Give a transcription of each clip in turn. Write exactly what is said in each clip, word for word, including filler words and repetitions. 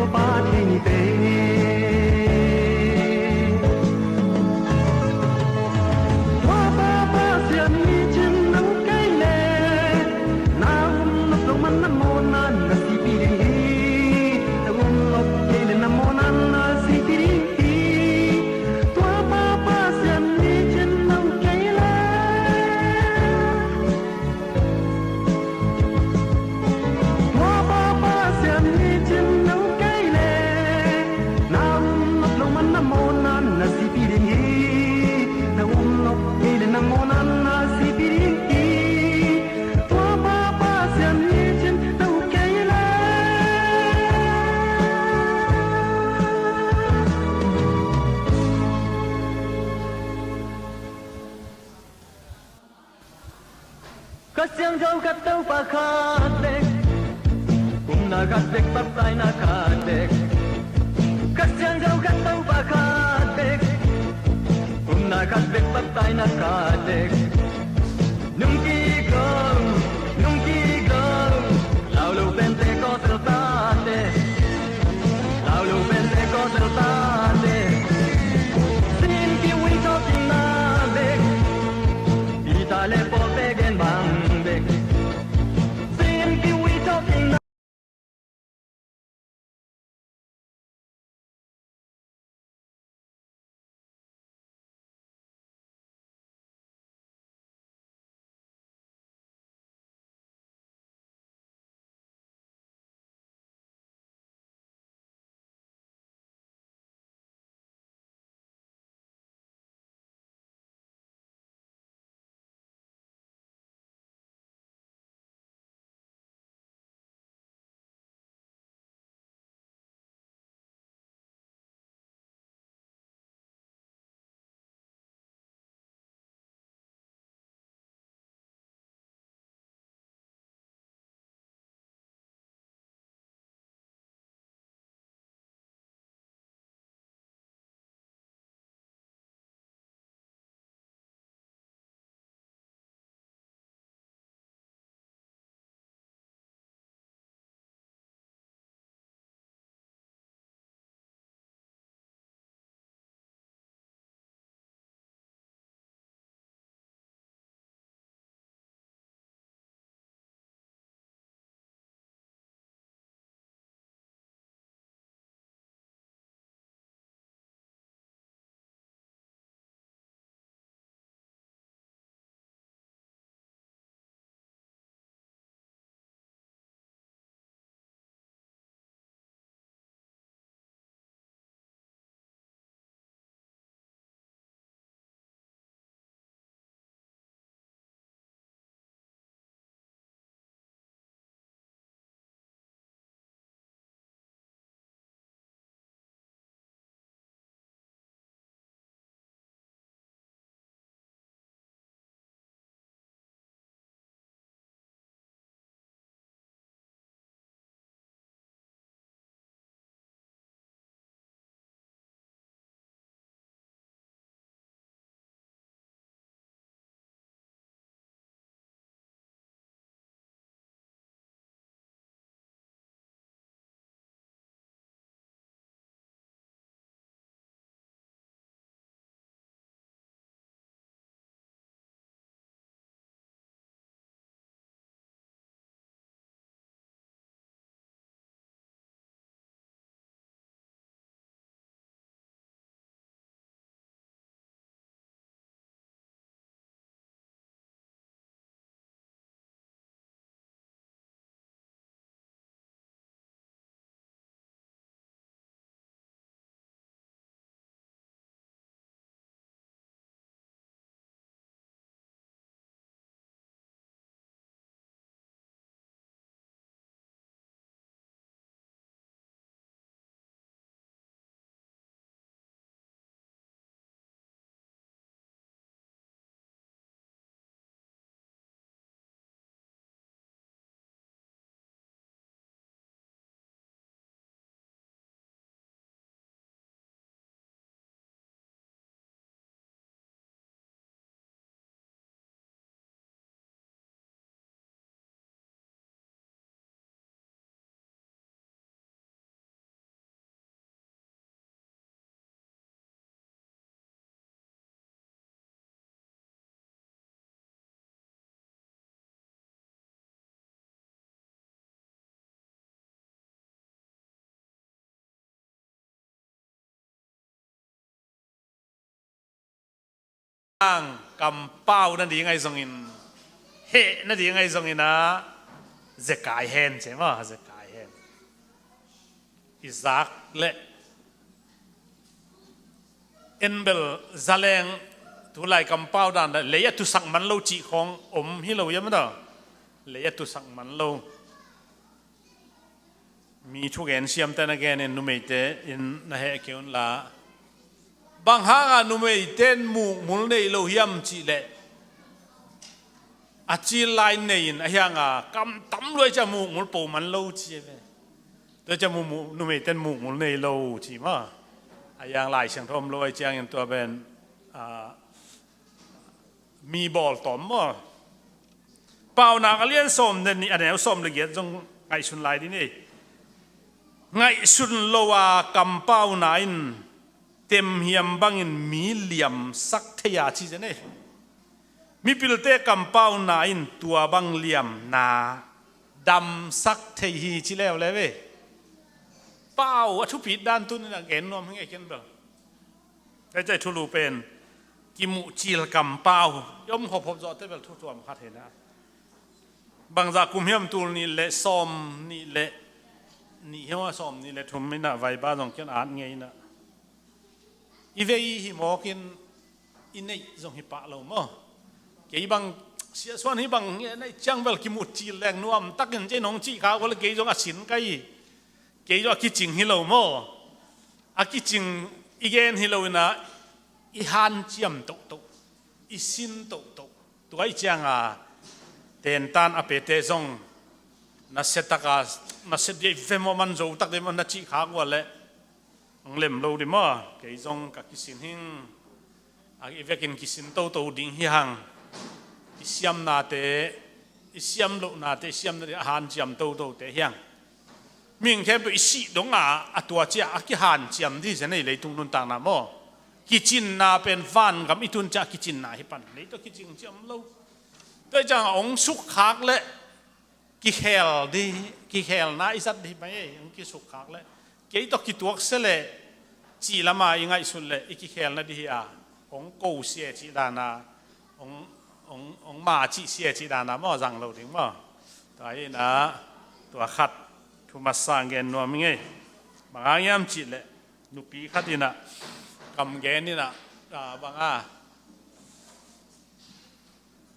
Topa thei ni te. Tua Pa Pasian ni cin nang kei le, na um nop lo man na mawhna na sipi ding hi. Na um nop kei le na mawhna na sipi ding hi. Tua Pa Pasian ni cin nang kei le, tua Pa Pasian ni cin nang kei le, na um nop lo man na mawhna na sipi ding hi. Na um nop kei le na mawhna na sipi ding hi. Tua Pa Pasian ni cin nang kei le. Kha Siangtho khat, Topa khat bek, upna khat bek, baptisna khat bek. Kha Siangtho khat, Topa khat bek, upna khat bek, baptisna khat bek. Nung kik lo, nung kik lo, lau lo Pentecost tate, lau lo Pentecost tate. Sin kiwi tawh kikna bek, Peter le Paul te gen bang bek. Sin kiwi tawh kikna Ang kampau nading ahi zongin, heh nading ahi zongin ah, zekai hen ci maw, zekai hen. I zak leh en bel zaleng, tulai kampau dan leh lei a tusak man lo cih khawng om hi lo hiam a daw? Lei a tusak man lo. Mi thugen siamte na genin numeite in na heh kei un la. Bang hanga numeite in mukmul nei lo hiam cih leh, a cil lai nei in a hianga kam tam luai cia mukmul po man lo ci ve. Tua cia mu, mu, numeite in mukmul nei lo ci maw. A hiang Lai Siangtho om lo ahi ciangin tua pen, ah, mi bawl tawm maw. Paunak a lian sawm le nih, a neu sawm le giat zong ngaihsun lai dih ni. Ngaihsun lo a kampauna in temhiam bangin mi liamsak thei a ci zen ei. Mipilte kampauna in tua bang liamna damsak thei hi ci leuleu ei. Pau a thupit dan tunin a gen nuam hi ngei ken bel. Caitai thulu pen kimuhcil kampau i om hop hop zawhte bel thu tuam khat hi na. Bangzah kum hiam, tul nih le sawm nih le nih hiam a, sawm nih le thum inah vaiba zong kian at ngei inah. I vei hi mawkin i neih zong hi pah lo maw? Kei bang siasuan hi bang nge neih ciang bel kimuhcil leng nuam takin cei nong cih kha ua le kei zong a sin ka hi. Kei zong a kicing hi lo maw? A kicing i gen hi lo inah i hanciam tohtoh, i sin tohtoh. Tua i cianga tentan a pete zong na setaka na set dia i ve maw, man zo tak dia maw na cih kha ua le hong lem lo dih maw? Kei zong ka kisin hing. A i vekin kisin toto ding hi hang. I siamnate, i siam lohnate, i siamna ding a hanciam totote hi hang. Mihing khempeuh i sih donga a tua ciah a kihanciam dih zen ei leitung nuntakna maw? Kicinna pen vangam i tun ciah a kicinna hi pan. Leito kicing ciam lo. Tua i ciang a hong sukkhak leh kikhel dih, kikhelna i zat dih mai ei, hong kisukkhak leh. Kei tawh kituak se leh cih lama i ngaihsut leh i kikhelna dih hi a, hong ko sia cih dana, hong, hong, hong ma cih sia cih dana maw zang lo ding maw? Tua hi inah, tua khat thu masa gen nuam i ngei. Bang hang hiam cih leh nupi khat inah kam gen inah, ah, bang a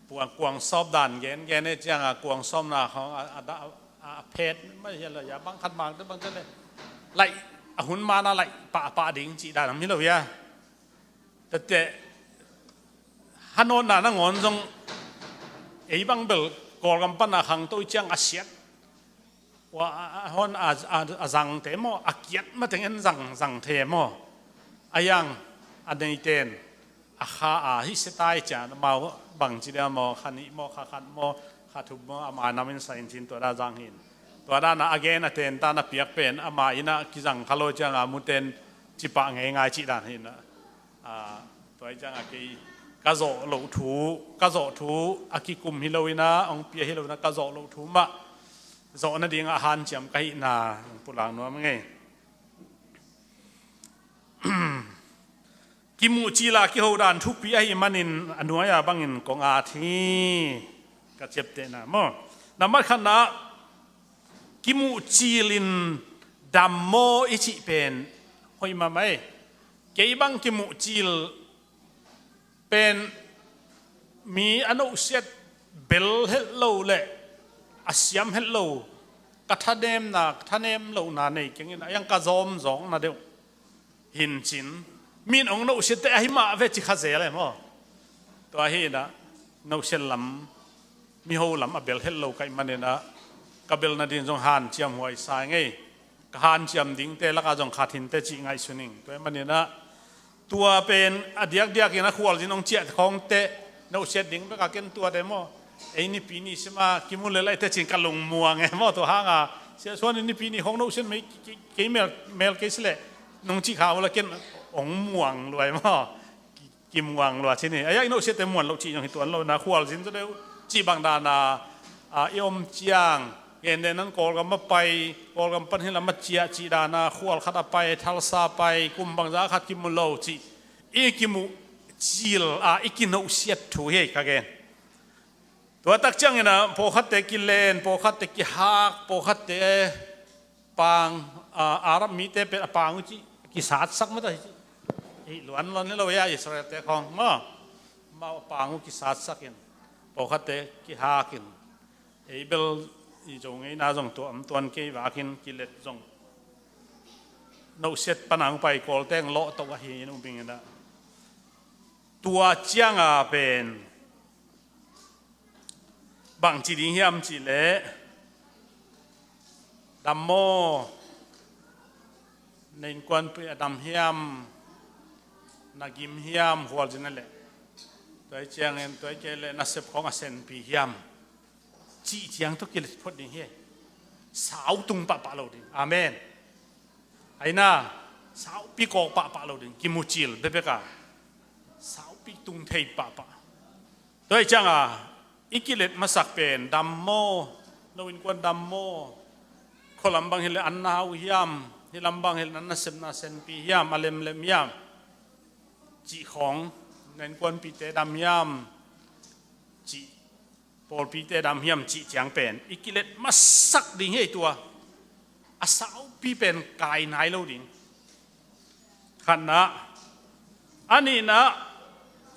Puang kuang sawp dan gen gen e cianga kuang sawpna khawng a, a, a, a phet mai hi lo ya, bang khat mang te bang te le laih a hun mana laih pah pah ding cih dan a mi lo ya. Tete hanawtna nangawn zong ei bang bel Kawlgam pana khangto i ciang a siat. Ua, a, a, hon a, a, a zangte maw, a kiat mateng en zang, zang the maw? A yang, a neiten a kha a hih setai cian amau bang ci dia maw, kha nih maw, kha khat maw, kha thum maw, ama namin sa in cin tua da zang hin. Tua dana a gen a tentan a piak pen ama ina kizang kha lo cianga muten cipah ngeingai cih dan hi inah. A, tua hi cianga kei ka zawh loh thu, ka zawh thu a kikum hi lo inah, hong pia hi lo inah ka zawh loh thu mah zawh nadingah a hanciam ka hihna hong pulak nuam ngei. Kimuhcila kiho dan thupi ahi manin a nuai-a bangin kong at hi, ka ciaptehna maw? Na mat khatna kimuhcilin dam maw i cih pen hoih mahmah ei. Kei bang kimuhcil pen mi a nohsiat bel het lo le a siam het lo ka thanemna, ka thanem lohna nei kengin a yang ka zawm zawkna deuh hin cin. Min hong nohsiatte ahi mah ve ci kha zel e maw? Tua hi inah nohsiat lam, miho lam a bel het lo ka hih maninah ka bel nading zong hanciam huai sa ngei. Ka hanciam dingte lakah zong khat hinte cih ngaihsun ing. Tua hih maninah tua pen a diakdiakin a khualzin hong ciah khawngte nohsiat ding beka ken tuate maw? Ei nipi ni sima kimu lelai tecin ka lungmuang e maw? Tua hanga siasuan in nipi ni khawng nohsiat mei kei, kei mel, mel kei sileh nong cih kha ula ken hong muang luai maw? Ki, kimuang lua cin hi. A yak i nohsiatte muan loh cih zong hi tuan lo na khualzin zaw deuh cih bang dana, a, i om ciang gende nan Kawlgam a pai, Kawlgam pan hi lam a ciah cih dana khual khat a pai, thalsa pai, kum bangza khat kimu lo cih i kimuh cil a i kinawhsiat thu hi ka gen. Tua tak ciangin ah pawlkhatte kilen, pawlkhatte kihak, pawlkhatte pang, a, Arab mite pen a pang uh cih kisatsak mah ta hi cih. Hi luanluan hi lo hi a, Israelte khawng maw. Amau a pang uh kisatsakin, pawlkhatte kihakin, ei bel i Zo ngeina zong tua om tuan kei vakin kilet zong, nawhsiat pan a hong pai Kawlteng lawh to ahi in uh bingin ah. Tua cianga pen bangci ding hiam cih leh, dam maw, na innkuanpih a dam hiam, na gim hiam, khualzin a leh, tua hi ciangin, tua hi kei leh nasep khawng a senpi hiam cih ciang tawh kilet phot ding hi. Sau tung pahpah lo ding. Amen. Aina, saupi kawk pahpah lo ding. Kimucil bekbek a, saupi tung thei pahpah. Tua hi cianga i kilet masak pen, dam maw, no innkuan dam maw, khualam bang hileh an na hau hiam, hih lam bang hileh an nasepna senpi hiam, a lemlem hiam cih khawng, na innkuanpihte dam hiam cih, pawlpite dam hiam cih ciang pen i kilet masak ding hi. Tua a saupi pen kai nai lo ding. Khatna, a nihna,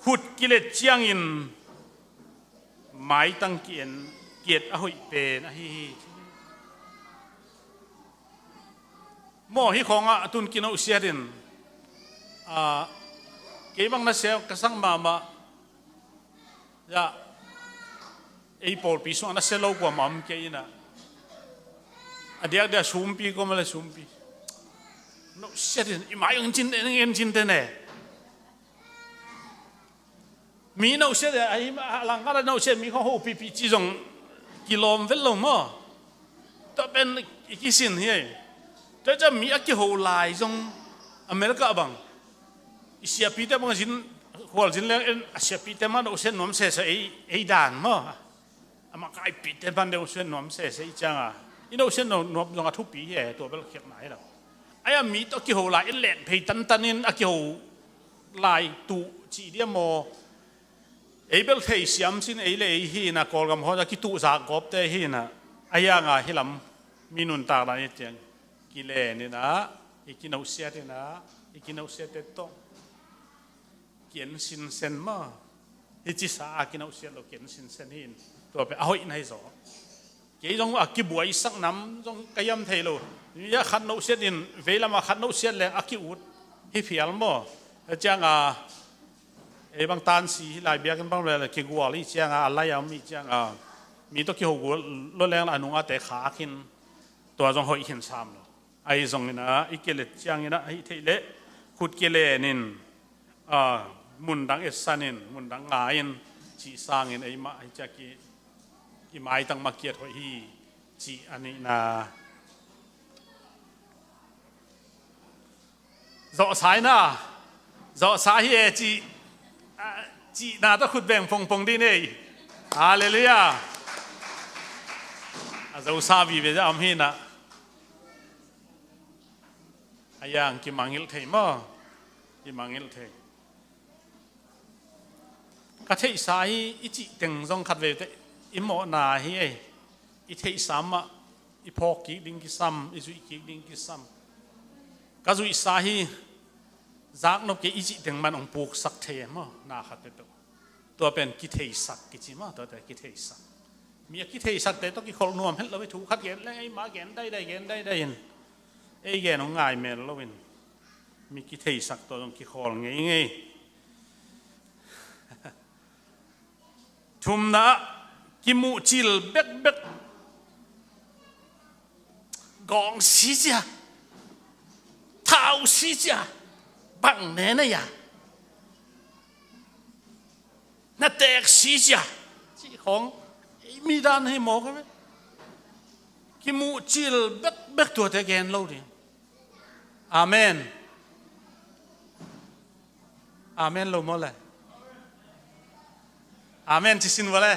khut kilet ciangin maitang ki-en, ki-et a hoih pen ahi hi. Maw, hih khawngah a tun kinawhsiat in, a, kei bang nasia ka sang mahmah. Ya, ei pawlpi sungah nasia lo kuamah om kei inah, a diakdiak sumpi, kuamah le sumpi. Nawhsiat in i mai ong cin, ong cin te ne. Mi nawhsiat, a langkhat a nawhsiat mi khawng hopihpih ci zong kilawm vet lo maw? Tua pen i kisin hi ei. Tua ciang mi a kiho lai zong America bang, i siapite bang zin, khualzin leng en, a siapite mah nawhsiat nuam sese ei, ei dan maw? A makaipite pan deuh nawhsiat nuam sese i cianga, i nawhsiat nuam zong a thupi hi e, tua bel khiakna hi lo. Ai a mi tawh a kiho lai in len phei tantan in a kiho lai tuh cih dia maw? Ei bel thei siam sin ei le ei hi inah, Kawlgam haw a kituh zak gawpte hi inah, a hianga hi lam mi nuntakna i ciang kilen inah, i kinawhsiat inah, i kinawhsiatte tawh ki-en sinsen maw? Hi cisa a kinawhsiat lo ki-en sinsen hi in, tua pen a hoihna hi zaw. Kei zong a kibuaisak nam zong ka hiam thei lo. Mi a khat nawhsiat in, veilam a khat nawhsiat leng a ki-ut hi phial maw? A cianga ei bang tansi hi lai, biakinn bang le kigual hi cianga, a lai a om hi cianga, mi tawh kiho gual lo leng la a nungate khak in, tua zong hoih khin sam lo. Ahi zong inah, i kilet ciang inah, ahi theih leh khut kilen in, a, mundang etsan in, mundang nga in, cih sangin ei mah hi ciak i, i maitang mah ki-et hoih hi, cih a nihna. Zawhsa inah, zawhsa hi e cih, a, cihna tawh khut beng pongpong dih ni. Halleluiah. A zosa vive zah om hi inah. A hiang kimangngilh thei maw? Kimangngilh thei. Ka theihsa hi i cih teng zong khat veve teh i mawhna hi ei. I theihsa mah i phawk kik ding kisam, i zuih kik ding kisam. Ka zuihsa hi zaknop kei i cih teng man hong puksak thei e maw? Na khat peuhpeuh. Tua pen kitheisak kici maw? Tuate kitheisak. Mi a kitheisakte tawh kikholh nuam het lo hi, thu khat gen leng ei mah gen daidai, gen daidai in. Ei gen hong ngai mel loin. Mi kitheisak tawh zong kikhawl ngeingei. Thumna ah, kimuhcil bekbek. Gawng si cia, thau si cia, bang ne na ya, na tek si cia, cih khawng ei mi dan hi mawk a ve. Kimuhcil bekbek tuate gen lo ding. Amen. Amen lo maw le? Amen ci sin vua le.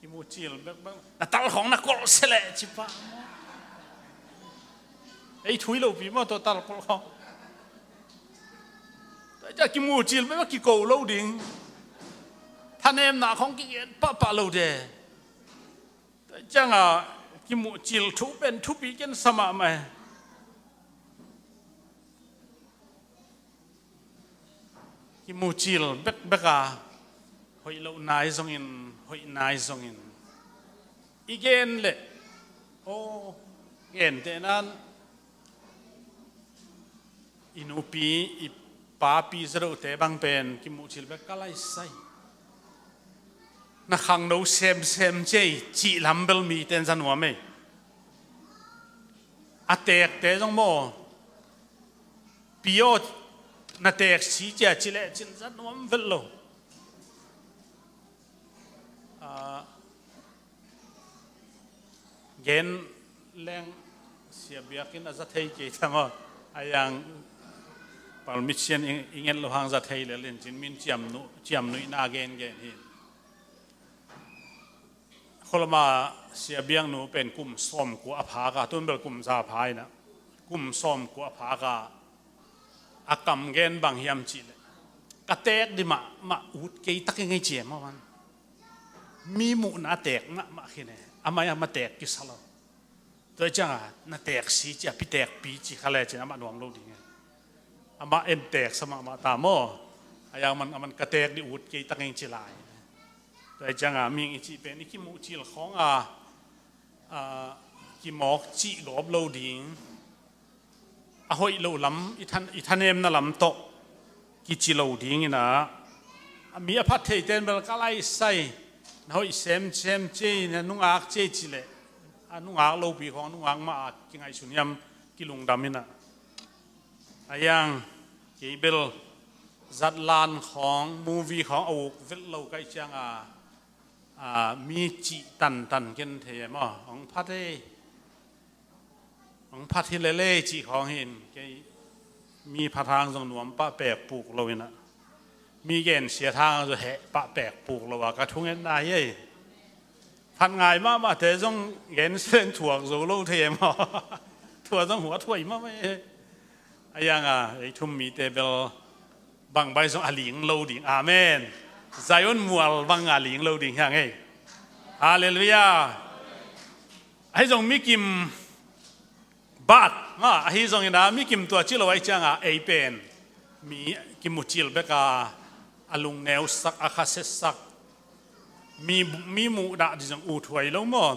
Kimuhcil bekbek. Na tal khawng na kolh se leh ci pah maw? Ei thui lopi maw tua tal kolh khawng? Tua ciang kimuhcil bek a kiko lo ding. Thanemna khong kigen pahpah lo de. Tua ciangah kimuhcil thu pen thupi ken sa mahmah e. Kimuhcil bekbek a hoih loh nai zongin, hoih nai zongin i gen leh, aw, gentehnan i nupi, i papi zadohte bang pen kimuhcil bek ka laisai. Na khangno semsem cei cih lam bel mite in za nuam ei. A teekte zong maw, pi aw, na teek si cia ci leh cin za nuam vet lo. Ah, gen leng sia biakinn a za thei kei ta maw. A yang permission i, i nget lo hang za thei lel in cin min ciamnu, ciamnuihna gengen hi. Kholama sia biaknu pen kum sawmkua a phak a, tun bel kum za pha inah, kum sawmkua a phak a, a kam gen bang hiam cih leh, ka teek dih mahmah ut kei tak i ngei ciam a van. Mi muhna a teek mahmah khin e, amah i amah teek kisa lo. Tua ciangah na teek si cia, pi teek pi ci kha le cin amah nuam lo ding e. Amah en teek sa mahmah ta maw. A yang man, aman ka teek dih ut kei tak ing ci lai. Tua ciangah mihing i cih pen i kimuhcil khawng a, a, kimawk cih gawp lo ding. A hoih lo lam, i than-, i thanemna lam tawh kici lo ding inah, a mi a phat theite in bel ka laisai, na hoih semsem cei, na nungak cei ci leh, a nungak lopi khawng nungak mah a kingaihsun hiam, kilungdam inah. A yang kei bel zatlan khawng, movie khawng a uk vet lo ka hih ciangah, a, mi cih tantan ken thei e maw, hong phat ei. Hong phat hi lel ei cih khawng hi in, kei mi phat hang zong nuam pah pek puk lo inah, mi gensiat hang zong heh pah pek puk lo a ka thungetna hi ei. Phat ngai mahmahte zong gensiat thuak zo lo thei e maw. Tua zong huat huai mahmah ei. A yang a, ei thum mite bel bangbai zong a ling lo ding. Amen. Zion mual bang a ling lo ding hiang ei. Halleluiah. Ahi zong mikim bat, ma, ahi zong inah mikim tua ci lo ahi ciangah ei pen mi kimucil bek a, a lungneusak, a khasetsak, mi, mi muhdah dih zong ut huai lo maw.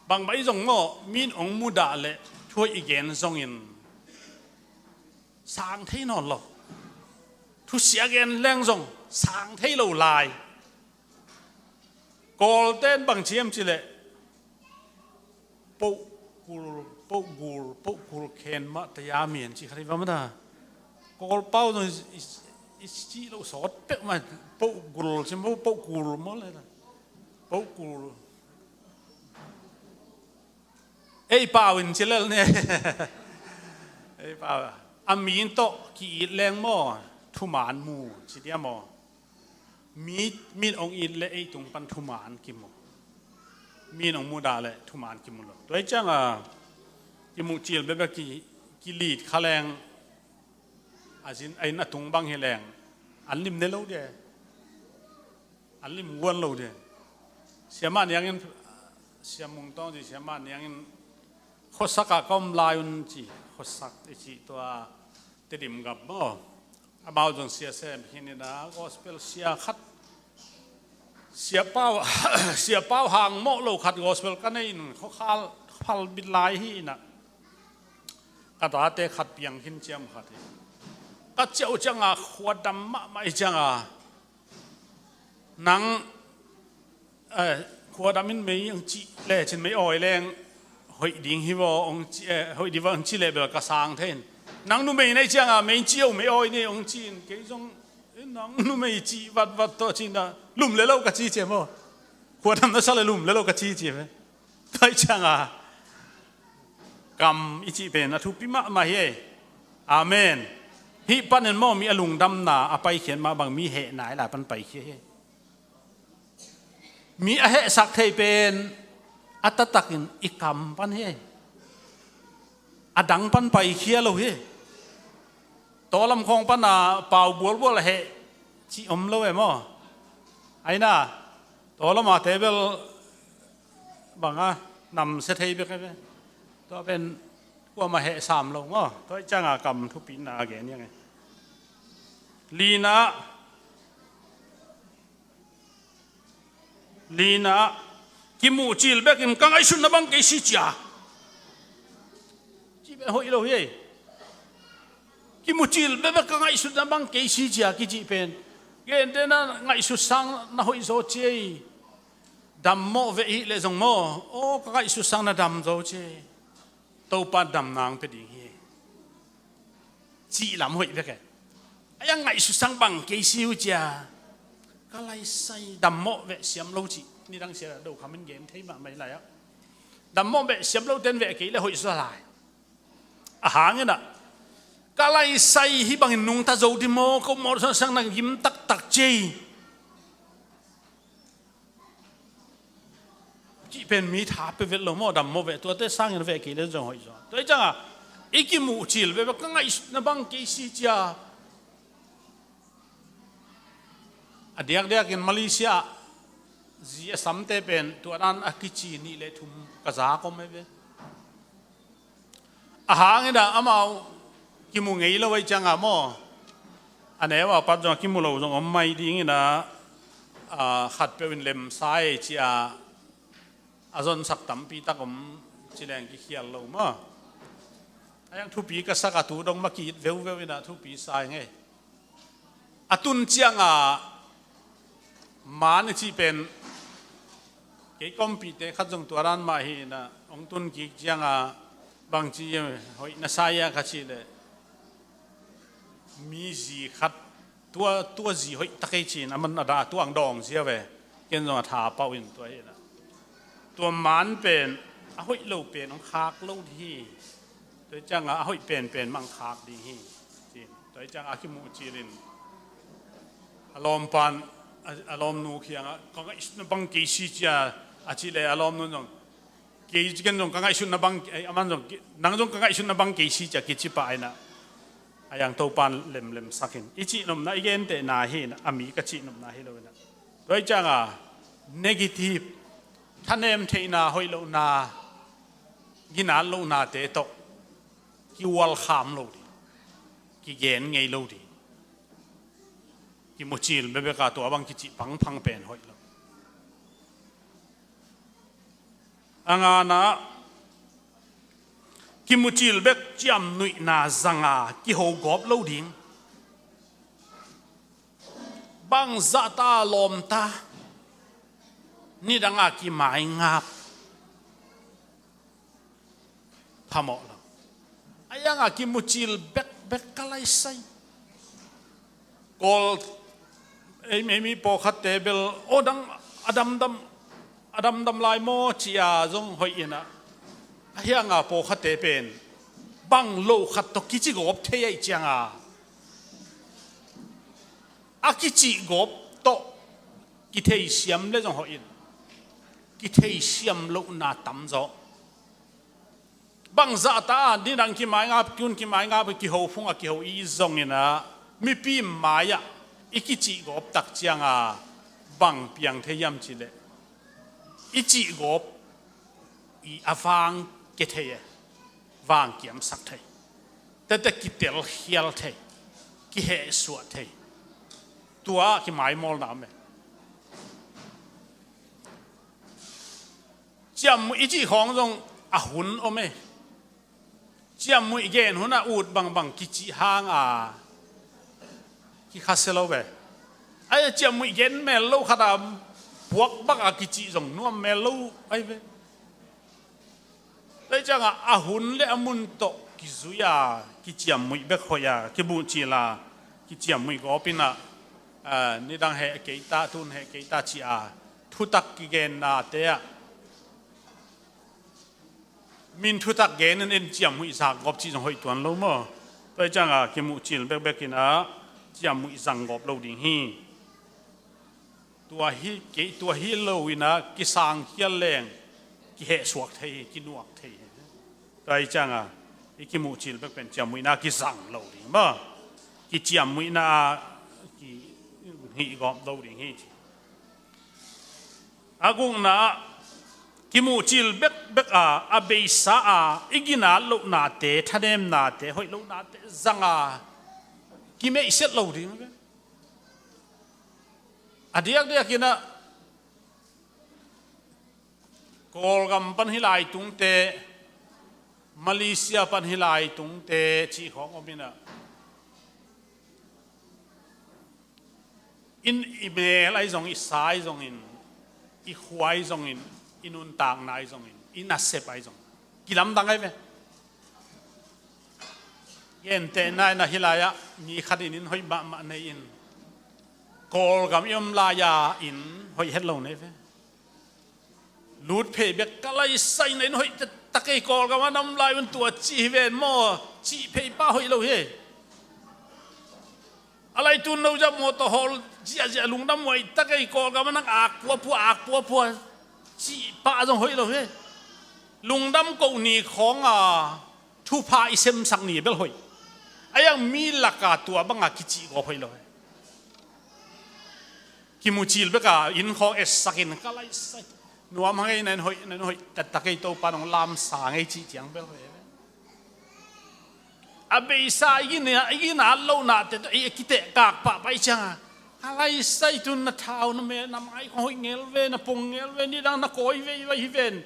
Bangbai zong maw, min ong mudah leh thuai i gen zongin sang thei nawn lo. Thusia gen leng zong sang thei lo lai. Kawlten bang ciam ci leh, pohkul, pohkul, pohkul khen mah taya mian ci kha dei va mah ta. Kawlpau zong i, i, i cih lo sawt peuh mah, pohkul ci maw, pohkul maw le ta. Pohkul. Ei pau in ci lel ne. Ei pau. A min tawh ki-it leng maw, thuman mu ci dia maw. Mi, min ong it leh ei tung pan thuman kimu. Min ong mudah leh thuman kimu lo. Tua hi ciangah kimuhcil bekbek ki, kilit kha leng, a zin, a inn a tung bang hi leng an lim ne lo dia. An lim guan lo ding. Siamah Niang in, Sia Mung Tawng ci, Siamah Niang in, khuasak ah ka om lai un ci, khuasak i cih tua Tedim gam maw. Amau zong sia sem khin inah, gospel sia khat, Sia Pau, Sia Pau hang mawh lo khat gospel ka nei in, khuakhal phal bit lai hi inah, ka tate khat piang khin ciam khat hi. Ka ciah uh ciangah khua dam mahmah hi ciangah, nang, eh, khua dam in mei ong cih le cin mei awi leng hoih ding hi vaw ong ci, eh, hoih ding vaw ong ci leh bel ka sang thei in. Nang numei nei ciangah mei ci o, mei awi nei ong ci in, kei zong, eh, nang numei cih vatvat tawh ci inah lum le lo ka ci ciam aw. Khua dam na sa le lum le lo ka ci ciam e. Tua hi ciangah kam i cih pen a thupi mahmah hi ei. Amen. Hih panin maw mi a lungdamna a paikhiat mah bang mi heh nai lai pan paikhia hi ei. Mi a hehsak thei pen a taktakin i kam pan hi ei. A dang pan paikhia lo hi ei. Tawlam khawng pana pau bualbual a heh cih om lo e maw? Aina, tawlama te bel banga namsia thei bek e ve. Tua pen kuama heh sam lo maw? Tua i cianga kam thupina a gen iang e. Lina, lina, kimuhcil bekin ka ngaihsutna bang kei si cia. Cih pen hoih lo hi ei. Kimuhcil bekbek ka ngaihsutna bang kei si cia kicih pen. Gentehna ngaihsut sang na hoih zaw ci ei. Dammawh veh hih leh zong maw. Aw, ka ngaihsut sang na dam zaw ci ei. Topa damna hong pia ding hi. Cih lam hoih bek e. A iang ngaihsut sang bang kei si uh cia. Ka laisai dammawh veh siam lo cih. Nidang sia do khamin gen thei mahmah hi lai ah. Dammawh veh siam lo ten veh kei le hoih zaw lai. A hangin ah. Ka laisai hih bangin nungta zo di maw, ko mawh sang na gim taktak ci ei. Cih pen mi tha pe vet lo maw, dammawh veh, tuate sangin veh kei le zong hoih zaw. Tua i cianga, i kimuhcil veh, ka ngaihsutna bang kei si cia. A diakdiakin Malaysia ah, zi a samte pen, tua dan a kici nih le thum ka za kom e ve. A hangin ah amau kimu ngei lo ei cianga maw. A neu a pat zong a kimu lo zong om mai dingin ah, a, khatpeuh in lemsa ei ci a, a zonsak tampi tak om ci leng kikhial lo maw. A iang thupi ka sak a tu dong ma ki-it veuveu in ah thupi sa ing ei. A tun cianga man i cih pen kei kompihte khat zong tua dan mah hi in ah hong tun kik cianga bangci hoih na sa ia ka cih leh mi zi khat tua, tua zi hoih tak ei ci-in a man a da tuang dawng zia ve. Ken zong a tha pau in tua hi in ah tua man pen a hoih lo pen hong khak lo ding hi. Tua i cianga a hoih penpen mah hong khak ding hi. Ci-in tua i cianga a kimuhcil in a lawmpan a, a lawmnu kiangah ka ngaihsutna bang kei si cia a cih leh a lawmnu zong kei ci ken zong ka ngaihsutna bang, eh, a man zong nang zong ka ngaihsutna bang kei si cia kici pah in ah a iang Topan lemlemsak in i cihnopna i gentehna hi in ah a mi ka cihnopna hi lo in ah. Tua i cianga negative, thanem theihna, hoih lohna, ginat lohnate tawh kiualkham lo ding, kigen ngei lo ding. Kimucil bekbek a tua bang kicih pangphang pen hoih lo. A ngana, kimucil bek ciamnuihna zanga kiho gawp lo ding. Bangzahta lawmta, nidanga kimaingap, phamawh lo. A ianga kimucil bekbek ka laisai. Kawl ei, ei mi pawlkhatte bel aw dang a damdam, a damdam lai maw cia zong hoih in ah. A hianga pawlkhatte pen bang lo khat tawh kici gawp thei aih cianga a kicih gawp tawh kitheisiam le zong hoih in kitheisiam lohna tamzaw. Bangzahta a nidang kimaingap, kiun kimaingap, kiho phunga kiho i zongin ah mipi mai-ah i kicih gawp tak cianga bang piang thei hiam cih leh i cih gawp i a vang ke thei e, vang kiamsak thei, tete kitelkhial thei, kihehsuah thei. Tua kimaimawlna om e. Ciammuih i cih khawng zong a hun om e. Ciammuih gen hun a ut bangbang kicih hanga kikhasia lo ve. Ai ciammuih gen mel lo khata puak baka kicih zong nuam mel lo ai ve. Tua cianga a hun le a mun tawh kizui a kiciammuih bek hoih a kibuhcil a kiciammuih gawp in ah, a, nidang heh keita, tun heh keita ci a thutak kigennate ah min thutak genin en ciammuih zak gawp cih zong hoih tuan lo maw? Tua cianga kimuhcil bekbek in ah ciammuih zang gawp lo ding hi. Tua hi, kei tua hi lo in ah kisangkhial leng kihehsuak thei hi, kinuak thei hi. Tua cianga i kimuhcil bek pen ciammuihna kizang lo ding maw? kiciammuihna ah kihih gawp lo ding hi ci. A gukna ah kimuhcil bekbek a, a beisa a i ginat lohnate, thanemnate, hoih lohnate zang a kimeihsiat lo ding ve. A diakdiakin ah Kawlgam pan hih lai tungte, Malaysia pan hih lai tungte cih khawng om in ah, in i meel ahi zongin, i sa ahi zongin, i khua ahi zongin, i nuntakna ahi zongin, i nasep ahi zongin kilamdang ahi ve. Gentehna in ah hih lai-ah mi khat in inn hoih mahmah nei in, Kawlgam i om lai-a inn hoih het lo nei ve. Lut phei bek ka laisai na inn hoih taktak ei, Kawlgam a na om lai un tua cih hi ven maw, cih phei pah hoih lo hi. A lai tun no zah mawtaw hawl ziahziah lungdam huai tak ei, Kawlgam a nang ak puapua, ak puapua cih pah zong hoih lo hi. Lungdam koh ni khawng a thupha i semsak ni bel hoih. A iang mi lak a tua bang a kicih gawp hoih lo hi. Kimucil bek a inn khawng etsak in ka laisai, nuam hang ei, na inn hoih, na inn hoih taktak ei, Topa nong lamsang ei cih ciang bel hoih. A beisa i gina, i gina lohnate tawh i kitehkak pahpah i ciang a, ka laisai, tun na thau na me na mai khawng hoih ngel ve, na pong ngel ve, nidang na kawi veivai hi ven,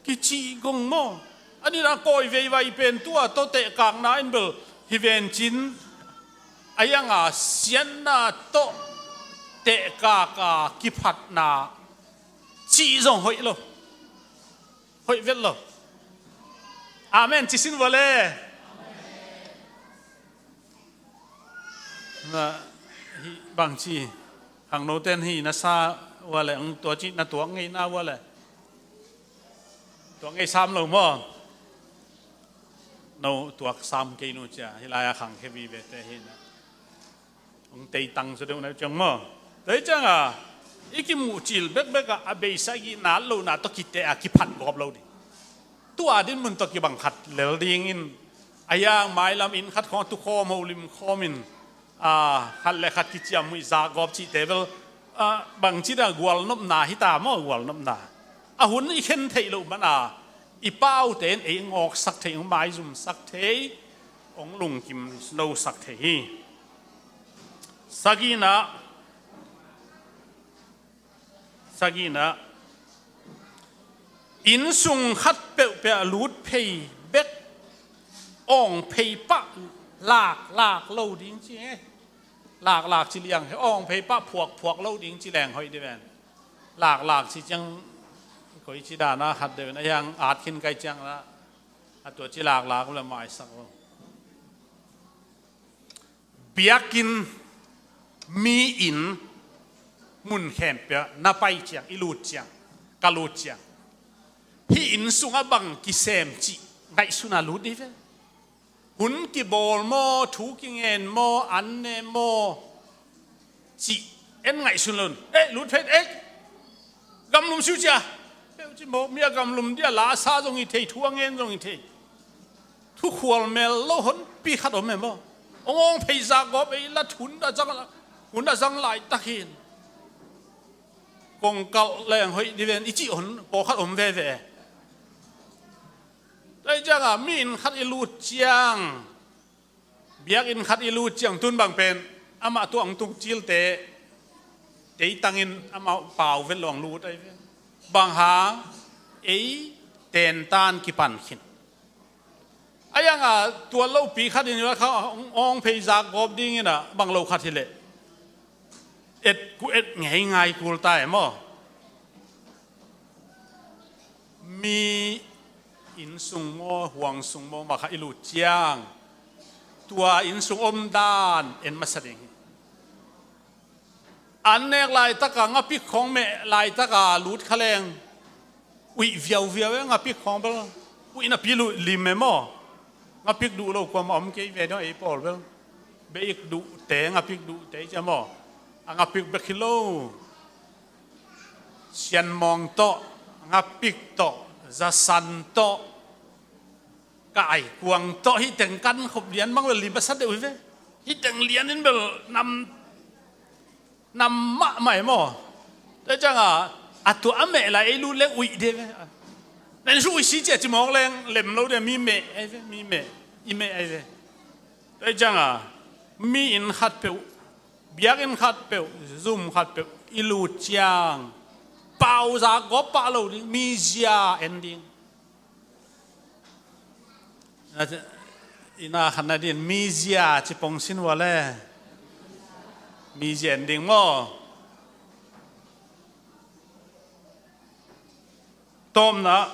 kicih gong maw. A nidang a kawi veivai pen tua tawh tehkakna in bel hi ven cin, a iang a siatna tawh tehkak a kiphatna cih zong hoih lo. Hoih vet lo. Amen ci sin vua le. Na, hih bangci, khangnoten hih na sa vua le, ang tua ci na tuak ngeina vua le. Tuak ngei sam lo maw? No tuak sam kei nu cia, hih lai-a khangkhia vivete hi na. Hong teitang zaw deuh na uh ciang maw? Tua hi ciang a, i kimuhcil bekbek a, a beisa i ginat lohna tawh kiteh a kiphat gawp lo ding. Tua dinmun tawh kibang khat lel dingin, a iang mailam inn khat khawng tukhawm ho limkhawm in, a, khat le khat kiciammuih zak gawp cihte bel, a, bangci dan gualnopna hi ta maw, gualnopna. A hun i khen theih loh man a, i paute in ei hong awksak thei, hong maizumsak thei, hong lungkim nosak thei hi. Sagihna, sagihna, inn sung khat peuhpeuh ah lut phei bek, awng phei pah lak, lak lo ding ci e. Lak, lak ci liang he, awng phei pah phuak, phuak lo ding ci leng hoih di ven. Lak, lak ci ciang koi ci dan a khat deuh in a hiang at khin kai ciang la, a tua ci lak, lak le maisak lo. Biakinn, mi inn, mun khempeuh ah na pai ciang, i lut ciang, ka lut ciang, hih inn sungah bang kisem cih ngaihsun a lut di ve. Hun kibawl maw, thu kingen maw, an ne maw, cih en ngaihsun lo in, eh, lut phei, eh, gamlum siu cia. Peuh ci maw, mi a gamlum dia la a sa zong hi thei, thu a ngen zong hi thei. Thukhual mel lo honpi khat om e maw. Hong awng phei zak gawp ei la, hun a zang, hun a zang laitak hin. Kong kalh leng hoih di ven i cih hon pawlkhat om veve. Tua hi ciang a, mi inn khat i lut ciang, biakinn khat i lut ciang, tun bang pen amah tua hong tung cilte teitangin amah pau vet lo hong lut ahi ve. Bang hang, ei tentan kipan khin. A iang a, tua lopi khat in kha hong, hong phei zak gawp dingin a, bang lo khat hi leh, et ku et ngei ngai kul ta e maw. Mi inn sung maw, huang sung maw, mah kha i lut ciang, tua inn sung om dan en masa ding hi. An nek laitaka, ngapik khawng meh laitaka lut kha leng, uih viauviau e, ngapik khawng bel uih napi lut lim e maw. Ngapik duh lo kuamah om kei ve dong ei pawl bel. Be-ik duhte, ngapik duhte i cia maw. A ngapik bek hi lo. Sianmawng tawh, ngapik tawh, zasan tawh, ka aikuang tawh, hih teng kan khop lian mang bel lim a sa deuh hi ve. Hih teng lian in bel nam, nam mahmah e maw. Tua ciangah a tua a meh lai ei lut leng uih de ve. Nen su uih si cia cimawk leng lem lo de, mi meh ai ve, mi meh, i meh ai ve. Tua ciangah mi inn khat peuh, biakinn khat peuh, zum khat peuh i lut ciang pau zak gawp pah lo ding, mizia en ding. Ina khan na din mizia ci pong sin ua le. Mizia en ding maw. Tawpna,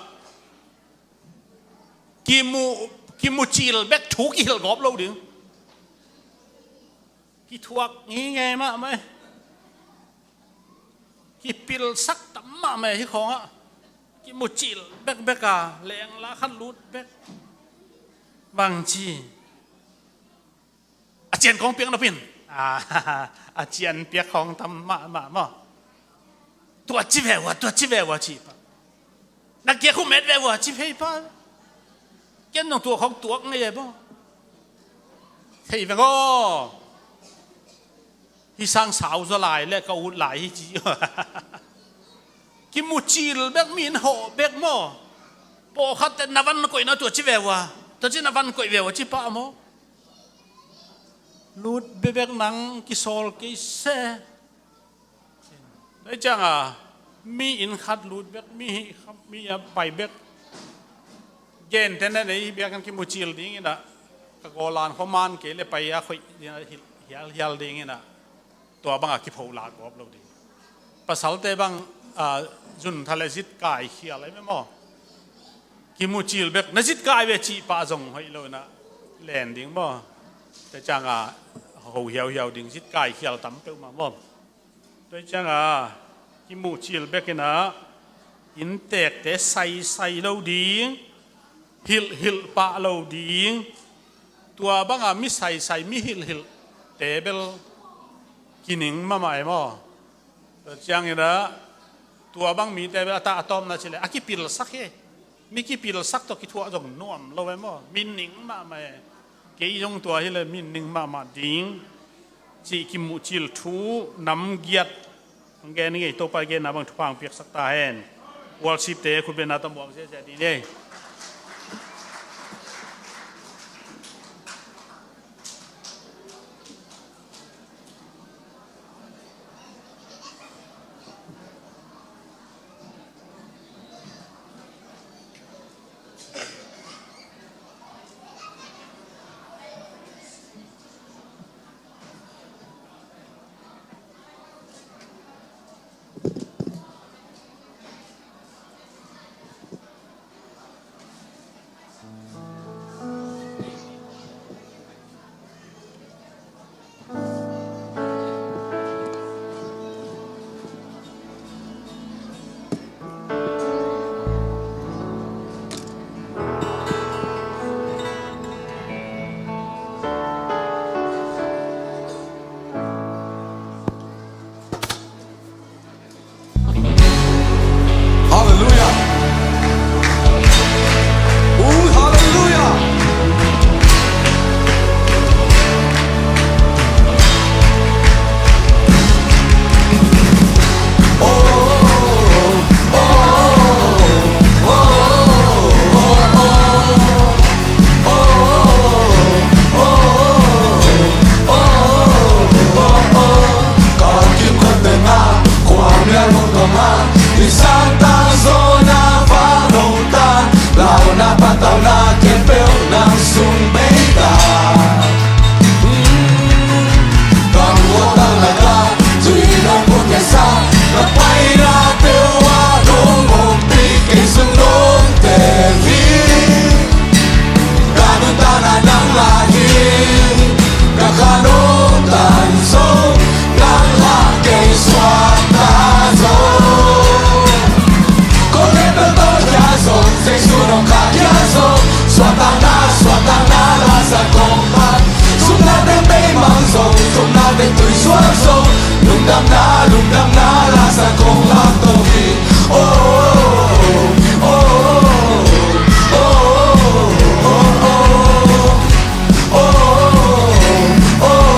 kimu, kimu cil bek thu kihilh gawp lo ding. Kithuak ngingei mahmah e. Kipilsak tam mahmah e hih khawngah. Kimu cil bekbek a, lengla khat lut bek. Bangci a cian kong piak nopin, a, a cian piak khawng tam mahmah maw. Tua ci ve ua, tua ci ve ua ci pah. Na kia khu met ve ua ci phei pah. Ken nong tua khawng tuak ngei e maw. Thei veng aw. Hih sang sau zaw lai le ka ut lai hi ci. Kimu cil bek, mi in hawh bek maw. Pawlkhatte na van koihna tua ci ve ua, tua ci na van koih ve ua ci pah maw. Lut bebek nang kisawl kei se. Tua ciangah mi inn khat lut bek, mi, mi a pai bek. Gente na nei biakinn kimu cil ding inah, ka gawlan khuaman kei le pai a khoih ding a, hial, hial ding inah. Tua bangah kipho la gawp lo ding. Pasalte bang, a, zun tha le zit kai khial ai maw. Kimu cil bek, na zit kai ve cih pah zong hoih lo inah len ding maw. Tua ciangah ho hiauhiau ding, zit kai khial tam peuhmah maw. Tua ciangah kimuh cil bek inah inntekte saisai lo ding, hilhhilh pah lo ding. Tua bangah mi saisai, mi hilhhilhte bel kining mahmah e maw. Tua ciang inah tua bang mite bel a ta a tawpna cileh a kipilsak hi. Mi kipilsak tawh kithuah zong nuam lo e maw. Mi ning mahmah e. Kei zong tua hileh mi ning mahmah ding. Cih kimuh cil thu nam giat hong gen i ngei. Topa i genna bang thupha hong piaksak ta hen. Worship-te khutbetna tawh muak ziahziah ding ei. Hallelujah. Ooh, hallelujah. Ka nuntakna nang la hi, ka kha nuntak zong nang la kei suakta zong. Ko khempeuh tawh khia zong, Jesu nong kha khia zong. Suahtakna, suahtakna la sa kong khat. Zumnate pei mang zong, zumnate tui suak zong. Lungdamna, lungdamna la sa kong khat to hi. Oh, oh, oh, oh. Oh, oh, oh, oh, oh.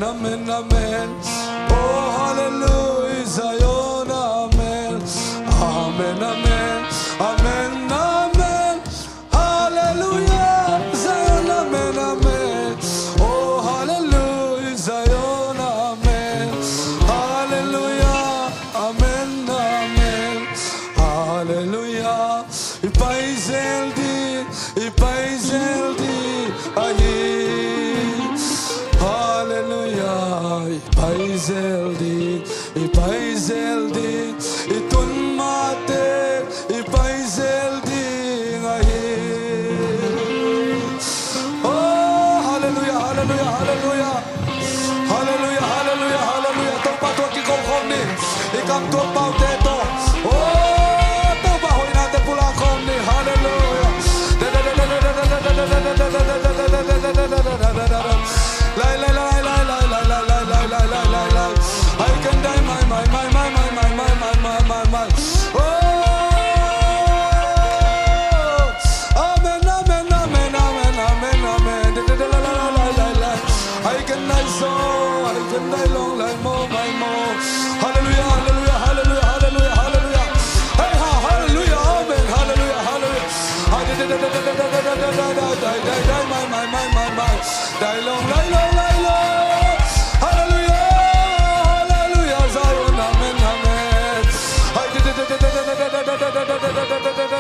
Amen, amen. Oh, hallelujah, Zion, amen. Amen, amen, amen, amen. Hallelujah, Zion, amen, amen. Oh, hallelujah, Zion, amen. Hallelujah, amen, amen. Hallelujah. I pai zel ding, i pai zel ding ahi. Hallelujah. I pai zel ding, i pai zel ding, i tun mate, i pai zel ding ahi. Oh, hallelujah, hallelujah, hallelujah. Hallelujah, hallelujah, hallelujah. Topa tawh kiko khawm ni. I kam tuak paute tawh. Oh, Topa hoihnate pulak khawm ni. Hallelujah. Lai, lai, lai. Ai ken dai mai, mai, mai. Oh. Amen, amen, amen, amen, amen, amen. Ai ken dai zo, ai ken dai long lai mo, mai mo. Hallelujah, hallelujah, hallelujah, hallelujah, hallelujah. Hey ha, hallelujah, amen, hallelujah, hallelujah. Ai dai, dai, dai, mai, mai, mai, mai, mai. Dai long, dai long, dai long. Hallelujah, hallelujah, Zion, amen, amen.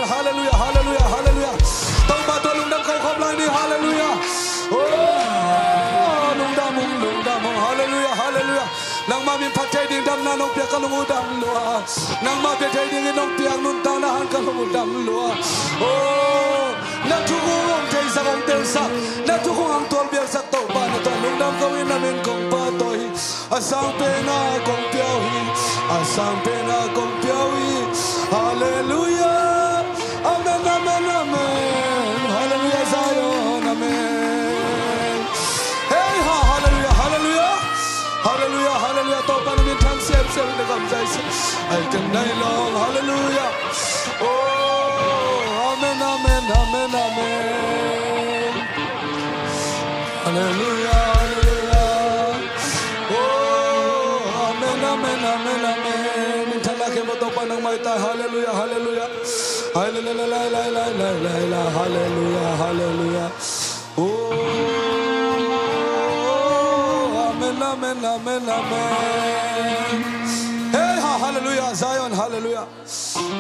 Hallelujah, hallelujah, hallelujah. Topa tawh lungdam ko khawm lai ni, hallelujah. Oh, lungdam ung, lungdam ung, hallelujah, hallelujah. Nangmah min phat thei ding damna nong piak ka lung uh dam lua. Nangmah pia thei dingin nong piak nuntakna hang ka lung uh dam lua. Oh, na thukhun hong theisak, hong telsak, na thukhun hong tualbiaksak Topa na tawh lungdam ko in, na min kong pahtawi hi. A sang penna kong pia uh hi. A sang penna kong pia uh hi. Hallelujah. Amen, amen, amen. Hallelujah, Zion, amen. Hey ha, hallelujah, hallelujah. Hallelujah, hallelujah. Topa na min thang semsem in, na gam zai sem. Ai ken dai long, hallelujah. Oh, amen, amen, amen, amen. Hallelujah, hallelujah. Oh, amen, amen, amen, amen. Minthanna khempeuh Topa nangmah hi ta. Hallelujah, hallelujah. Hallelujah, hallelujah, hallelujah. Oh, amen, amen, amen, amen. Hey ha, hallelujah, Zion, hallelujah.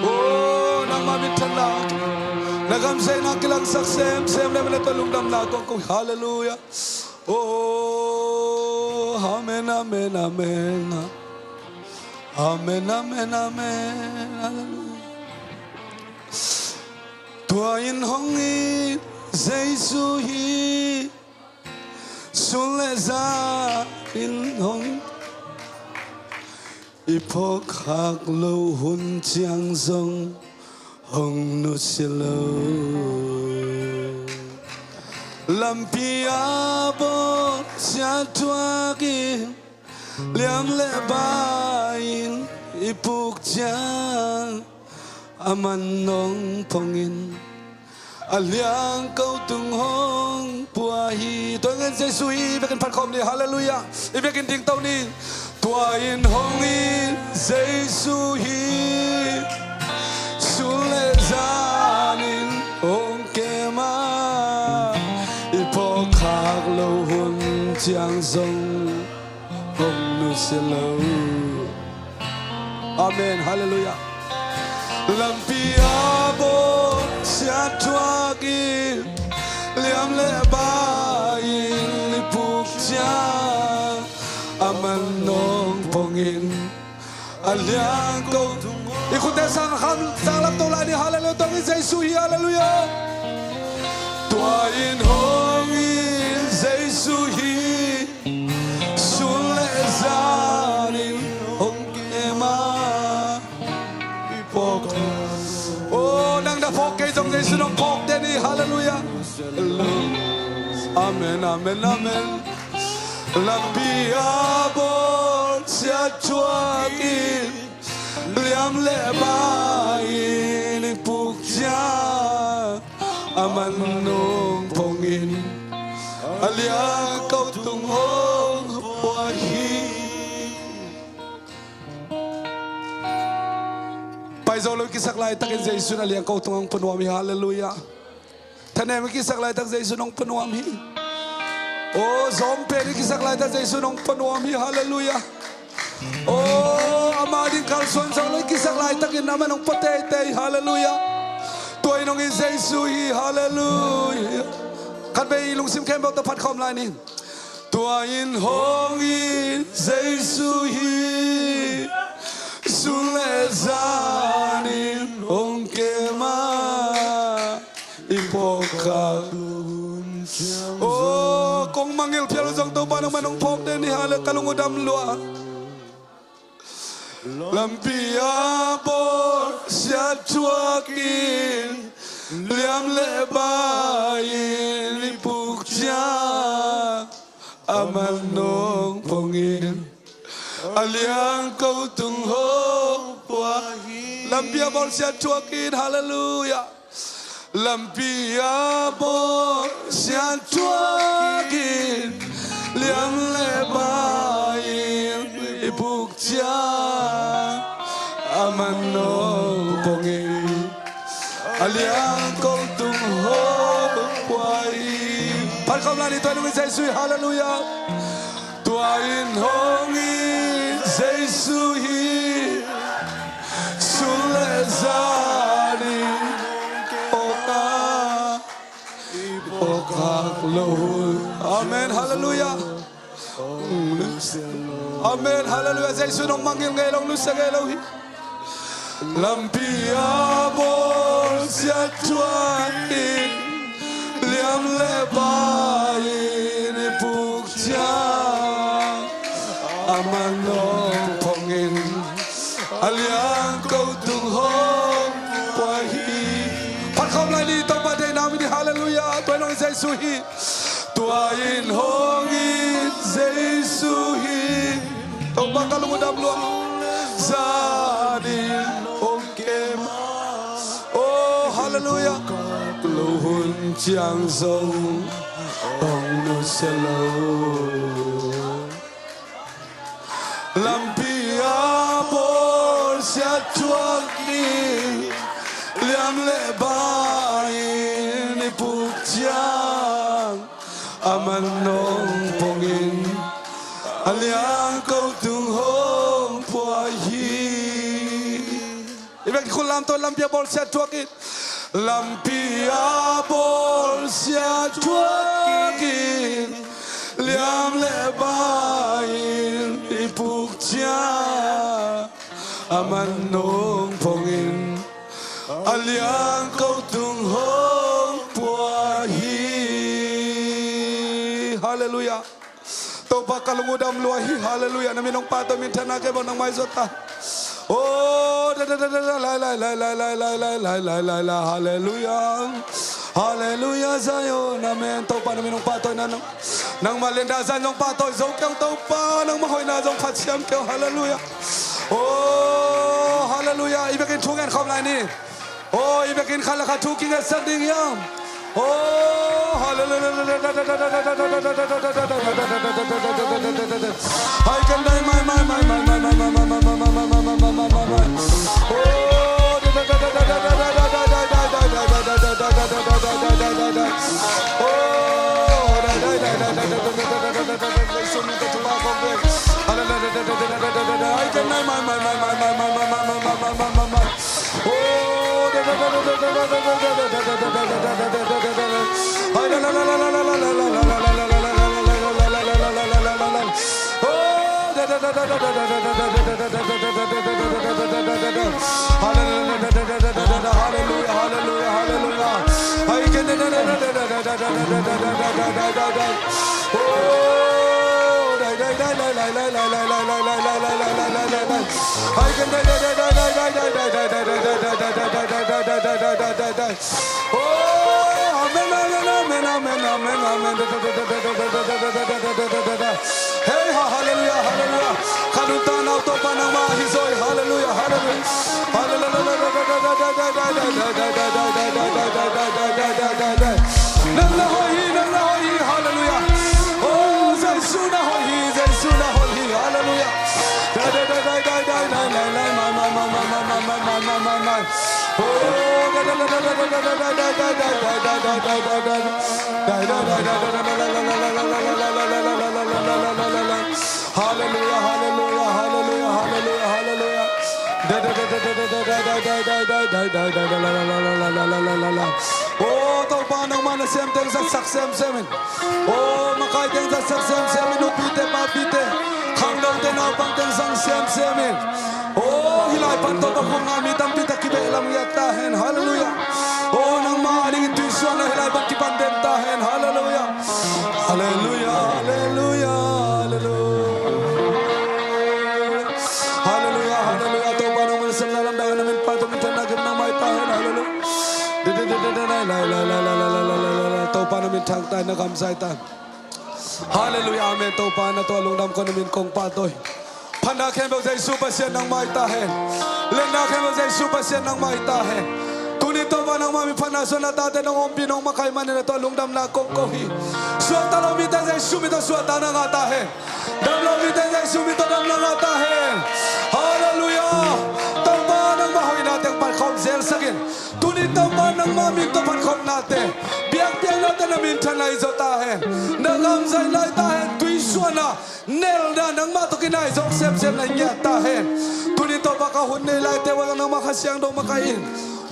Oh, nangmah minthanna, na gam zeina kilangsak semsem le, na tawh lungdamna kong ko hi. Hallelujah. Oh, amen, amen, amen. Amen, amen, amen. Hallelujah. Tua in hong it Jesu hi. Sun le zan in hong, i phawkkhak loh hun ciang zong hong nusia lo. Lampi ah bawlsia thuakin, liam le bai-in i puk ciang, aman nong pongin, a liang ko tung hong pua hi. Tua in hong it Jesu hi. I vekin phat khawm ni, hallelujah. I vekin dingto ni. Tua in hong it Jesu hi. Sun le zan in hong kem a, i phawkkhak loh hun ciang zong hong nusia lo. Amen. Hallelujah. Lampi ah bawlsia thuakin, liam le bai-in i puk ciang, aman nong pongin, a liang ko tung. I khutte sang kham, sang lam to lai ni, hallelujah. Tua in hong it Jesu hi, hallelujah. Tua in hong it Jesu hi. Sun le zan in hong kem a, i phawk. Oh, nang na phawk kei zong Jesu nong phawk den hi. Hallelujah. Amen, amen, amen. Lampi ah bawlsia thuakin, liam le bai-in i puk ciang, aman nong pongin, a liang ko tung hong pua. kisak laitakin Jesu in a liangko tungah hong pua nuam hi. Halleluiah. Thanem i kisak laitak Jesu in hong pua nuam hi. O, zawm pen i kisak laitak Jesu in hong pua nuam hi. Halleluiah. O, ama ding kalsuan zong lo i kisak laitakin aman hong pua teitei. Halleluiah. Tua in hong it Jesu hi. Halleluiah. Khatvei i lungsim khempeuh tawh phat khawm lai ni. Tua in hong it Jesu hi. Sun le zan in hong kem a, i phawk khak. O, kong mangngilh phial uh zong Topa nangman hong phawk den ni. Hallel, ka lung uh dam lua. Lampi ah bawlsiat thuak in, liam le bai in i puk ciang, aman hong pong in, a liangko tung hong pua hi. Lampi ah bawlsiat thuak in, halleluiah. Lampi ah bawlsiat thuak in, liam le bai in i puk ciang, aman hong pong in, a liangko tung hong pua hi. Phat khawm lai ni, tua in hong it Jesu hi. Halleluiah. Tua in hong it Jesu hi. Sun le zan in hong kem a, i phawk khak loh hun. Amen. Halleluiah. Amen. Halleluiah. Jesu in hong mangngilh ngei lo, hong nusia ngei lo hi. Lampi ah bawlsiat thuak in, liam le bai in i puk ciang, aman hong pong in, a liangko tung hong pua hi. Phat khawm lai ni, Topa deihna min in. Halleluiah. Tua in hong it Jesu hi. Tua in hong it Jesu hi. Topa, ka lung uh dam lua. Zan in hong kem a. Oh, halleluiah. Loh hun ciang zong hong nusia lo. Lampi ah bawlsiat thuak in, liam le bai in i puk ciang, aman hong pong in, a liangko tung hong pua hi. I bek khut lam tawh, lampi ah bawlsiat thuak in. Lampi ah bawlsiat thuak in, liam le bai in i puk ciang, aman hong pong in, a liangko tung hong pua hi. Halleluiah. Topa, ka lung uh dam lua hi. Halleluiah. Na min hong pahtawi, minthanna khempeuh nangmah i zuat ta. Oh, da, da, da, da, da, lai, lai, lai, lai, lai, lai, lai, lai, lai, lai, lai, halleluiah. Halleluiah, Zion, amen. Topa, na min hong pahtawi na, nang, nangmah liandah Zion zong pahtawi zo kei ung Topa, nangmah hoihna zong phatsiam kei ung. Halleluiah. Oh, halleluiah. I biakinn thu ngen khawm lai ni. Oh, i biakinn khat le khat thu kingetsak ding hiam? Oh, halleluiah. Hai, kan dai mai, mai, mai. Oh, oh, dai, dai, dai. Hai, kan dai mai, mai, mai. Halleluiah, halleluiah, halleluiah. Oh, dai, dai, dai. Oh, amen, amen, amen. Hey, ha, halleluiah, halleluiah. Ka nuntakna uh Topa nangmah ahi zaw hi. Halleluiah, halleluiah. Nang na hoih hi, nang na hoih hi. Halleluiah. Oh, Jesu na hoih hi, Jesu na hoih hi. Halleluiah. Dai, dai, dai, dai, dai, dai, dai, dai, dai, mai, mai, mai, mai, mai, mai, mai, mai, mai, mai, mai. Halleluia, halleluia, halleluia, halleluia, halleluia. Oh, Topa, nangmah na sem teng zatsak semsem in. Oh, makai teng zatsak semsem in, upite, papite, khangnote, naupang teng zang semsem in. Oh, hih lai pan tawh bang khong a mi tampi tak kibeh lam ngiat ta hen. Halleluia. Oh, nangmah a dingin tuisuahna hih lai pan kipan den ta hen. Halleluia. Halleluia, halleluia, halleluia. Halleluia, halleluia. Topa nangmah na semna lamdang na min pan tawh min thanna kim nangmah hi ta hen. Halleluia. Topa na min thang ta hen, na kamsai ta hen. Halleluia, amen. Topa na tawh lungdam ko, na min kong pahtawi. Phatna khempeuh Jesu Pasian nangmah hi ta hen. Liatna khempeuh Jesu Pasian nangmah hi ta hen. Tuni Topa nangmah min phatna suan na tate nong ompih nong makaih manin na tawh lungdamna kong ko hi. Suakta lo mite Jesu min tawh suakta na ngah ta hen. Dam lo mite Jesu min tawh damna ngah ta hen. Halleluia. Topa nangmah hoihna teng phatkhawm zelsak in. Tuni Topa nangmah min tawh phatkhawmnate, biakpiaknate na minthanna hi zaw ta hen. Na kamsai lai ta hen. Tuisuahna, nelna nangmah tawh kinai zawk semsem na hi ngiat ta hen. Tuni Topa ka hun nei laite uah zong nangmah Kha Siangtho makaih in.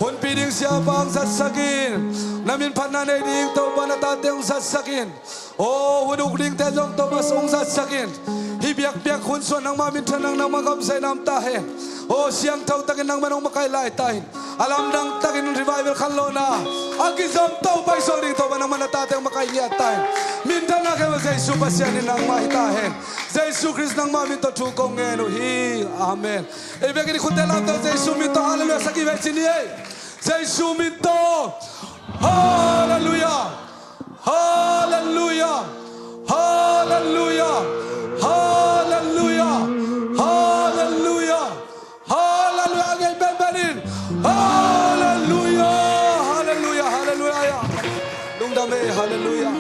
Hunpi ding siapa hong zatsak in. Na min phatna nei ding Topa na tate hong zatsak in. Oh, hun uk dingte zong Topa hong zatsak in. Hih biakpiak hun suan nangmah minthan nang, nangmah kamsai nam ta hen. Oh, siangtho takin nangmah nong makaih lai ta in. A lamdang takin revival khanlawhna a kizom to paisuak ding Topa nangmah na tate hong makaih ngiat ta in. Minthanna khempeuh Jesu Pasian in nangmah hi ta hen. Jesu Khrist nangmah min tawh thu kong ngen uh hi. Amen. Ei, biakinn khutte lamto Jesu min tawh halleluia sa kik vei ci ni ei. Jesu min tawh halleluia. Halleluia. Halleluia. Halleluia. Halleluia. Halleluia. A ngei penpen in. Halleluia. Halleluia. Halleluia. Lungdam ei. Halleluia.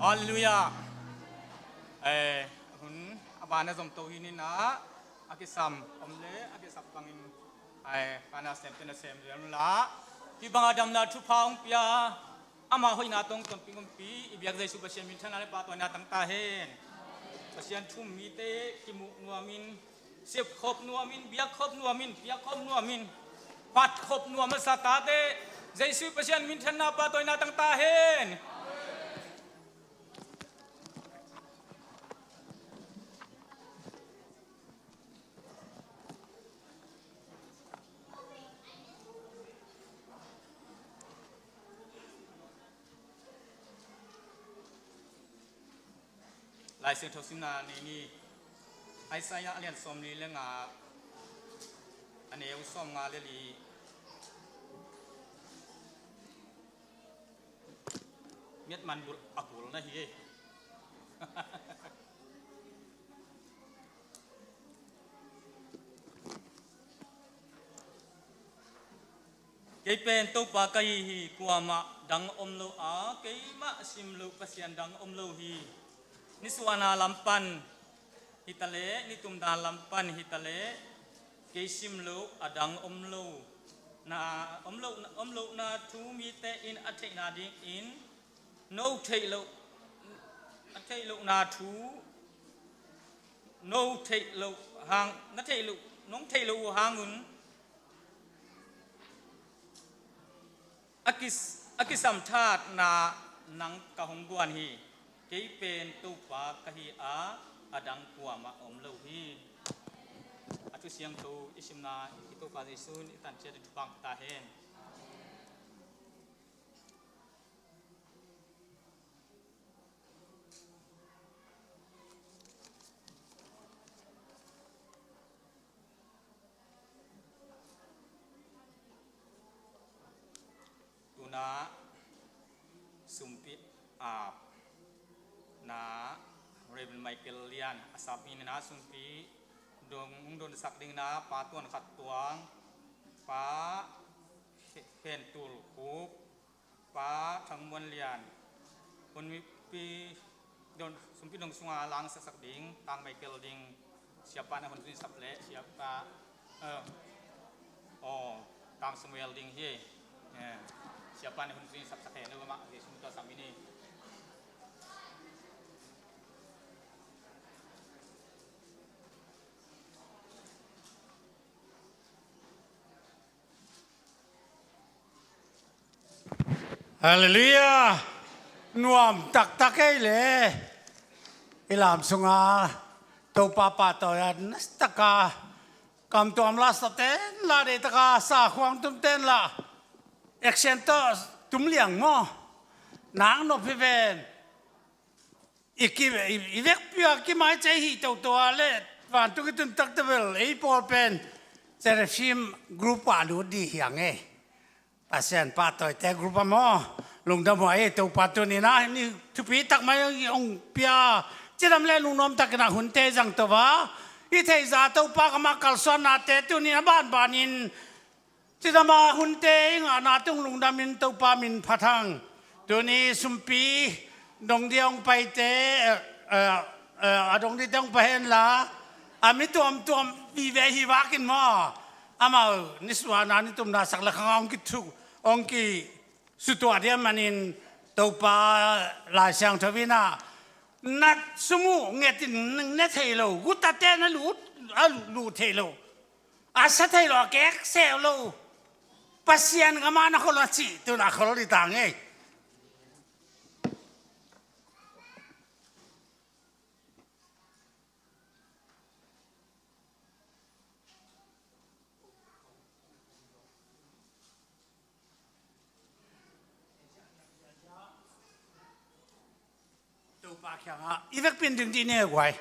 Halleluia. Eh, hun a ban a zom to hi ni na, a kisam om le a kisap bangin, eh, pana sem te na sem lian la. Hih bang a damna thupha hong pia, ama hoihna tawh hong tonpih hong pi i biak Jesu Pasian minthanna le pahtawina tang ta hen. Pasian thu um mite kimuh nuamin, sepkhop nuamin, biakkhop nuamin, piakkhop nuamin, phatkhop nuam a sa tate Jesu Pasian minthanna pahtawina tang ta hen. Lai Siangtho simna nei ni. Isaiah a lian sawmli le nga, a neu sawmnga le li. Miat man bul a bul na hi e. Kei pen Topa ka hi hi, kuamah dang om lo a, keimah sim loh Pasian dang om lo hi. Nisuahna lam pan hi ta leh, nitumna lam pan hi ta leh, kei sim loh a dang om lo na, om lo, om lohna thu mite in a theihna dingin, no theih loh, a theih lohna thu, no theih loh hang, na theih loh, nong theih loh uh hangun, a kis-, a kisam thatna nang ka hong guan hi. Kei pen Topa ka hi a, a dang kuamah om lo hi. A thu siangtho i simna i Topa Jesu in i tan ciat in thupha hong pia ta hen. Michael Lian a sap hi na, sumpi dong, ung donsak ding na, Pa Tuan Khat Tuang, Pa Hen Tul Khup, Pa Thang Muan Lian, hun mipi dong, sumpi dong sunga lang saksak ding, Tang Michael ding, siapa na hun sung sap le, siapa, eh, oh, Tang Samuel ding hi, eh, siapa na hun sung sap sak he, no ma, di sum to sam ini. Halleluiah. Nuam taktak ei le. I lam sunga Topa pahtawi a nastaka kamtuam la sa ten la, deitaka sa khuang tum ten la, action tawh tum liang maw? Nang nop hi ven. I ki, i, i vekpi a kimaici hi toto a le, vantung i tun takte bel ei pawl pen Seraphim group ah lut dih hiang e. Pasian pahtawite group ah maw? Lungdam huai e. Topa tuni-in ah ni thupi tak mai hong pia, cidam le lungnuam takin ah hunte zang to a, i theihsa Topa kamah kalsuannate tuni-in a banbanin cidam a hunte i ngahna tung lungdamin Topa min phat hang. Tuni sumpi dong dia hong paite, eh, eh, eh, a dong dite hong pai hen la, a mi tuamtuam vive hi vakin maw? Amau nisuahna nitumna sak le khang hong kithuk, hong kisutuah dia manin Topa Lai Siangtho in ah, na sum uh ngetin ne thei lo, gutate na luh, a luh thei lo, a sa thei lo, a kek seh lo, Pasian gam ah na khol a cih tun a khol dih ta ngei. Topa kiangah i vekpi in ding dih ni e guai.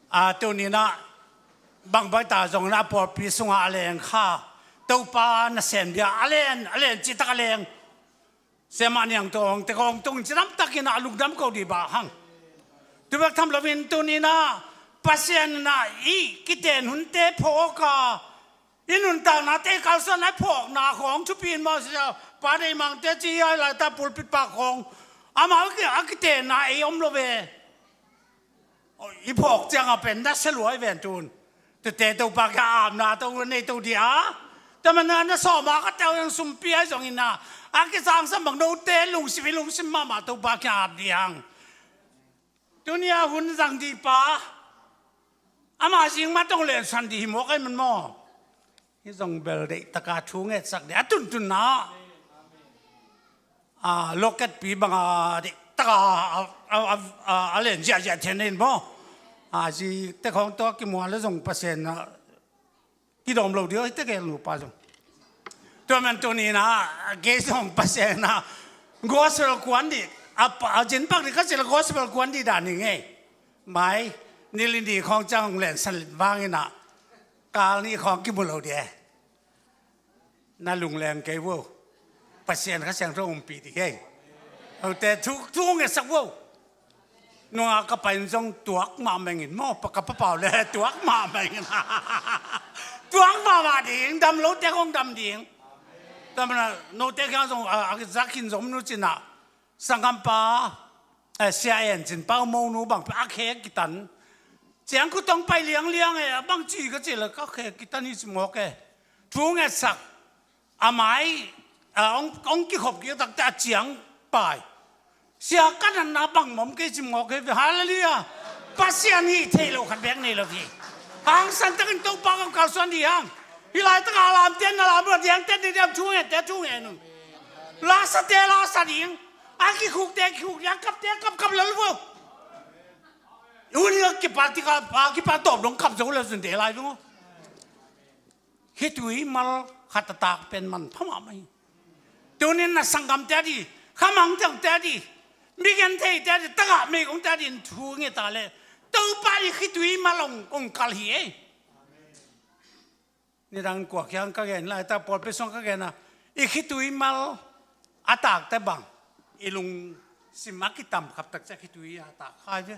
A, tuni-in ah bang baita zongin a pawlpi sungah a leng kha, Topa nasem dia a len, a len citak a leng, siamah niang tawh hong tek hong tung cidam takin ah lungdam ko dih bang hang. Tu bek tham loin tuni-in ah Pasian in ah i kiten hunte phawk a, i nuntaknate i kalsuanna i phawkna khawng thupi in maw, sia Pa Dei Mangte ci hi a, hi laitak pulpit pak khawng amau a kitenna ei om lo ve. I phawk ciangah pen na sia lua hi ven tun. Tute Topa kiang apna to nei to dih a. Tua manin na sawm a ka teu hong sumpi ahi zongin ah, a kisangsa bang note lungsim, i lungsim mahmah Topa kiang ap dih hang. Tuni a hun zang dih pa, ama zing mah tong lensan dih hi mawk ahi man maw? Hi zong bel deihtaka thu ngetsak dih a tuntunna. A, loket pi banga deihtaka a, a, a, a, a len ziahziah thian in maw? A, zi te khawng tawh kimual le zong Pasian a kidawm lo dih aw, hi te gel nupa zong. Tua man tuni-in ah kei zong Pasian a gospel kuan dih a, a zinpak dih ka cih le gospel kuan dih dan hi ngei. Mai, ni li ni khawng ciang hong lensan vangin ah kal nih khawng kimu lo dih e. Na lungleng kei vo. Pasian Kha Siangtho hong pi dih hei. Hote thu, thu ngetsak vo. Nunga ka pa in zong tuak mahmah ing in maw, pa ka pa pau le tuak mahmah ing in. Tuak mahmah ding, dam lote khawng dam ding. Tua manin note kiang zong a, a zak khin zom nu cin ah, sanggampa, eh, Sia En cin, Pau Mo nu bang pen a khe kitan. Ciang khut hong pai liangliang e, a bang ci ka cih le ka khe kitan hi ci mawk e. Thu ngetsak. A mai, a, hong, hong kikhop kik takte a ciang pai. Sia ka natna bang mawk kei ci mawk kei ve. Halleluiah. Pasian hih theih loh khat beek nei lo hi. Hangsan takin Topa kong kalsuan dih hang. Hih laitak a lamte na lam lo ding, te ding diam, thu ngette thu ngen un. Lasate lasa ding. A kikhukte kikhuk ding, a kapte kapkap lel vo. Uni a kipa tika, a kipa tawp dong kap zo le zun de lai vo. Khitui mal khat a tak pen manpha mahmah hi. Tunin na sanggamte ading, khamangthangte ading, migentheite ading, tagah meigongte ading thu nget a le, Topa i khitui mal hong, hong kal hi ei. Nidang kua kiang ka gen lai ta, pawlpi sung ka gen a, i khitui mal a takte bang i lungsim a kitam khap tak ciang khitui a tak khai ve.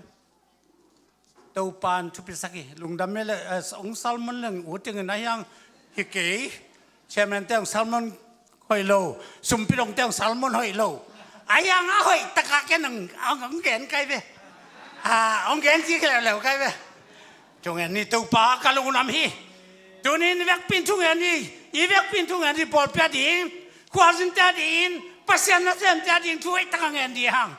Topa'n thupisak hi. Lungdam mele, eh, ong sermon leng u tingin a hiang hi kei. Chairman te ong sermon hoih lo, sumpi dongte ong sermon hoih lo. A hiang a hoih taka ken ong, ong, ong gen kai ve. Ah, ong gen ci kei leuleu kai ve. Thungen ni Topa ka lungdam hi. Tunin i vekpi in thungen ni, i vekpi in thungen ni pawlpi a ding. Khualzinte a ding, Pasian nasemte a ding thu hoih taka ngen dih hang.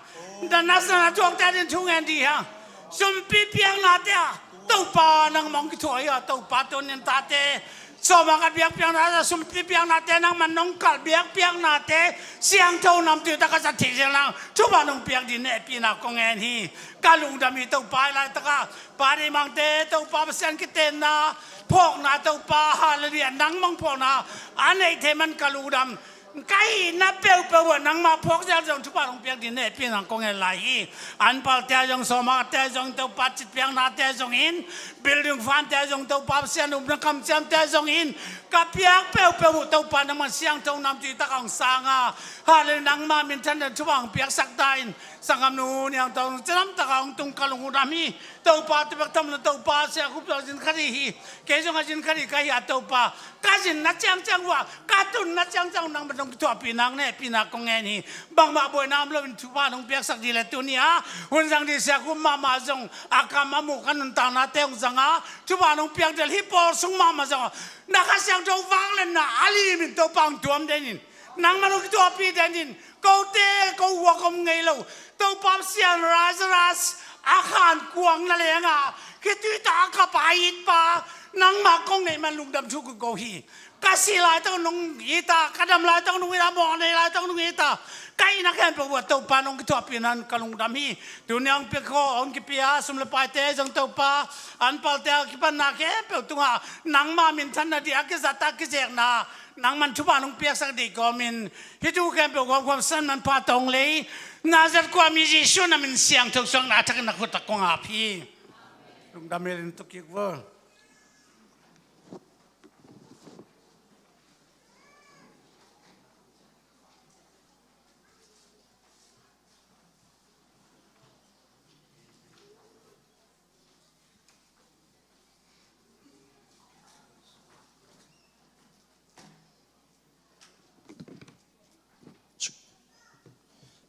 Dan nasana thuakte a ding thu ngen dih hang. Sumpi piaknate ah Topa nangmah ong kithuah hi a, Topa tunin tate. Sawma ka biakpiaknate, sumpi piaknate, nangmah nong kalh biakpiaknate siangtho namtui taka zat theih zel nang thupha nong piak ding hehpihna kong ngen hi. Ka lungdam hi Topa, hih laitaka Pa Dei Mangte, Topa Pasian kitenna, phawkna Topa, halleluiah, nangmah ong phawkna a neih theih man ka lungdam. Ka hihna peuhpeuh ah nangmah phawk zel zong thupha nong piak ding hehpihna kong ngen lai hi. Anpalte ah zong, sawmate ah zong, Topa citpiaknate ah zong in, building fund te ah zong, Topa Pasian upna kamciamte ah zong in, ka piak peuhpeuh uh Topa nangmah siangtho namtui taka ong sang a, halleluiah, nangmah minthanna thupha ong piaksak ta in. Sanggamnu Niang Tawng cidam taka ong tung ka lungdam hi. Topa, tua bek tham lo Topa, Sia Khup tawh zin khat hi hi. Kei zong a zin khat hi ka hi a Topa. Ka zinna ciangciang uh ah, ka tunna ciangciang uh nangmah nong kithuahpih nang hehpihna kong ngen hi. Bangmah buaina om loin thupha nong piaksak dih leh tuni a hun zang dih Sia Khup mahmah zong a kam a muh ka nuntaknate ong zang a, thupha nong piak dih leh hih pawl sung mahmah zong a, na Kha Siangtho vangliatna a limin Topa ong tuam den in. Nangmah nong kithuahpih den in. Kote ko uak om ngei lo. Topa Pasian, Lazarus a khankuang na leng a, khitui tak a kap a it pa, nangmah kong neih man lungdam thu ka ko hi. Ka sih laitak nong it a, ka dam laitak nong it a, mawhnei laitak nong it a, ka itna khempeuh uh ah Topa nong kithuahpih nang ka lungdam hi. Tuni a ong pia khawm, ong kipia sum le paite zong Topa, anpalte a kipatna khempeuh tungah nangmah minthanna ding a kizat a kizekna nangmah'n thupha nong piaksak dih kawmin, hih thu khempeuh kawmkawm san manpha tawng lei, Nazareth khuami Jesuh na min siangtho suakna a thakin na khut ah kong ap hi. Lungdam hel in tu kik vo.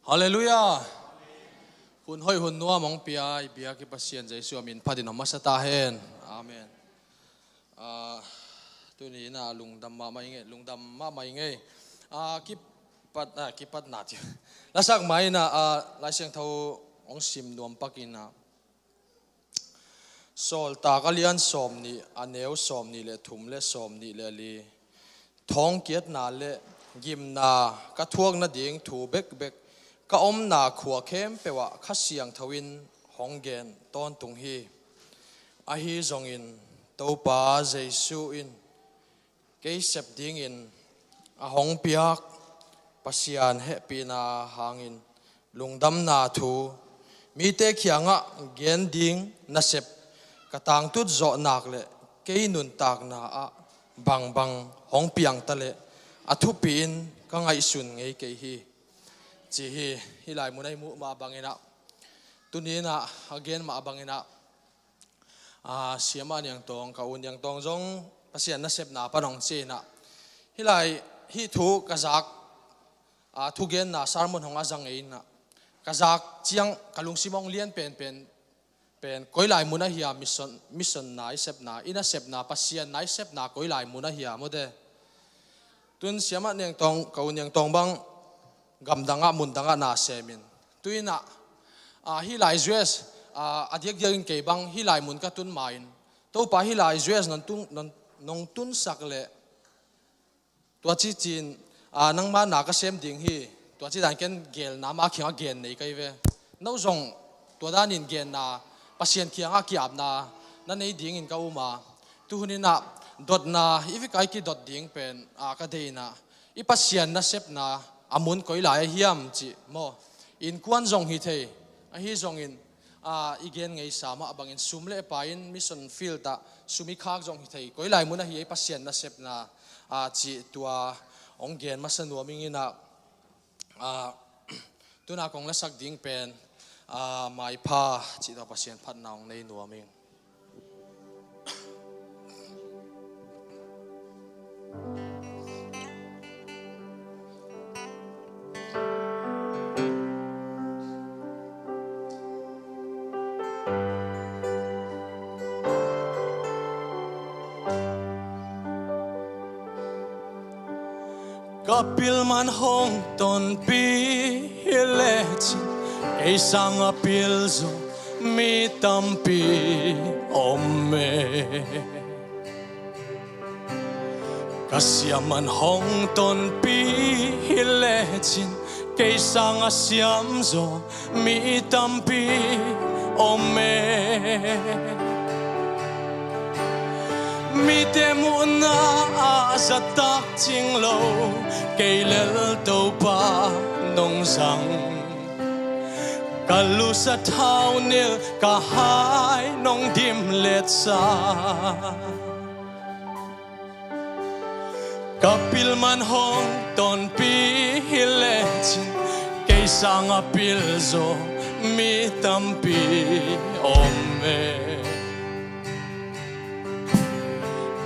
Halleluiah. Hun hoih hun nuam hong pia i biak i Pasian Jesuh a min phatin hong masa ta hen. Amen. Ah, tuni in ah lungdam mahmah i ngei, lungdam mahmah i ngei. Ah, kipat, ah, kipatna ci. Lasak mai in ah, ah, Lai Siangtho hong sim nuam pak in ah, Sawltak a lian sawmnih, a neu sawmnih le thum le sawmnih le li. Thawngkiatna le gimna ka thuak nading thu bekbek ka omna khua khempeuh ah Kha Siangtho in hong gen tawntung hi. Ahi zongin Topa Jesuh in kei sep dingin a hong piak Pasian hehpihna hangin lungdamna thu, mite kiangah gen ding nasep ka tangtut zawh nak le kei nuntakna ah bangbang hong piang ta leh a thupi in ka ngaihsun ngei kei hi, ci hi. Hih lai mun ah i muh mah bangin ah, tuni in ah a gen mah bangin ah, ah, Siamah Niang Tawng, ka u Niang Tawng zong Pasian nasepna pan hong ci in ah, hih lai, hih thu ka zak, ah, thugenna sermon hong a za ngei in ah, ka zak ciang ka lungsim hong lian penpen pen koi lai mun ah hiam, mission, mission na i sepna, i nasepna, Pasian na i sepna koi lai mun ah hiam, mawte. Tun Siamah Niang Tawng, ka u Niang Tawng bang gamdang ah, mundang ah na sem in. Tu in ah, ah, hih lai U S, ah, a diakdiak in kei bang hih lai mun ka tun ma in, Topa, hih lai U S nong tun, nong, nong tunsak leh tua ci-in, ah, nangma na ka sem ding hi. Tua ci dan ken gelna mah kiangah gen nei ka hi ve. No zong tua danin genna, Pasian kiangah ki-apna na nei dingin ka um a. Tuhun in ah dotna, i vik a i kidot ding pen, ah, ka deih in ah, i Pasian nasepna a mun koi lai ah hiam cih maw? Innkuan zong hi thei. Ahi zongin, ah, i gen ngeisa mah bangin sum le pai in mission field ah sum i khak zong hi thei. Koi lai mun ah hi ei Pasian nasepna, ah, cih tua hong gen masa nuam ing in ah, ah, tuna kong lasak ding pen, A, maipha cih tawh Pasian phatna hong nei nuam ing. Ka pil man hong tonpi hi lecin, kei sanga pil zaw mi tampi om e. Ka siam man hong tonpi hi lecin, kei sanga siam zaw mi tampi om e. Mite muhna ah zahtak cing lo, kei lel Topa nong zang. Ka lusa thaunil, ka hai nong dim letsak. Ka pil man hong tonpi hi lecin, kei sanga pil zaw mi tampi om e.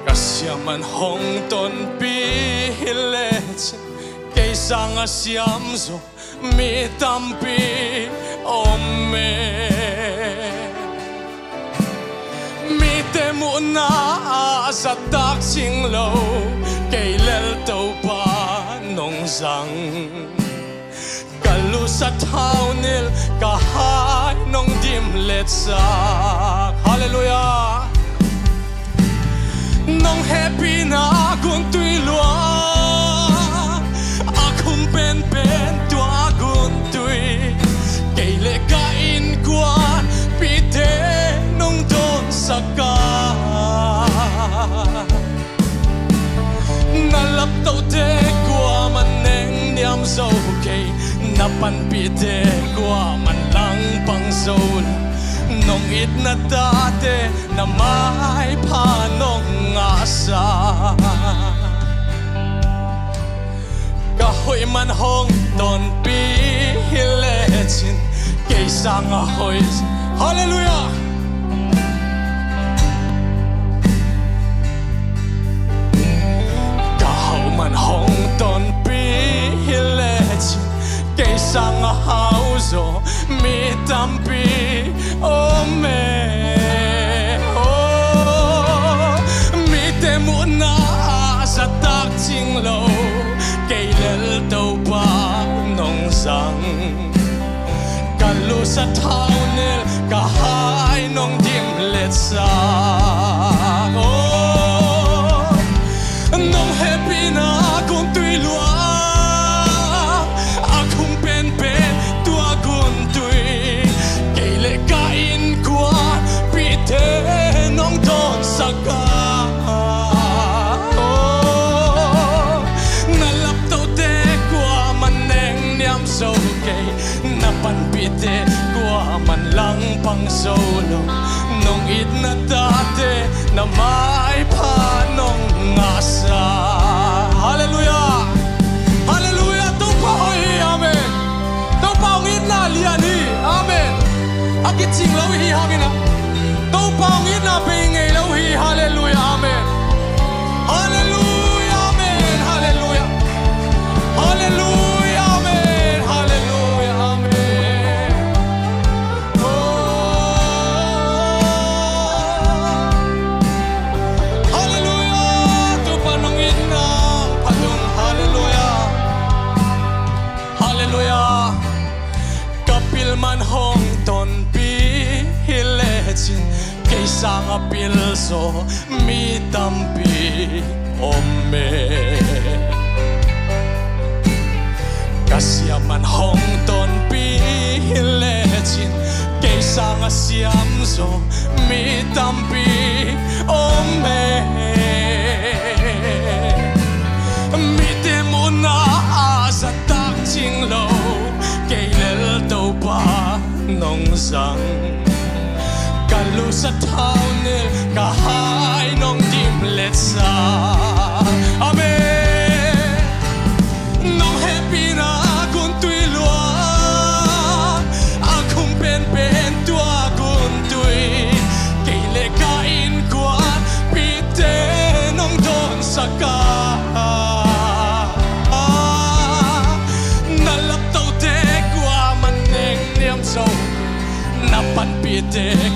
Ka siam man hong tonpi hi lecin, kei sanga siam zaw mi tampi om e. Mite muhna ah zahtak cing lo, kei lel Topa nong zang. Ka lusa thaunil, ka hai nong dim letsak. Halleluiah. Nong hehpihna guntui luang, a khum penpen tua guntui, kei le ka innkuanpihte nong dawnsak a. Na laptohte kuaman nengniam zo kei, na panpihte kuaman langpang zo lo, nong itna tate na maipha nong ngahsak. Ka hoih man hong tonpi hi lecin, kei sanga hoih. Halleluiah. Ka hau man hong tonpi hi lecin, kei sanga hau zaw mi tampi om e. Oh, mite muhna ah zahtak cing lo, kei lel Topa nong zang. Ka lusa thaunil, ka hai nong dim letsak. Oh, nong hehpihna guntui luang, a khum penpen tua guntui, kei le ka innkuanpihte nong dawnsak a. Oh, na laptohte kuaman nengniam zo kei, na panpihte kuaman langpang zo lo, nong itna tate na maipha nong ngahsak. Halleluiah. Halleluiah. Topa hoih hi. Amen. Topa hong itna lian hi. Amen. A kicing lo hi hangin ah, Topa hong itna bei ngei lo hi. Halleluiah. Amen. Halleluiah. Amen. Halleluiah. Halleluiah. Amen. Halleluiah. Amen. Oh. Halleluiah. Topa nong itna phat ung. Halleluiah. Halleluiah. Ka pil man hong tonpi hi lecin, kei sanga pil zaw mi tampi om e. Ka siam man hong tonpi hi lecin, kei sanga siam zaw mi tampi om e. Mite muhna ah zahtak cing lo, kei lel Topa nong zang. Ka lusa thaunil, ka hai nong dim letsak. Amen. Nong hehpihna guntui luang, a khum pen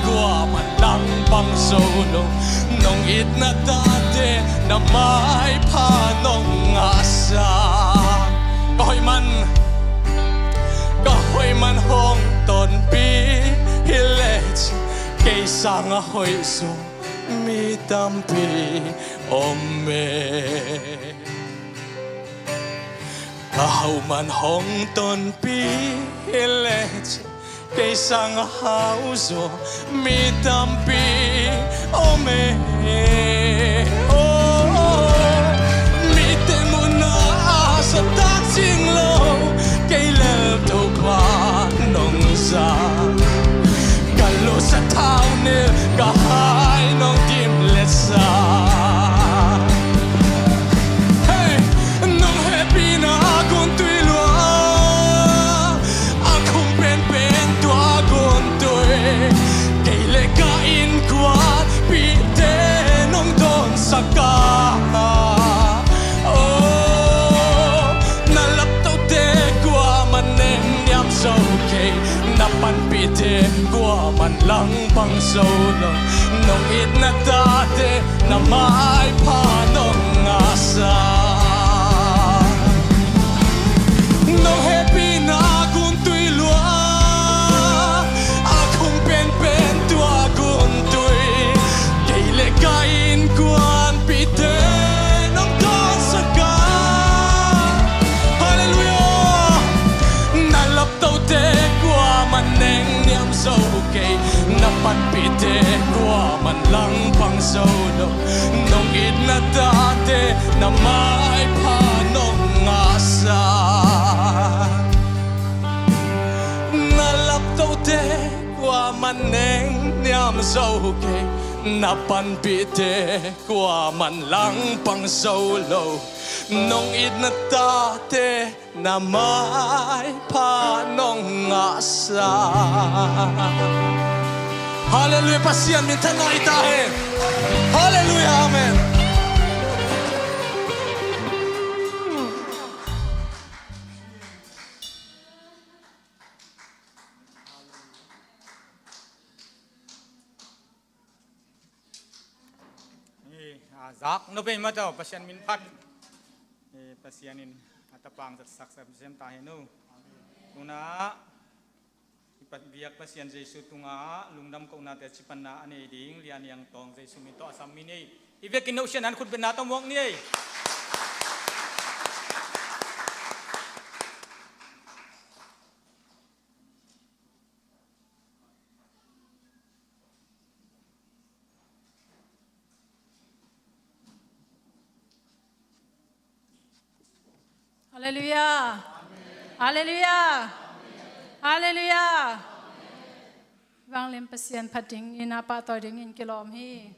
Kuaman langpang zo lo, nong itna tate na maipha nong ngahsa. Ka hoih man, ka hoih man hong tonpih hi leh ci, kei sanga hoih zo mi tampi om e. Ka hauh man hong tonpih hi leh ci, kei sanga hauh zo mi tampi om e. Oh, mite muhna a zahtak cing lo, kei lel Topa nong za. Ka lo sathau neu, ka hai nong dimlet sa. Hey, nong hehpihna guntui lua, a khum penpen tua guntui. Kei le ka innkuanpihte nong dawnsak a. Oh, na laptote kuaman nengniam zo kei, na panpihte kuaman langpang zo lo, nong itna tate na maipha nong ngahsa. Nong hehpihna guntui lua, a khum penpen tua guntui. Kei le ka innkuanpihte nong dawnsak a. Halleluiah. Na laptote kuaman nengniam zo kei, na panpihte kuaman langpang zo lo, nong itna tate na maipha nong ngahsa. Na laptote kuaman nengniam zo kei, na panpihte kuaman langpang zo lo, nong itna tate na maipha nong ngahsa. Halleluiah, Pasian minthanna hi ta hen. Halleluiah, amen. Zak no pei mataw, Pasian min phat. Pasian in a tapang zat saksa sem ta hen o. Tuna biak Pasian Jesu tunga lungdam kohnate cipanna a nei ding Lian Hiang Tawng Jesu min tawh a sam mi nei. I vekin no sian an khut betna tawh muak ni ei. Halleluiah. Halleluiah. Halleluiah. Vanglian Pasian phat dingin a pahtawi dingin kilawm hi.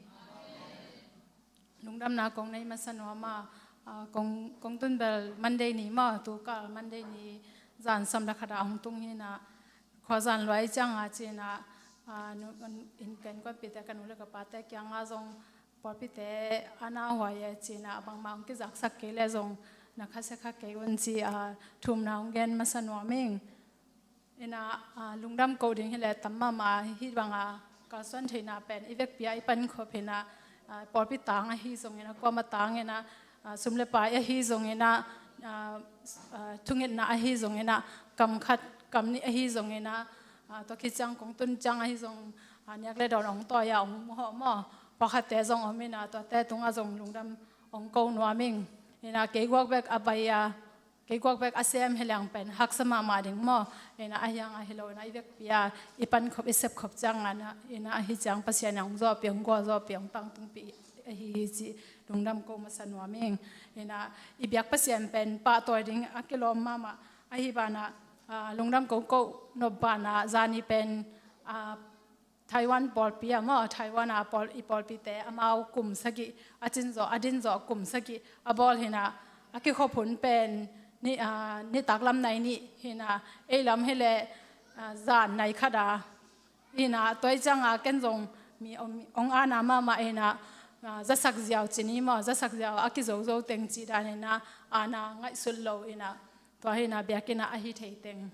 Lungdamna kong nei masa nuam a, kong, kong tun bel Monday ni maw, tukal Monday ni zan sawm le khat a hong tung hi na, khuazan luai ciang a ci na, innkuanpihte, ka nu le ka pate kiang a zong pawlpite a na huai e ci na, bangmah hong kizaksak kei le zong na khasia kha kei un ci a, thumna hong gen masa nuam ing. Ina, lungdam ko ding hi le tam mahmah hi bang a, kalsuan theihna pen i vekpi a i pankhop hi na, pawlpi tang ahi zongin a, kuama tang ina, sum le pai ahi zongin a, thungetna ahi zongin a, kam khat kam nih ahi zongin a, tua khit ciang kong tun ciang ahi zong, niak le dawn hong tawi a hong muhawh maw, pawlkhatte zong om ina, tuate tungah zong lungdam hong ko nuam ing. Ina, kei guak bek a bai a, kei guak bek a sem hi leng pen haksa mahmah ding maw. Ina, ahi hang ahi lo ina, i vekpi a i pankhop i sepkhop ciang a ina, ahi ciang Pasian in hong zawhpih, hong gualzawhpih, hong tangtungpih ahi hi cih lungdam ko masa nuam ing. Ina, i biak Pasian pen pahtawi ding a kilawm mahmah ahi banah, lungdam ko ko nop banah zani pen, Taiwan pawlpi ah maw, Taiwan a pawl, i pawlpite amau kum sagih a cin zawh, a din zawh kum sagih a bawl hi na, a kikhop hun pen ni, nitak lam nai nih hi na, ei lam hi leh zan nai khat a hi na, tua ciang a ken zong mi hong ana mahmah hi na, zasak ziau ci ni maw, zasak ziau a kizozo teng cih dan hi na, ana ngaihsut lo hi na, tua hi na biakinn ah a hi thei teng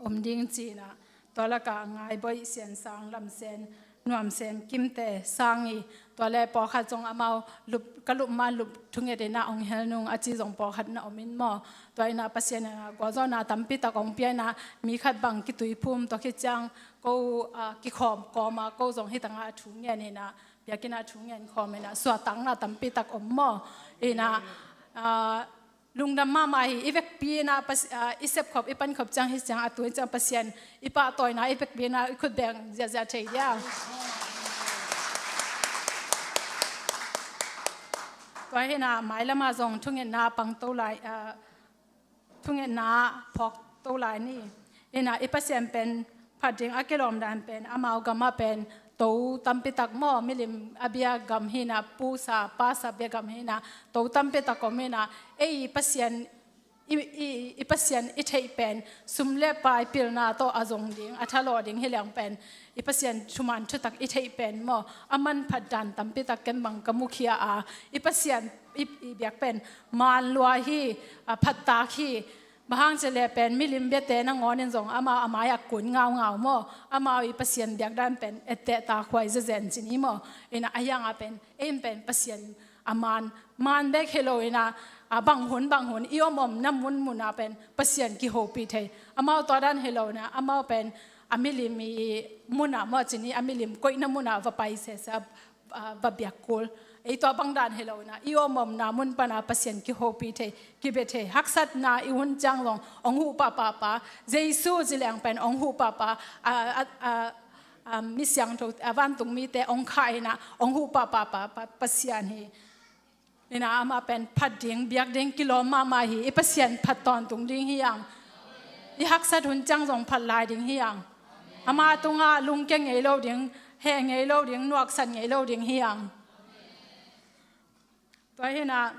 om ding ci na, Tua laka Ngaiboih, Siansang, Lamsen, Nuamsen, Kimte, Sang i, tua le pawlkhat zong amau lup, ka lup ma lup thunget ina ong hel nung a ci zong pawlkhat na om in maw. Tua ina Pasian ina gualzawhna tampi tak ong pia ina mi khat bang kituiphum tua khit ciang ko, ah, kikhawm kawma ko zong hitanga thu ngen ina biakinn a thu ngen khawm ina suahtakna tampi tak om maw. Ina, ah, lungdam mahmah hi. I vekpi ina pas-, ah, i sepkhop i pankhop ciang hi ciang a tu in ciang Pasian i pahtawina i vekpi ina i khut beng ziahziah thei dia. Tua hi ina mailama zong thungetna pangto lai, ah, thungetna phawkto lai ni. Ina i Pasian pen phat ding a kilawm dan pen amau gama pen to tampi tak maw, milim a bia gam hi ina, pusa pasa bia gam hi ina, to tampi tak om ina, ei Pasian i, i, i Pasian i theih pen sum le pai pilna tawh a zong ding, a thalawh ding hi leng pen i Pasian thuman thutak i theih pen maw, a manphat dan tampi tak ken bang ka mukhia a, i Pasian i, i biak pen man lua hi, a phattak hi. Bang hang ci le pen milim biate nangawn in zong amau a mai-ah kun ngaungau maw, amau i Pasian biak dan pen etteh takhuai zezen ci ni maw. Ina a hianga pen ei in pen Pasian a man, man bek hi lo ina, a, bang hun bang hun i om omna munmuna pen Pasian kihopih thei. Amau tua dan hi lo ina amau pen a milim i muna maw ci ni, a milim koihna muna va pai sesa, ah, va biak kul. Ei tua bang dan hi lo ina i om omna mun pana Pasian kihopih thei, kibia thei. Haksatna i hun ciang zong ong huh pahpahpa, Jesu ci leng pen ong huh pahpa, ah, ah, ah, ah, mi siangtho, ah, vantung mite ong khah ina ong huh pahpahpa, pa, Pasian hi. Ina amah pen phat ding, biak ding kilawm mahmah hi. I Pasian phat tawntung ding hi ang. I haksat hun ciang zong phat lai ding hi ang. Amah tungah lungke ngei lo ding, heh ngei lo ding, nuaksan ngei lo ding hi ang. Tua hi ina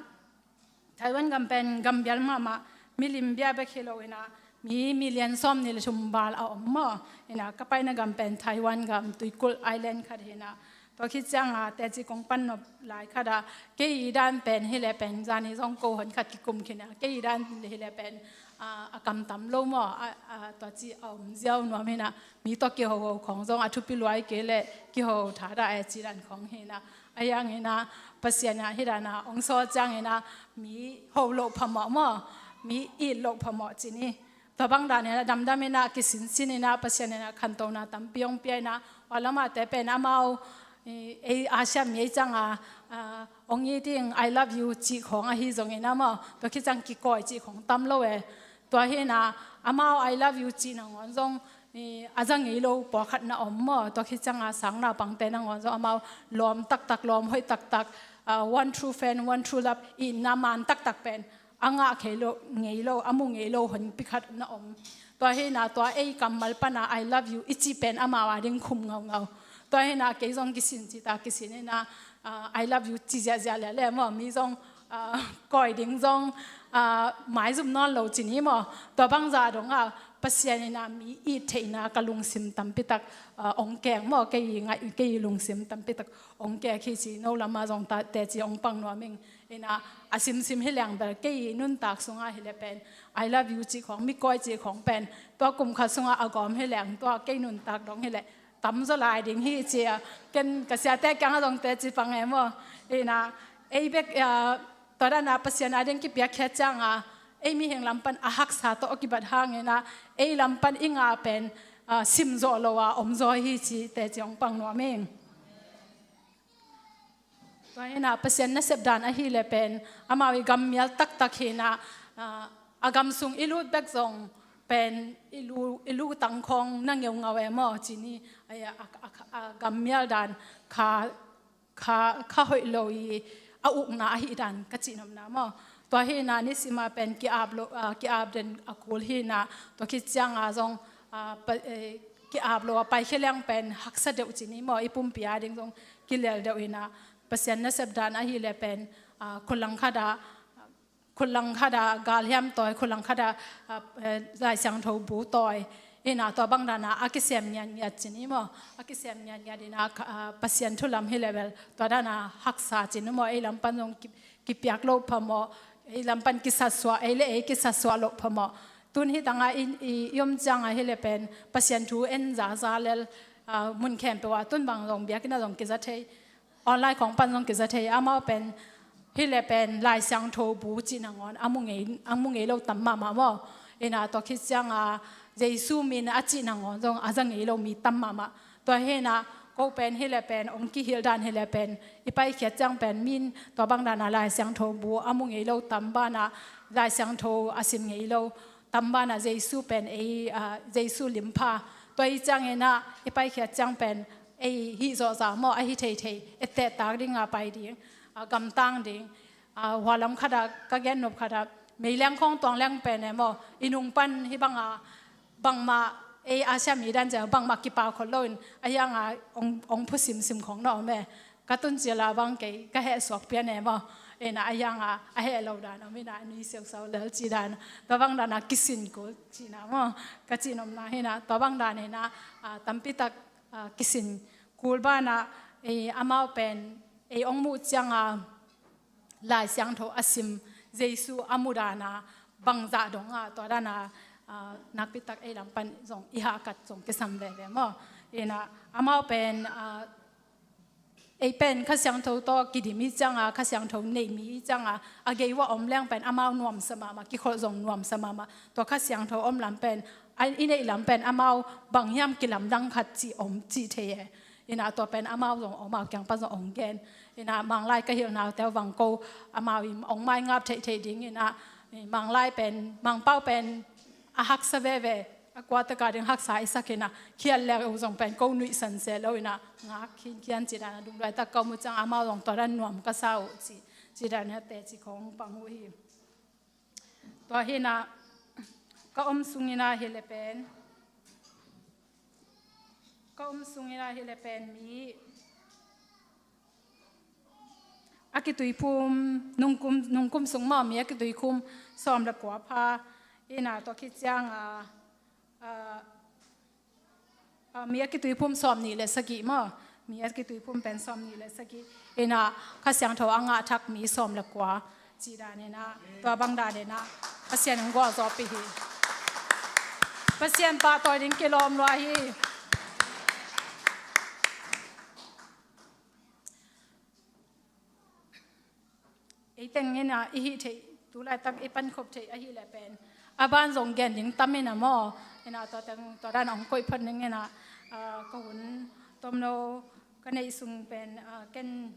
Taiwan gam pen gam bial mahmah, milim bia bek hi lo ina mi million sawmnih le thum val a om maw. Ina ka paina gam pen Taiwan gam, tuikulh island khat hi ina. Tua khit cianga teci kong pan nop lai khata kei i dan pen hi le pen zani zong ko hon khat kikum khin a, kei i dan hi le pen, ah, a kam tam lo maw, ah, ah, tua ci a om ziau nuam hi ina, mi tua kihoho khong zong a thupi luai kei le kihoho tha da e ci dan khong hi ina. A hiang ina Pasian a hi dana ong sawl ciang ina mi ho loh phamawh maw, mi it loh phamawh ci ni. Tua bang dan ina damdam ina kisinsin ina Pasian ina khantona tampi ong pia ina, ua lamate pen amau, i, ei Asia mi ei cianga, ah, ong it ding I love you cih khong ahi zong ina maw, tua khit ciang kikawi cih khong tam lo e. Tua hi ina amau I love you cih nangawn zong, i, a za ngei lo pawlkhat na om maw, tua khit cianga sang naupangte nangawn zong amau lawm taktak, lawm hoih taktak, ah, one true friend, one true love, itna man taktak pen a ngah khei lo, ngei lo, a mu ngei lo honpi khat na om. Tua hi ina tua ei kammal pana I love you i cih pen amau a ding khum ngaungau. Tua hi ina kei zong kisin ci ta, kisin ina, ah, I love you ci ziahziah le le maw, mi zong, ah, kawi ding zong, ah, maizum nawn lo ci ni maw. Tua bangza donga Pasian ina mi it theihna ka lungsim tampi tak, ah, ong keng maw, kei ngai, kei lungsim tampi tak ong keng hi ci, no lama zong ta, teci ong pang nuam ing. Ina a simsim hi leng bel kei nuntak sunga hi le pen I love you cih khong, mi kawi cih khong pen tua kum khat sunga a gawm hi leng tua kei nuntak dong hi le tamzaw lai ding hi ci a, ken ka siate kianga zong teci pang e maw. Ina ei bek, ah, tua dana Pasian a ding kipiakkhiat cianga ei mihing lam pan a haksa tawh a kibat hang ina ei lam pan i ngah pen, ah, simzawh lo a omzaw hi ci teci ong pang nuam ing. Tua hi ina Pasian nasep dan ahi le pen amau i gam mial taktak hi ina, ah, a gam sung i lut bek zong pen i lu, i lu tang khong na ngeungau e maw ci ni. Ai, a, a, a, a gam mial dan kha, kha, kha hoih lo i a ukna ahi dan ka cihnopna maw. Tua hi ina nisima pen ki-ap lo, ah, ki-ap den a kul hi ina, tua khit cianga zong, ah, pa, eh, ki-ap lo a paikhia leng pen haksa deuh ci ni maw, i pumpi a ding zong kilel deuh ina Pasian nasep dan ahi le pen, ah, khut langkhata, khut langkhata galhiam tawi, khut langkhata, ah, eh, Lai Siangtho bu tawi ina tua bang dana a kisem ngiatngiat ci ni maw, a kisem ngiatngiat ina, ah, Pasian thu lam hi le bel tua dana haksa ci ni maw, ei lam pan zong ki, kipiak loh phamawh, ei lam pan kisatsuah, ei le ei kisatsuah loh phamawh. tun hi tangah i, i, i om ciangah hi le pen Pasian thu en zaza lel, ah, mun khempeuh ah tun bang zong biakinn ah zong kiza thei, online khong pan zong kiza thei, amau pen hi le pen Lai Siangtho bu cih nangawn a mu ngei, a mu ngei lo tam mahmah maw. Ina tua khit ciangah Jesu min a cih nangawn zong a za ngei lo mi tam mahmah. Tua hinah ko pen hi le pen ong kihilh dan hi le pen i paikhiat ciang pen min tua bang danah Lai Siangtho bu a mu ngei lo tam banah Lai Siangtho a sim ngei lo tam banah Jesu pen ei, ah, Jesu limpha. Tua i cianginah i paikhiat ciang pen ei hih zawhzah maw a hi theithei ettehtak dingah pai ding, ah, gamtang ding. Ah, hualam khatah ka gen nop khatah meileng khawng tuang leng pen e maw i nung pan hi bangah bangmah ei Asia mi dan ciang bangmah kipau khol loin a hiangah ong, ong phu simsim khong na om e. Ka tun cila bang kei ka heh suak pian e maw. Ina a hiangah a heh lo dan om ina a nui siausau lel ci dan. Tua bang dana kisin kul cina maw. Ka cin omna hina tua bang dan hina, ah, tampitak, ah, kisin kul bana, eh, amau pen ei ong muh cianga Lai Siangtho a sim, Jesu a mudana bangzah donga tua dana, ah, nakpitak ei lam pan zong i hahkat zong kisam veve maw. Ina amau pen, ah, ei pen Kha Siangtho tawh kidim i cianga, Kha Siangtho nei mi i cianga a gei uah om leng pen amau nuamsa mahmah, kikholh zong nuamsa mahmah. Tua Kha Siangtho om lam pen, a, i neih lam pen amau bang hiam kilamdang khat cih om cih thei e. Ina tua pen amau zong om a kiang pan zong ong gen. Ina Manglai ka hilh naute uh vang ko amau i ong maingap theihtheih ding ina, eh, Manglai pen, Mangpau pen a haksa veve, a kuataka ding haksa i sak ina khial leu zong pen ko nuihsan se lo ina ngak khinkhian ci dana dungduai tak ka om uh ciang amau zong tua dan nuam ka sa uh ci, ci dana teci khong pang uh hi. Tua hina ka om sungina hi le pen, ka om sungina hi le pen mi a kituiphum nungkum, nungkum sung maw mi a kituiphum sawm le kua pha ina tua khit cianga, ah, ah, mi a kituiphum sawm nih le sagih maw, mi a kituiphum pen sawm nih le sagih ina Kha Siangtho a ngah thak mi sawm le kua ci dan ina tua bang dan ina Pasian in gualzawhpih hi. Pasian pahtawi ding kilawm lua hi. Ei teng ina i hih theih tu laitak i pankhop theih ahi le pen a ban zong gen ding tam ina maw. Ina tua teng tua dan ong koih phot ning ina, ah, ka hun tomno ka neih sung pen, ah, ken,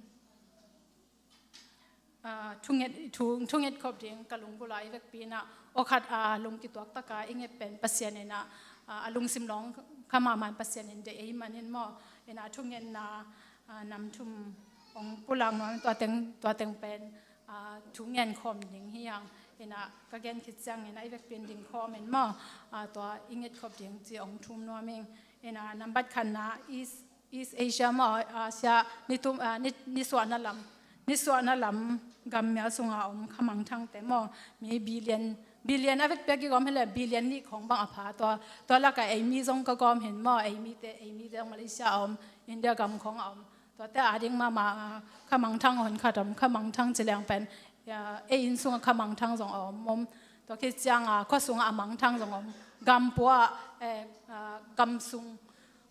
ah, thunget, thu, thunget khop ding ka lunggulh a i vekpi ina aw khat, ah, lung kituak taka i nget pen Pasian ina, ah, a lungsim lawng kha mahmah in Pasian in deih ei manin maw. Ina thungetna, ah, nam thum ong pulak nuam tua teng, tua teng pen, ah, thu ngen khawm ding hi ang. Ina ka gen khit ciang ina i vekpi in ding khawm in maw, ah, tua i nget khop ding ci ong thum nuam ing. Ina nambat khatna East, East Asia maw, Asia ni tum, ah, ni, nisuahna lam, nisuahna lam gam mial sunga om khamangthangte maw mi billion, billion a vekpi a kigawm hi le billion nih khong bang a pha tua, tua laka ei mi zong ka gawm hin maw, ei mite, ei mite zong Malaysia a om, India gam khong a om. Tuate a ding mahmah, ah, khamangthang honkhat om, khamangthang ci leng pen, ah, ei inn sunga khamangthang zong a om om. Tua khit cianga khua sunga a mangthang zong om. Gampua, eh, ah, gam sung,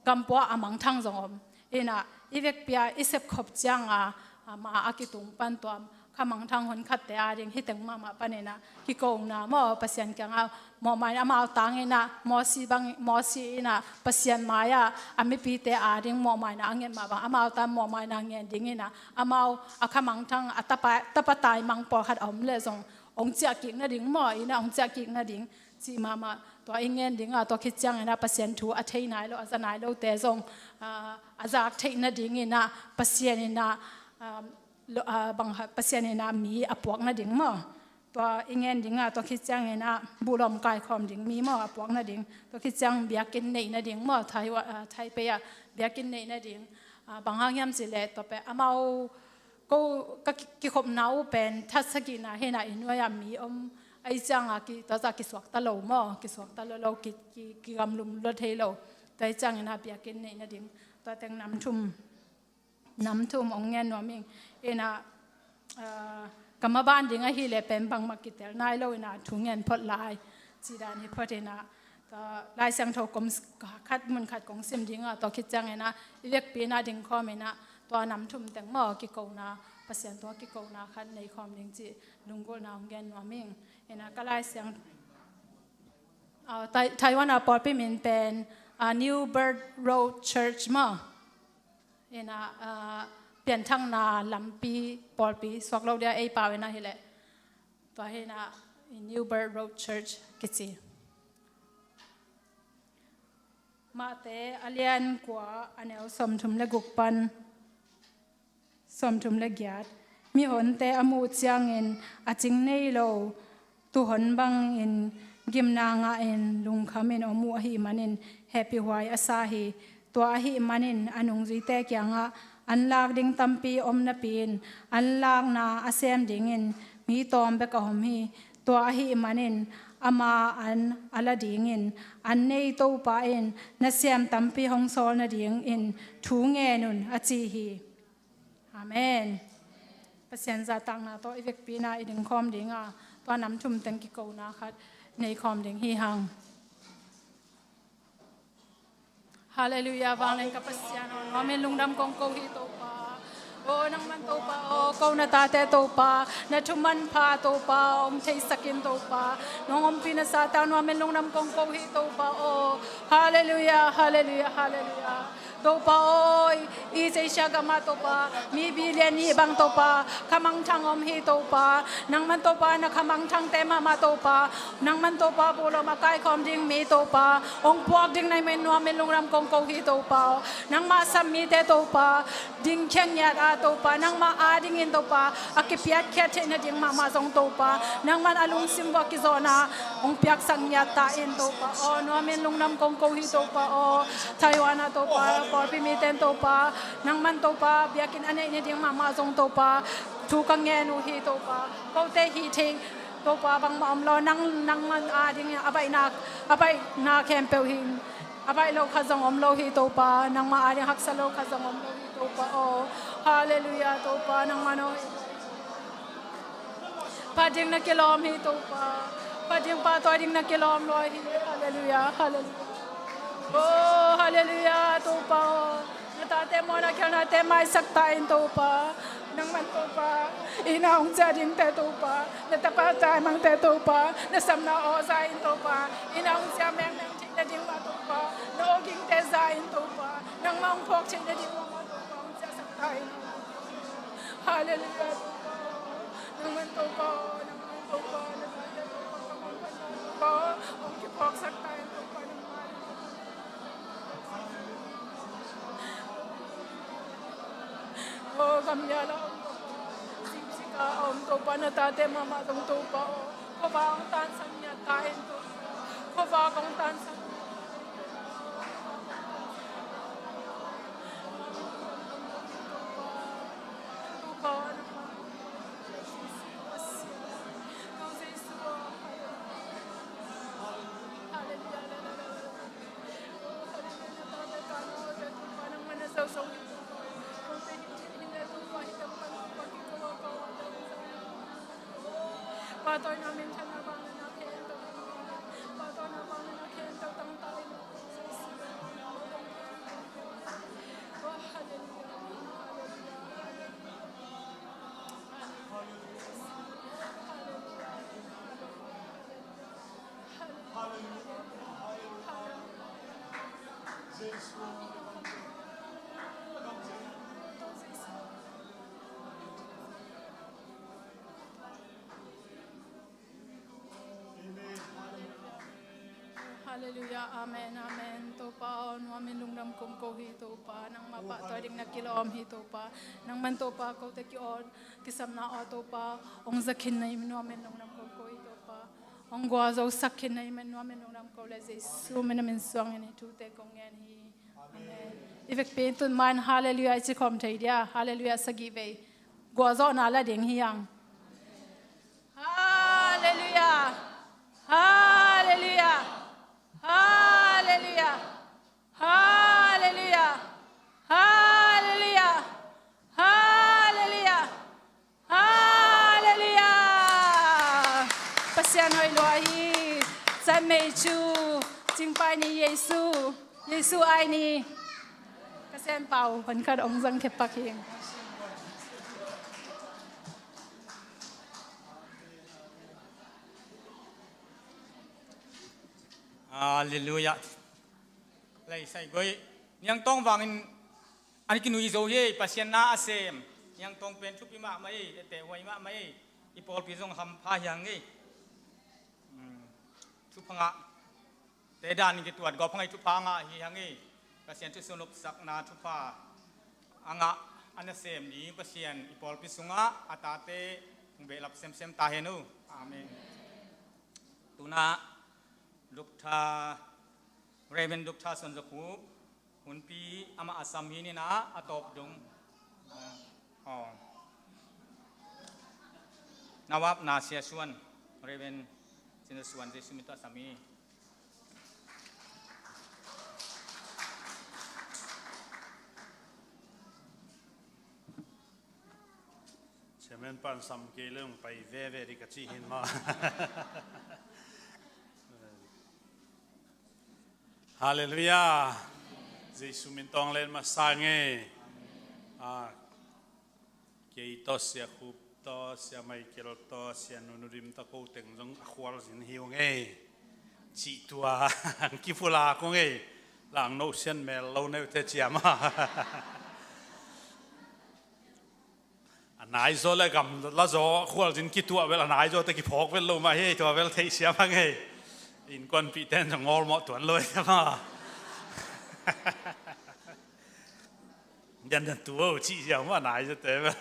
gampua a mangthang zong om. Ina i vekpi a i sepkhop cianga, ah, ma a kitung pan tua khamangthang honkhatte a ding hi teng mahmah pan ina kikona maw Pasian kianga mawhmaina amau tang ina Mosi bang, Mosi ina Pasian mai-a a mipite a ding mawhmaina a nget mah bang amau tang mawhmaina ngen ding ina amau a khamangthang a tapa, tapa taimang pawlkhat a om le zong ong ciahkik nading maw ina ong ciahkik nading cih mahmah tua i ngen dinga tua khit ciang ina Pasian thu a thei nai lo, a za nai lote zong, ah, a zak theih nading ina Pasian ina, ah, lo, ah, bang ha, Pasian ina mi a puak nading maw. Tua i ngen dinga tua khit ciang ina buhlawm kaikhawm ding mi maw a puak nading. Tua khit ciang biakinn neih nading maw, Thai, ah, Taipei ah biakinn neih nading. Ah, bang hang hiam cih leh tua pen amau ko ka ki-, kikhopna uh pen that sagihna hina i nuai-ah mi om. Ahi cianga ki, tua zah kisuakta lo maw, kisuakta lo lo, ki, ki, kigamlum lua thei lo. Tua hi ciang ina biakinn neih nading. Tua teng nam thum, nam thum ong ngen nuam ing. Ina, ah, ka maban ding ahi le pen bangmah kitel nai lo ina thu ngen phot lai. Ci dan hi phot inah, tua Lai Siangtho kom khat mun khat kong sim ding a, tua khit ciangin ah i vekpi inah dingkhawm inah tua nam thum teng maw kikona, Pasian tungah kikona khat nei khawm ding cih lunggulhna hong gen nuam ing. Inah ka Lai Siang, ah, Tai-, Taiwan a pawlpi min pen, ah, New Bird Road Church maw. Inah, ah, pianthakna lampi pawlpi suak lo dia ei pau inah hileh. Tua hi inah New Bird Road Church kici. Matthai a lian kua a neu sawmthum le guk pan sawmthum le giat. Mihonte a muh ciangin a cing nei lo tuuhon bangin gimna ngahin lungkhamin om uh ahih manin hehpihhuai a sa hi. Tua ahih manin a nungzuite kiangah, "Anlak ding tampi om napi-in anlakna a sem dingin mi tawm bek a om hi. Tua ahih manin ama an a la dingin an nei Topa in nasem tampi hong sawl nadingin thu ngen un," a ci hi. Amen. Pasian zahtakna tawh i vekpi inah i dingkhawm ding a, tua nam thum teng kikona khat nei khawm ding hi hang. Halleluiah, vanglian ka Pasian aw, nuamin lungdam kong ko hi Topa. Aw, nangman Topa aw, ko na tate Topa, na thuman pha Topa, hong theisak in Topa. Nong ompih na sangin nuamin lungdam kong ko hi Topa aw. Halleluiah, halleluiah, halleluiah. Topa aw, East Asia gamah Topa, mi billion nih bang Topa, khamangthang om hi Topa. Nangman Topa, na khamangthangte mahmah Topa. Nangman Topa, buhlawm a kaikhawm ding mi Topa, hong puak ding na hih manin nuamin lungdam kong ko hi Topa. Nangmah sam mite Topa, dingkhia ngiat a Topa, nangmah adingin Topa, a kipiatkhiat theih nading mahmah zong Topa, nangman a lungsim uah kizawhna hong piaksak ngiat ta in Topa aw, nuamin lungdam kong ko hi Topa aw. Taiwan ah Topa, pawlpi mite in Topa, nangman Topa, biakinn a neih nading mahmah zong Topa, thu ka ngen uh hi Topa. Kote hih thei Topa bangmah om lo, nang, nangman ading a baihna, a baihna khempeuh hi. A baih lo khat zong om lo hi Topa, nangmah ading haksa lo khat zong om lo hi Topa aw. Halleluiah Topa, nangman aw. Phat ding na kilawm hi Topa. Phat ding, pahtawi ding na kilawm lua hi. Halleluiah, halleluiah. Oh, halleluiah Topa aw. Na tate mawhna khialhnate maisak ta in Topa. Nangman Topa, inn ah hong ciah dingte Topa, na tapa taimangte Topa, na samna aw za in Topa, inn ah hong ciah mengmeng theih nading mah Topa, na awgingte za in Topa, nangmah hong phawk theih nading mah Topa, hong ciahsak ta in. Halleluiah Topa. Nangman Topa, nangman Topa, na tate Topa, ka mawhna Topa, hong kiphawksak ta in Topa, nangmah. Oh, gamlial a om Topa, zingcik a om Topa, na tate mahmah zong Topa aw. Khuavak hong tansak ngiat ta in Topa. Khuavak hong tansak ngiat ta in Topa. Topa, Topa, Topa Jesu aw. Halleluiah. Halleluiah, amen, amen. Topa aw, nuamin lungdam kong ko hi Topa, nangmah pahtawi ding na kilawm hi Topa. Nangman Topa, kote ki-aw, kisapna aw Topa, hong za khin na hih manin nuamin lungdam kong ko hi Topa. Hong gualzosak khin na hih manin nuamin lungdam ko le, Jesu min a min suangin hih thute kong ngen hi. Amen. I vekpi in tun mah in Halleluiah i ci khawm thei dia. Halleluiah sagih vei. Gualzawhna la ding hi hang. Halleluiah. Halleluiah. Halleluiah. Halleluiah. Halleluiah. Halleluiah. Pasian hoih lua hi. Mei cu, cingpai ni Jesu, Jesu ai ni. Ka sen pau, pan khat ong zang thep pak hi. Halleluiah. Lei sai goi. Niang tawng vangin an kinui zo hi, Pasian na a sem. Niang tawng pen thupi mahmah hi, ete huai mahmah hi. I pawlpi zong hampha hiang hi. Thupha ngah te dan in kituat gawp hang i thupha ngah hi hang i, Pasian thu sunupsakna thupha a ngah a nasem ding Pasian i pawlpi sungah a tate hong behlap semsem ta hen uh. Amen. Tuna Dr. Reverend Dr. Suan Za Khup, hunpi amah a sam hi nina a tawp dong. Aw. Nawab na Sia Suan, Reverend Sia Suan Jesu min tawh a sam hi. Chairman pan sam kei le hong pai veve di ka ci hin maw. Halleluiah. Jesu min tawng len masa nge. Ah, kei tawh Sia Khup tawh Sia Michael tawh Sia Nunu Dim tawh ko teng zong a khualzin hi uh nge. Cih tua ang kipulak uh nge. Lang no sian mel lo neu te ciam a. A nai zaw le gamla zaw khualzin kituah vel a nai zaw te kiphawk vel lo mah hi, tua vel theih siam hang hi. Innkuanpih ten zong ngawlmawh tuan lo hi te maw. Dian dian tu o cih siam maw a nai zaw te vel.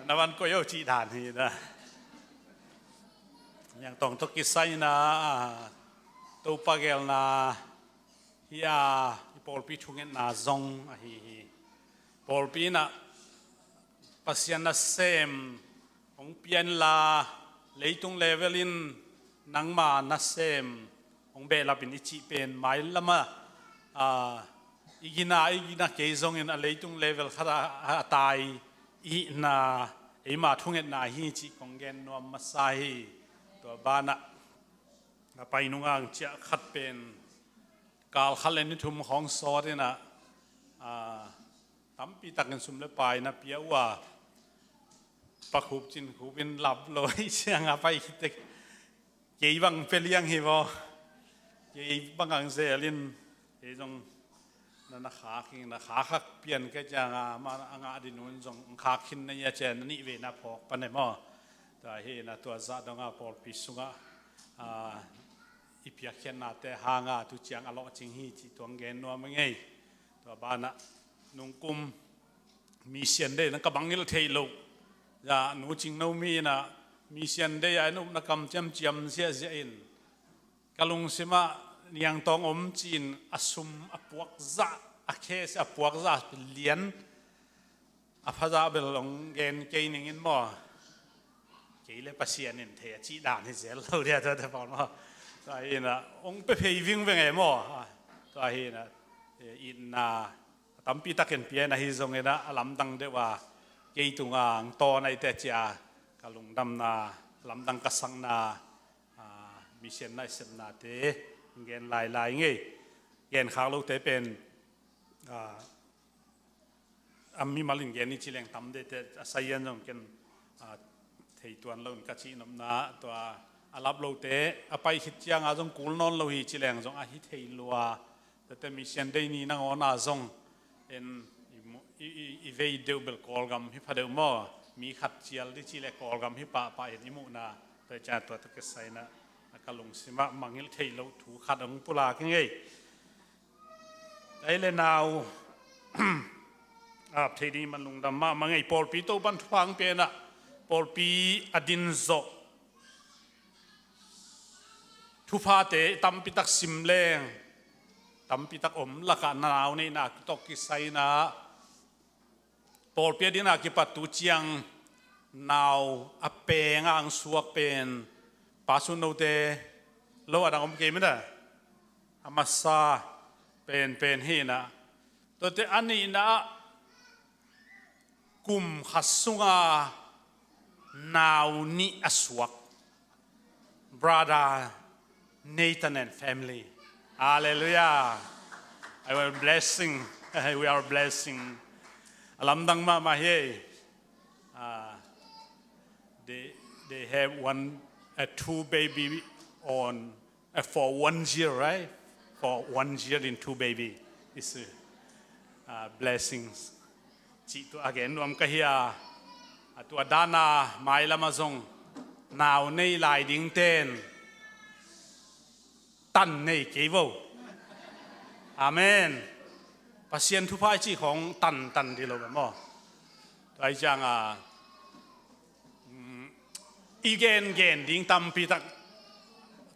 Na van koih o cih dan hi na. Niang tawng tawh kisai na, Topa gelna hi a, i pawlpi thungetna zong ahi hi. Pawlpi in ah Pasian nasem hong pia inla, leitung level in nangma nasem hong behlap in i cih pen mailam ah, ah, i gina, i gina kei zongin a leitung level khat ah a tai i hihna, eima thungetna hi cih kong gen nuam masa hi. Tua banah a pai nungang ciah khat pen kal khat le ni thum khawng sawt in ah, ah, tampi takin sum le pai na pia uh a, Pa Khup Cin Khup in lap lo hi ciang a pai khit tek. Kei bang pia liang hi vaw. Kei bang ang zel in, kei zong na na khak in, na khak khak pian ka ciang a, ma a ngah din un zong khak khin na ia cian na nih ve na phawk pan e maw. Tua hi na tua zah dong a pawlpi sungah, ah, i piakkhiatnate hang a tu ciang a lawhcing hi cih tuang gen nuam a ngei. Tua banah nungkum Mission Day na ka bangil theih loh zah Nu Cing No mi in ah Mission Day a in upna kam ciamciam ziahziah in ka lungsim ah Niang Tawng om ci-in a sum a puak zah, a case a puak zah lian a phazah bel hong gen kei ning in maw. Kei le Pasian in thei a cih dan hi zel lo dia tuate pawl maw. Tua hi in ah hong pe phei vingveng e maw. Tua hi in ah, eh, itna a tampi takin pia in ahi zongin ah a lamdang deuh a kei tungah ang tawn ahi te cia ka lungdamna, lamdang ka sakna, ah, mission na i sepnate gen lailai ngei. Gen khak lote pen, ah, a mimal in gen i ci leng tam dete a saian zong ken, ah, thei tuan lo in ka cih nopna tua a lap lote a pai khit ciang a zong kul nawn lo hi ci leng zong a hi thei lua. Tate Mission Day ni nangawn a zong en i mu-, i, i, i vei deuh bel Kawlgam hi pha deuh maw? Mi khat cial di ci le Kawlgam hi pahpah in i muhna tua i ciang tua tua kisai in ah ka lungsim ah mangngilh thei loh thu khat hong pulak hi ngei. Ei le nau ap thei ding man lungdam mahmah ngei. Pawlpi Topan thupha hong pia in ah pawlpi a din zawh thuphate tampi tak sim leng tampi tak om lakah nau neihna tawh kisai in ah pawlpi a din a kipat tu ciang nau a peng a ang suak pen Pa Sun Note lo a dang om kei mita. A masa pen pen hi in ah tuate a nihna ah kum khat sunga nau nih a suak. Brother Nathan and family. Hallelujah. I will blessing. We are blessing. A lamdang mahmah hi. Uh, they, they have one, uh, two baby on, uh, for one year, right? For one year in two baby. It's a, uh, blessings. Cih tua a gen nuam ka hi a, a tua dana mailam a zong nau nei lai ding ten tan nei kei vo. Amen. Pasian thupha i cih khong tan tan di lo maw. Tua i ciang a, mm, i gen gen ding tampi tak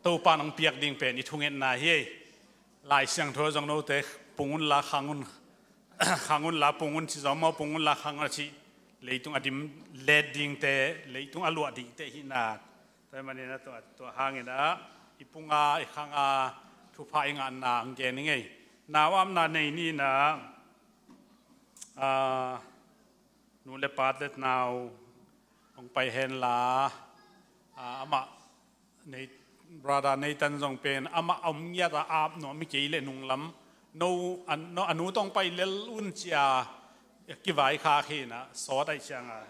Topa nong piak ding pen i thungetna hi. Lai Siangtho zong note pung unla khang un, khang unla pung un ci zong maw, pung unla khang un a ci. Leitung a dim let dingte, leitung a luah dingte hi na. Tua manin a tua, tua hangin a i pung a, i khang a thupha i ngahna ang gen i ngei. Nau apna nei ni na, a, nu le pa le nau hong pai henla, a, amah Nei-, brother Nathan zong pen amah a om ngiat a ap nuam i kei le nunglam. No, a, no, a nu tong pai lel un cia kivai kha khin a sawt aih ciang a.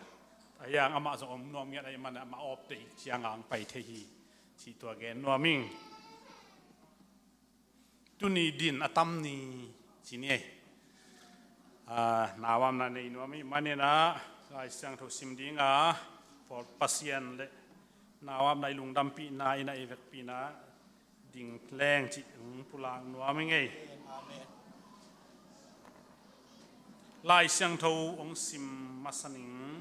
A hiang amah zong om nuam ngiat aih man amah awp te ciang ang pai thei hi. Cih tua gen nuam ing. Tuni din a tam ni ci ni ei. A, nau apna nei nuam i manin a Lai Siangtho sim ding a, Paul Pasian le nau apna i lungdampihna in a i vekpihna ding leng cih hong pulak nuam i ngei. Amen. Lai Siangtho hong sim masa ning.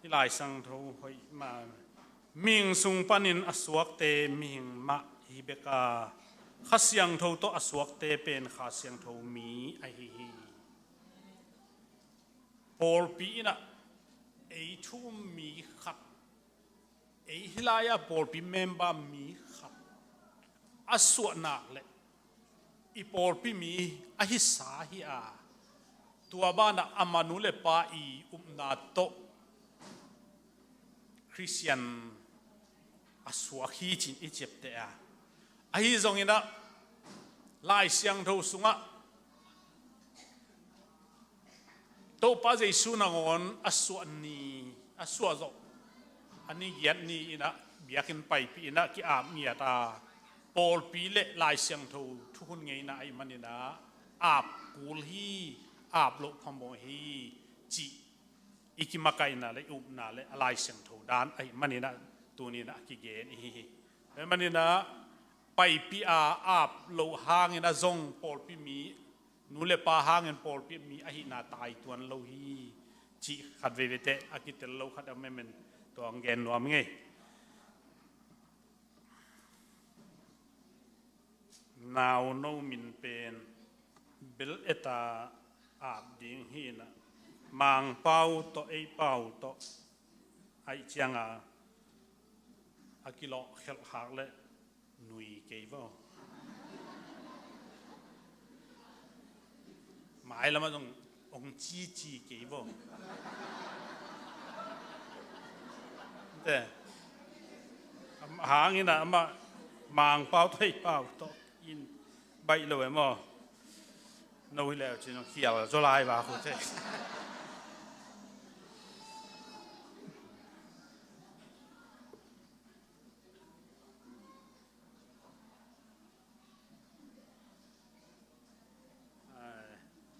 Hih Lai Siangtho hoih mah. Mihing sung panin a suakte mihing mah hi bek a, Kha Siangtho tawh a suakte pen Kha Siangtho mi ahi hi. Pawlpi in a ei thu um mi khat, ei hih lai-ah pawlpi member mi khat a suah nak leh i pawlpi mi a hisa hi a, tua banah a manu le pa i upna tawh Khristian a suak hi cin i ciapteh a, ahi zongin ah Lai Siangtho sungah Topa Jesu nangawn a suah ni, a suah zawh a ni giat ni-in ah biakinn paipih in ah ki-ap ngiat a, pawlpi le Lai Siangtho thukhun ngeina ahih manin ah ap kul hi, ap loh phamawh hi cih i kimakaihna le i upna le a Lai Siangtho dan ahih manin ah tuni-in ah kigen i hi hi. Ahih manin ah paipih a ap loh hangin ah zong pawlpi mi, nu le pa hangin pawlpi mi ahihna taituan lo hi cih khat veivei teh a kitel lo khat a memen tua ang gen nuam ngei. Nau no min pen bel eta ap ding hi na, Mangpau tawh Eipau tawh aih cianga a kilawh khelh khak le nui kei vo. Mailam ah zong ong cici kei vo. Te. Hangin ah amah Mangpau tawh Eipau tawh in baih lo e maw. No hi leu cin khial zaw lai va khu te.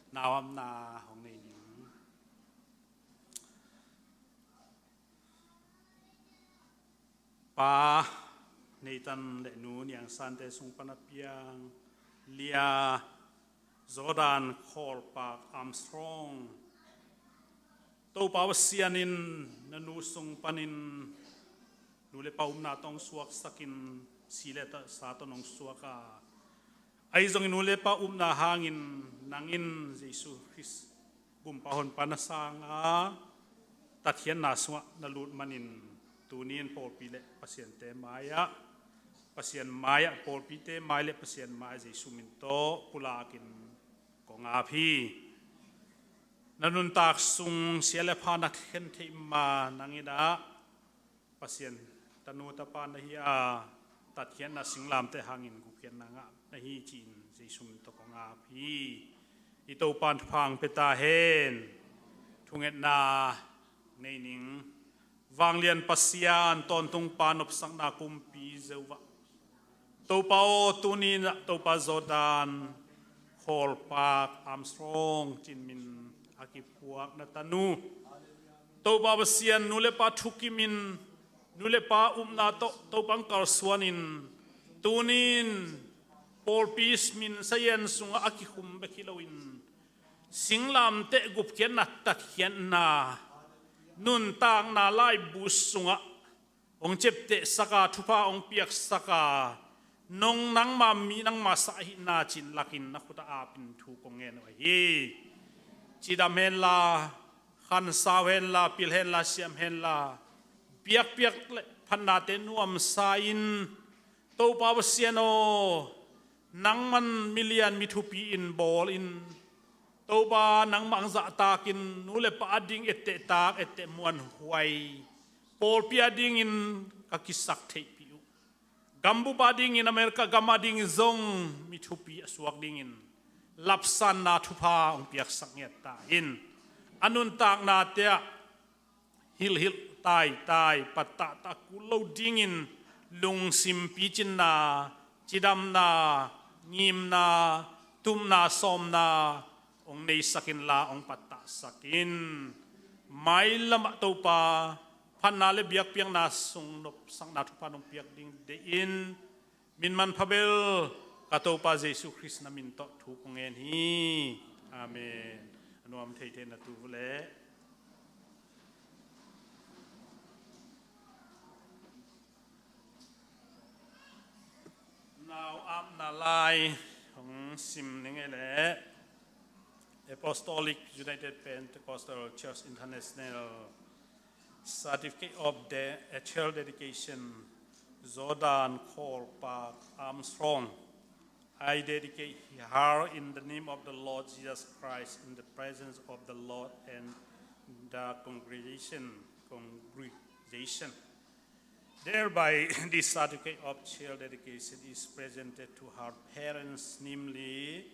Nauamna hong nei ning. Pa Nathan le nu Niang Sante sung pan a piang Lia, Jordan, Khawlpak, Armstrong, Topa Pasian in na nu sung panin nu le pa upna tawh hong suaksakin si le ta sa tawh hong suak a, ahi zongin nu le pa upna hangin nang in Jesu Khrist Gumpa Honpa na sang a, tatkhiatna sungah na lut manin tuni in pawlpi le Pasiante mai-ah, Pasian mai-ah, pawlpite mai le Pasian mai-ah Jesu min tawh pulakin kong ap hi. Na nuntak sung sia le pha na khen theih ma nang in ah Pasian tanu tapa na hi a, tatkhiatna singlamteh hangin gupkhiatna ngah na hi ci-in Jesu min tawh kong ap hi. I Topa in thupha hong pia ta hen. Thungetna nei ning. Vanglian Pasian, tawntungpa, nopsakna kumpi Jehovah, Topa aw, tuni-in ah Topa Jordan Khawlpak Armstrong cin min a kiphuak na tanu, Topa Pasian, nu le pa thukimin, nu le pa upna tawh Topa hong kalsuanin, tuni-in pawlpi min sayan sungah a kikhum bek hi loin, singlamteh gupkhiatna, tatkhiatna, nuntakna laibu sungah hong ciaptehsak a, thupha hong piaksak a, nong nangma mi, nangma sa ahihna cin lakin na khut ah apin thu kong ngen uh ahi hi. Cidam henla, khansau henla, pil henla, siam henla, biakpiak le phatnate nuamsa-in, Topa Pasian aw, nangman milian mi thupi-in bawlin, Topa nangmah hong zahtakin, nu le pa ading etteh tak, etteh muanhuai, pawlpi adingin ka kisak theihpih uh. Gambup adingin, America gam adingin zong mi thupi a suak dingin lapsanna thupha hong piaksak ngiat ta in. A nuntaknate ah hilhhilh taitai, pattahtak kul lo dingin lungsim picinna, cidamna, ngimna, tupna, sawmna hong neisak inla hong pattahsak in. Mailamah Topa, phatna le biakpiakna sung nopsakna thupha nong piak ding deih in, min manpha bel ka Topa Jesu Khrist na min tawh thu kong ngen hi. Amen. A nuam theithei na tu uh leh nau apna lai hong sim ning ei leh, Apostolic United Pentecostal Church International Certificate of De-, uh, Church Dedication, Jordan Khawlpak Armstrong. I dedicate her in the name of the Lord Jesus Christ, in the presence of the Lord and the congregation, congregation. Thereby, this certificate of church dedication is presented to her parents, namely,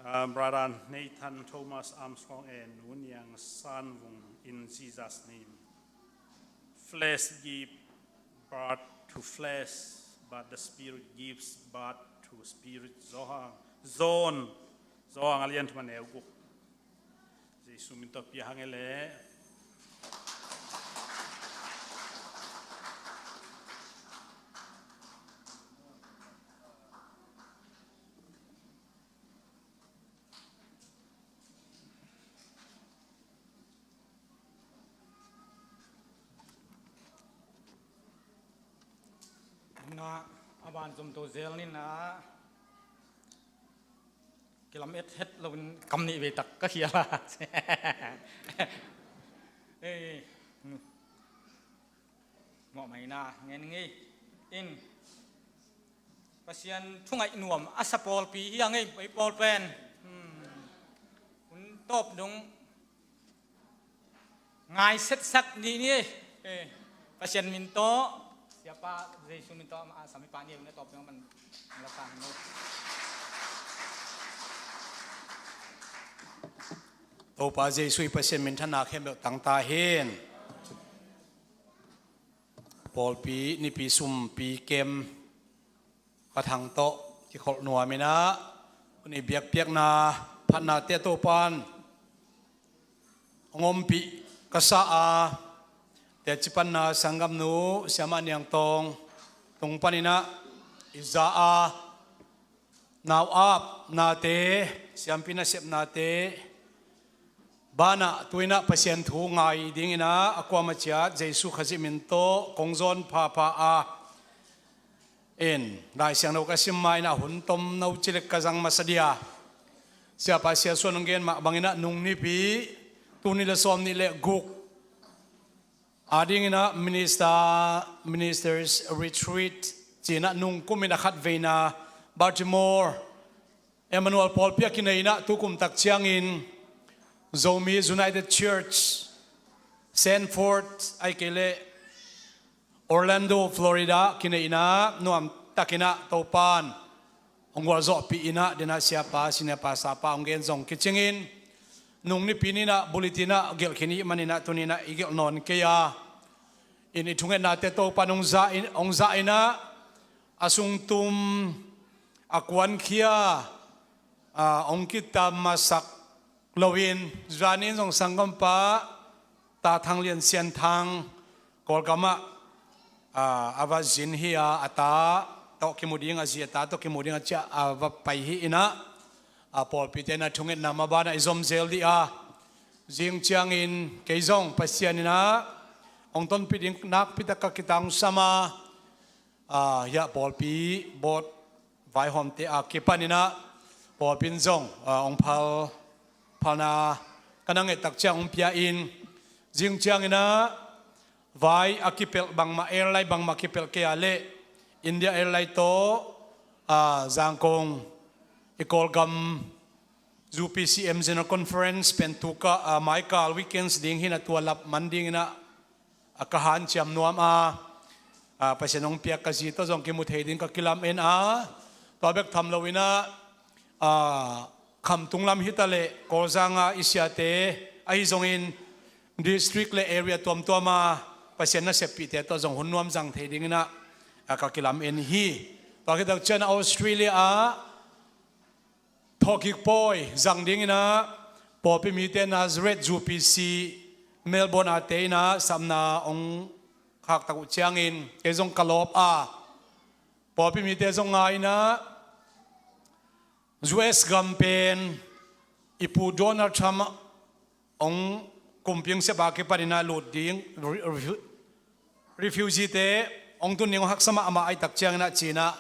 uh, Brother Nathan Thomas Armstrong and Nu Niang San Vung, in Jesus' name. Flesh give birth to flesh, but the Spirit gives birth to spirit. John, John, John a lian thum a neu guk. Jesu min tawh pia hang ei leh. Na, a ban zomto zel ni na. Kilam et het loin kam nih vei tak ka khial a. Ei, mawh mai na ngen ngei in. Pasian thungaih nuam a sa pawlpi hi a ngei, ei pawl pen. Hmm. Hun tawp dong ngai setsak ni ni. Eh, Pasian min tawh, Siapa Jesu min tawh, ama sami pa ni na tawp dong man la sang no. Topa Jesu i Pasian min thanna khempeuh tang ta hen. Pawlpi nipi sumpi kem ka thang tawh kikholh nuam in ah, huni biakpiakna phatnate Topan hong ompih ka sa a, teci panna sanggamnu Siamah Niang Tawng tung panin ah i za a, nau apnate, siampi nasepnate banah tu in ah Pasian thu ngai dingin ah a kuamah ciat Jesu Khazih min tawh kong zawn phapha a. In, Lai Siangtho ka sim ma in ah hun tom no cilek ka zang masa dia. Siapa Sia Suan hong gen mah bangin ah nung nipi, tul nih le sawm nih le guk adingin ah minister, ministers retreat ci-in ah nung kum in ah khatveina Baltimore Emmanuel pawlpi a kinei in ah tukum tak ciangin Zomi United Church Sanford ahih kei leh Orlando, Florida kinei inah nuam takinah Topan hong gualzawhpih inah, denah siapa, senior pastor pa hong gen zong kicingin, nung nipi ninah bulletin ah gelh khin ih maninah tuninah i gelh nawn kei a, in i thungetnate Topan hong zah in, hong zah inah a sungtum, a kuankhia, a, hong kitam masak loin, zanin zong sanggampa Ta Thang Lian Sian Thang Kawlgamah, a, a va zin hi a, a ta tawh kimu ding, a zi a ta tawh kimu ding a ciah a va pai hi inah, a, pawlpite na thungetna mabanah i zom zel dih a, zing ciangin kei zong Pasian inah hong tonpih ding nakpi tak ka kitang sam a, a, hiah pawlpi bawt vaihawmte a kipan inah pawlpi in zong, a, hong phal, phalna ka na nget tak ciang hong pia in, zing ciang inah vai a kipelh bangmah, airline bangmah kipelh kei a leh India Airline tawh, a, Zangkong i Kawlgam U P C M General Conference pen tu ka, a, maikal weekends ding hi inah tua lap man ding inah, a, ka hanciam nuam a, a, Pasian hong piak ka zi tawh zong kimu thei ding ka kilam en a, tua bek tham lo inah, a, khamtung lam hi ta leh Kawlzang a i siate ahi zongin district le area tuamtuam a Pasian naseppihte tawh zong hun nuam zang thei ding inah, a, ka kilam en hi. Tua khit tak ciang Australia ah thawhkik pawi zang ding inah pawlpi mite Nazareth U P C Melbourne a te inah sapna hong khak tak uh ciangin kei zong ka lawp a, pawlpi mite zong ngai inah U S gam pen i Pu Donald Trump hong kumpiang sep a kipan inah lut ding, re-, re-, refugee te hong tun ding hong haksa mahmah ahih tak ciang inah ci inah,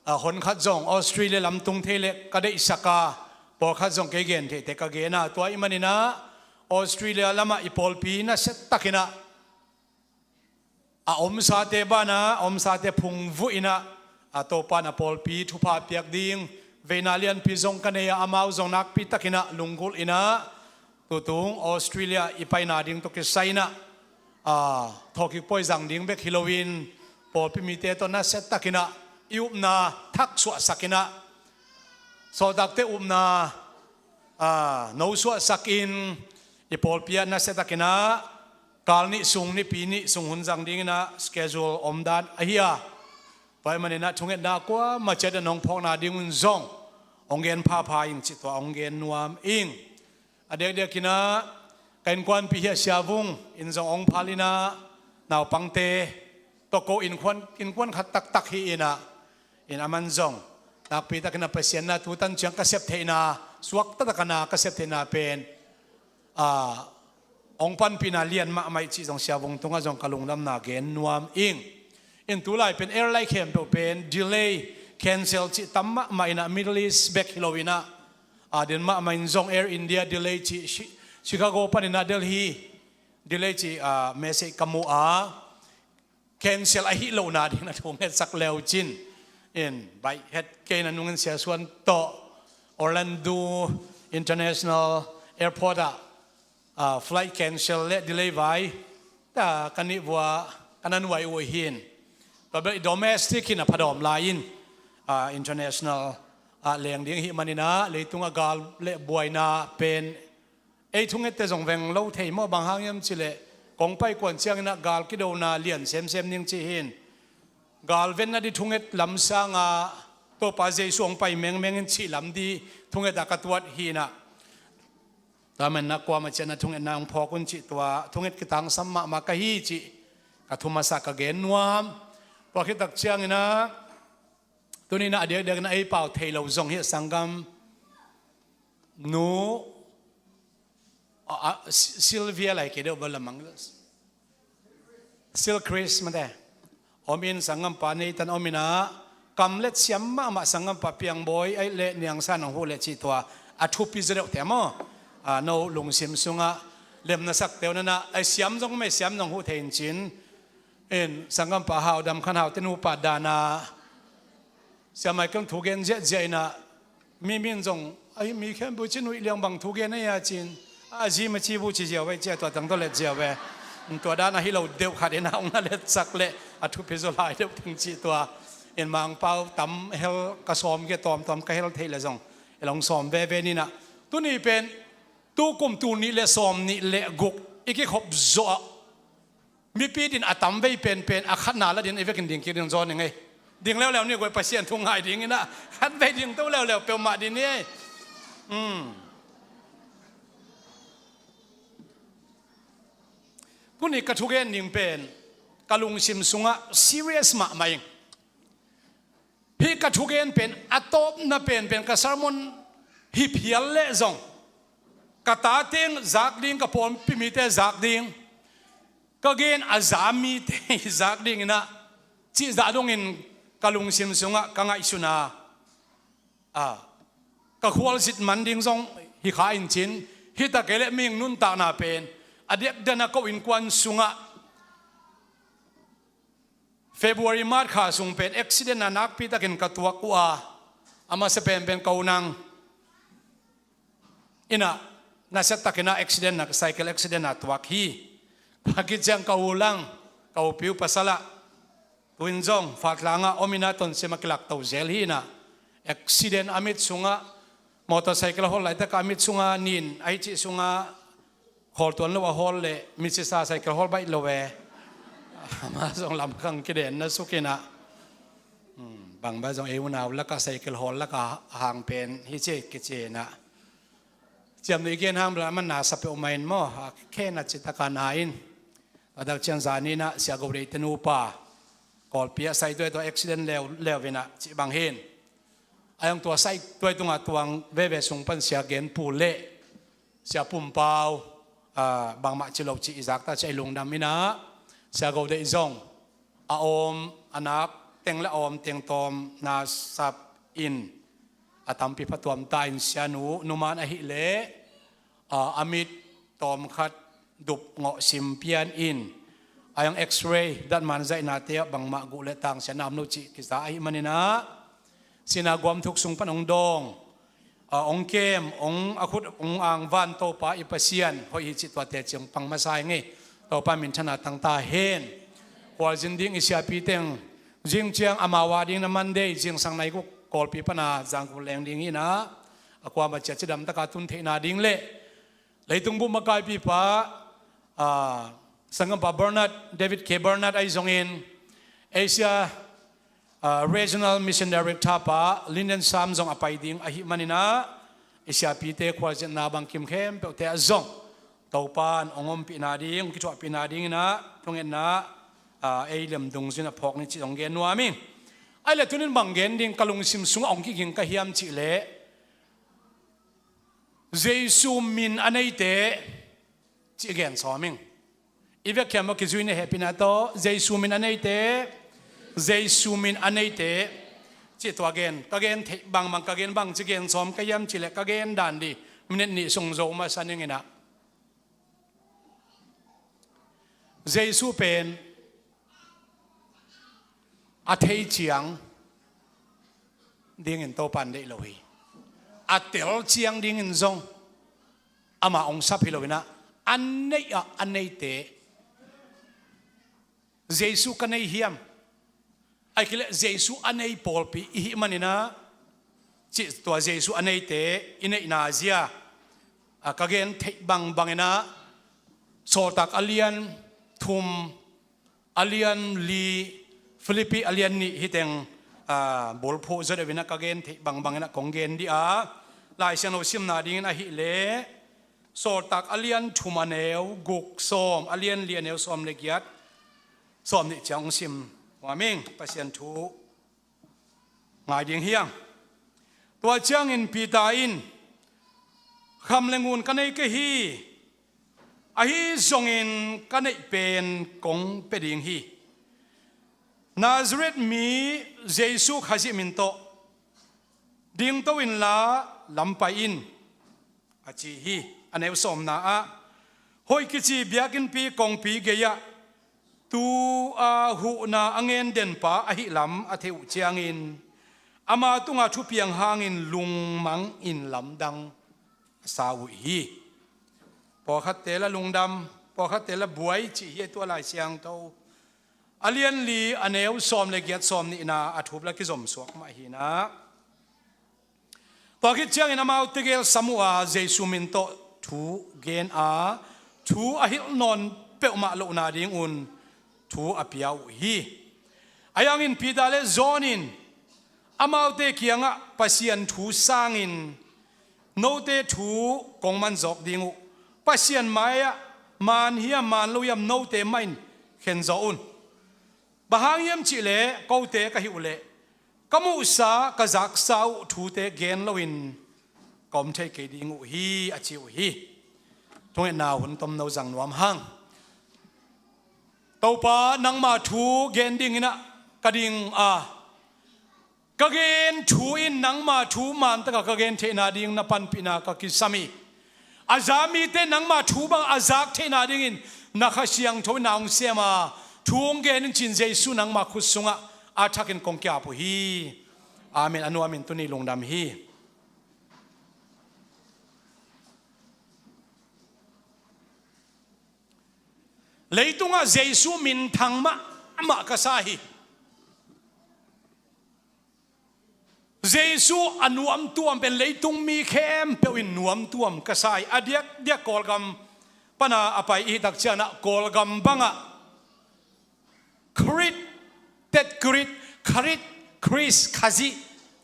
a, hon khat zong Australia lam tung thei leh ka deihsak a, pawlkhat zong kei gen theihte ka gen a, tua ih man inah Australia lamah i pawlpi nasia tak inah a omsate banah, a omsate phungvuh inah, a, Topan a pawlpi thupha piak ding veina lianpi zong ka nei a, amau zong nakpi tak inah lunggulh inah tutung Australia i paina ding tawh kisai inah, a, thawhkik pawi zang ding bek hi loin pawlpi mite tawh nasia tak inah i upna thak suahsak inah, sawltakte upna, a, no suahsak in i pawlpi ah nasia tak inah kal nih sung, nipi nih sung hun zang ding inah schedule om dan ahi a, tua ih man inah thungetna kuamah ciat a nong phawkna ding un zong hong gen phapha ing cih tua hong gen nuam ing. A diakdiak inah ka innkuanpih hi a, Sia Vung in zong hong phal inah naupangte tawh ko innkuan, innkuan khat taktak hi inah, in aman zong nakpi tak inah Pasian na tu tan ciang ka sep theihna, suak taktak a na ka sep theihna pen, a, hong panpihna lian mahmah ih cih zong Sia Vung tungah zong ka lungdamna gen nuam ing. In tulai pen airline khempeuh pen delay, cancel cih tam mahmah inah Middle East bek hi lo inah, a, den mahmah in zong Air India delay cih, Chi-, Chicago pan inah Delhi delay cih, a, message ka mu a, cancel ahi lohna ding na thu ngetsak leu cin. In baih het kei na nungin Sia Suan tawh Orlando International Airport ah, a, flight cancel le delay vai ta ka nih vua ka na nuai uh hi in. Tua bel i domestic hi inah phadawm lai in, a, international ah leng ding hi man inah leitung a gal le buaina pen ei thungette zong veng lo thei maw, bang hang hiam cih leh kong pai kuan ciang inah gal kidona lian semsem ning cih hi in. Gal venna ding thunget lam sangah Topa Jesu hong pai mengmeng in cih lam ding thunget ah ka tuat hi inah. Tua man inah kuamah ciat na thungetna hong phawk un cih tua thunget kitangsam mahmah ka hi cih ka thu masa ka gen nuam. Tua khit tak ciang inah tuni inah a diakdiak inah ei pau thei lo zong hi a, sanggam nu, a, a, Si-, Sylvia lai kei deuh bel lamang, Sil Chris mate om in, sanggampa Nathan om inah, kamlet siam mahmah sanggampa Piangbawi aih le Niangsa nong huh le cih tua a thupi zaw deuh te maw, a, no lungsim sungah lemna sak teu nanah, ai, siam zong mei, siam nong huh thei in cin. In sanggampa Hau Dam Khan Hau te nupa dana Sia Michael thu gen ziahziah inah, mi min zong, ai, mi khempeuh cin uih liang bang thu gen ahi a cin, a, zi ma ci bu ci ziau ve, cia tua tang tawh let ziau ve. Tua dan ahi lo deuh khat in a hong na letsak leh a thupi zaw lai deuh ding cih tua in Mangpau tam hel ka sawm kei, tawmtawm ka hel theih leh zong i long sawm veve ni in ah. Tuni pen tu kum tul nih leh sawm nih leh guk i kikhop zawh ah mipi din a tam vei penpen a khatna la din i vekin ding kik ding zaw ning ei. Ding leuleu ni guai, Pasian thu ngai ding in ah khat vei ding to leuleu peuhmah din ni ei. Tuni ka thugen ding pen ka lungsim sungah serious mahmah ing. Hih ka thugen pen a tawpna penpen ka sermon hi phial leh zong ka tate zak ding, ka pawlpi mite zak ding, ka gen a za mite zak ding in ah cih zah dongin ka lungsim sungah ka ngaihsun a, ka khualzin man ding zong hi kha in cin, hi ta kei leh mihing nuntakna pen a depden a ko innkuan sungah February, March kha sung pen accident a nakpi takin ka tuak uh a, a masa penpen ko nang in ah nasiatakin ah accident a, cycle accident a tuak hi. Tua khit ciang ka u lang, ka upi uh pasal ah tu in zong Fatlangah om in ah Tonsim ah kilakto zel hi in ah, accident a mit sungah, motorcycle a hol laitak ah a mit sungah nin ahi cih sungah khawl tuan lo a hawl leh mitsisa cycle hawl baih lo e. Amah zong lamkhang kidenna suk in ah, bangmah zong ei unau lakah cycle hawl lakah hang pen hi ci kici in ah, ciamnuih i gen hang bel a man na sa peuhmah in maw, a khen a citakin a na in. A dak ciang zani in ah Sia Go Deih te nupa Kawlpi ah saituai tawh accident leuleu in ah cih bang hi in. A hong tua saituai tungah tuang veve sung pan Sia Gen Pu leh Sia Pum Pau, bangmah ci lo cih i zakta cih a i lungdam in ah, Sia Go Deih zong a awm a nak teng leh a awm teng tawm na sap in a tampi pha tuam ta in, sianu numan ahih leh a mit tawmkhat dup ngawh sim pian in, a hong X-ray datman zaihnate ah bangmah guh leh tang siatna om lo cih kiza ahih man in ah, sihna guam thuk sung pan hong dawng, hong kem, hong a khut hong angvan Topa i Pasian hoih hi cih tuate ciang pang masa ing ei. Topa minthanna tang ta hen. Khualzin ding i siapi teng zing ciang amau a ding na Monday zingsang nai guk Kawlpi pan a Zangkong leng ding hi in ah, a kuamah ciat cidam taka tun theihna ding leh leitung bup makaipipa, Sanggampa Bernard, David K Bernard ahi zongin Asia Regional Mission Director pa Linden Sam zong a pai ding ahih man in ah, i siapite khualzinna bangkim khempeuhte ah zong Topa in hong ompihna ding, hong kithuahpihna ding in ah thungetna ei lem dungzui in a phawk ni cih hong gen nuam ing. Ahih leh tuni in bang gen ding ka lungsim sungah hong kiging ka hiam cih leh, Jesu min a neite cih gen sawm ing. I vekhiam aw kizui ni, hehpihna tawh, Jesu min a neite, Jesu min a neite cih tua gen, ka gen theih bangbang, ka gen bangci gen sawm ka hiam cih leh ka gen dan dih minute nih sung zo masa ning in ah. Jesu pen a thei ciang dingin Topa in deih lo hi. A tel ciang dingin zong amah hong sap hi lo in ah, a neih ah a neite, Jesu ka nei hiam, ahih kei leh Jesu a nei pawlpi i hih man in ah, cih tua Jesu a neite i neihna zia ka gen theih bangbang in ah, Sawltak a lian thum, a lian li, Philippi a lian nih hi teng bulphuh zaw deuh in ah ka gen theih bangbang in ah kong gen dih a, Lai Siangtho simna dingin ahih leh Sawltak a lian thum a neu guk, sawm, a lian li a neu sawm leh giat, sawm nih ciang hong sim nuam ing. Pasian thu ngai ding hi hang. Tua ciangin Peter in, kham leh ngun ka nei kei hi, ahi zongin ka neih pen kong pia ding hi. Nazareth mi Jesu Khazih min tawh dingto inla lam pai in, a ci hi. A neu sawmna ah, hoih kici biakinnpi kongpi gei-ah tu-a huhna a ngen denpa ahih lam a theih uh ciangin ama tungah thupiang hangin lungmangin lamdang a sa uh hi. Pawlkhatte la lungdam, Pawlkhatte la buai cih hi, tua Lai Siangtho a lianli a neu sawm le giat, sawm nihna a thup la kizom suak mah hi na. Tua khit ciangin amaute gelsam uh a, Jesu min tawh thu gen a, thu a hilh nawn peuhmah lohna dingun thu a pia uh hi. Ahi hangin Peter le John in amaute kiangah Pasian thu sangin note thu kong man zawk ding uh. Pasian mai-ah maan hiam maan lo hiam note mah in khen zawh un. Bang hang hiam cihleh kote ka hih uhleh ka muhsa ka zaksa uh thute gen loin ka om thei kei ding uh hi, a ci uh hi. Thungetna hun tomno zang nuam hang. Topa, nangma thu gen dinginah ka ding a, ka gen thu in nangma thu mantaka ka gen theihna ding na panpihna ka kisam hi. A za mite nangma thu bang a zak theihna dingin na Kha Siangtho in na hong sem a, thu hong gen in cin Jesu nangma khut sungah a thakin kong kiap uh hi. Amen. A nuamin tuni lungdam hi. Leitungah Jesu minthang mahmah ka sa hi. Jesu a nuamtuam pen leitung mi khempeuh in nuamtuam ka sa hi. A diakdiak Kawlgam pana a pai i hi tak cianah Kawlgam bangah Krit, Tet Krit, Kharit, Khrist, Khazih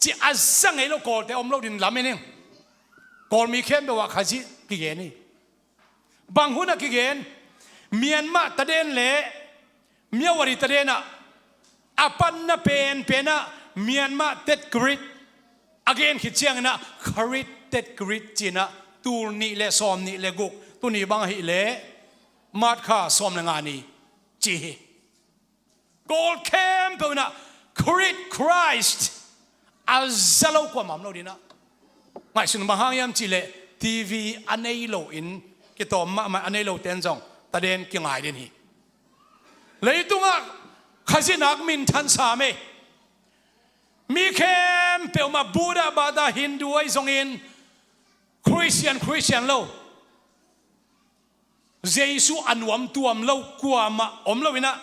ci a za ngei lo Kawlte om lo din lamen in. Kawlmi khempeuh ah Khazih kigen hi. Bang hunah kigen? Myanmar taden le Myawaddy tadenah a panna penpenah Myanmar Tet Krit a gen khit cianginah Kharit Tet Krit cinah tul nih le sawm nih le guk, tuni bang ahih leh March kha sawm le nga ni ci hi. Kawl khempeuh inah Krit, Christ a za lo kuamah om lo dinah. Ngaihsun bang hang hiam cihleh T V a nei lo in kitawm mahmah, a nei lo ten zong taden kingai din hi. Leitungah Khazih nak minthan sam e. Mi khempeuh mah Buddha, Bata, Hindu ahi zongin Christian, Christian lo. Jesu a nuamtuam lo kuamah om lo inah,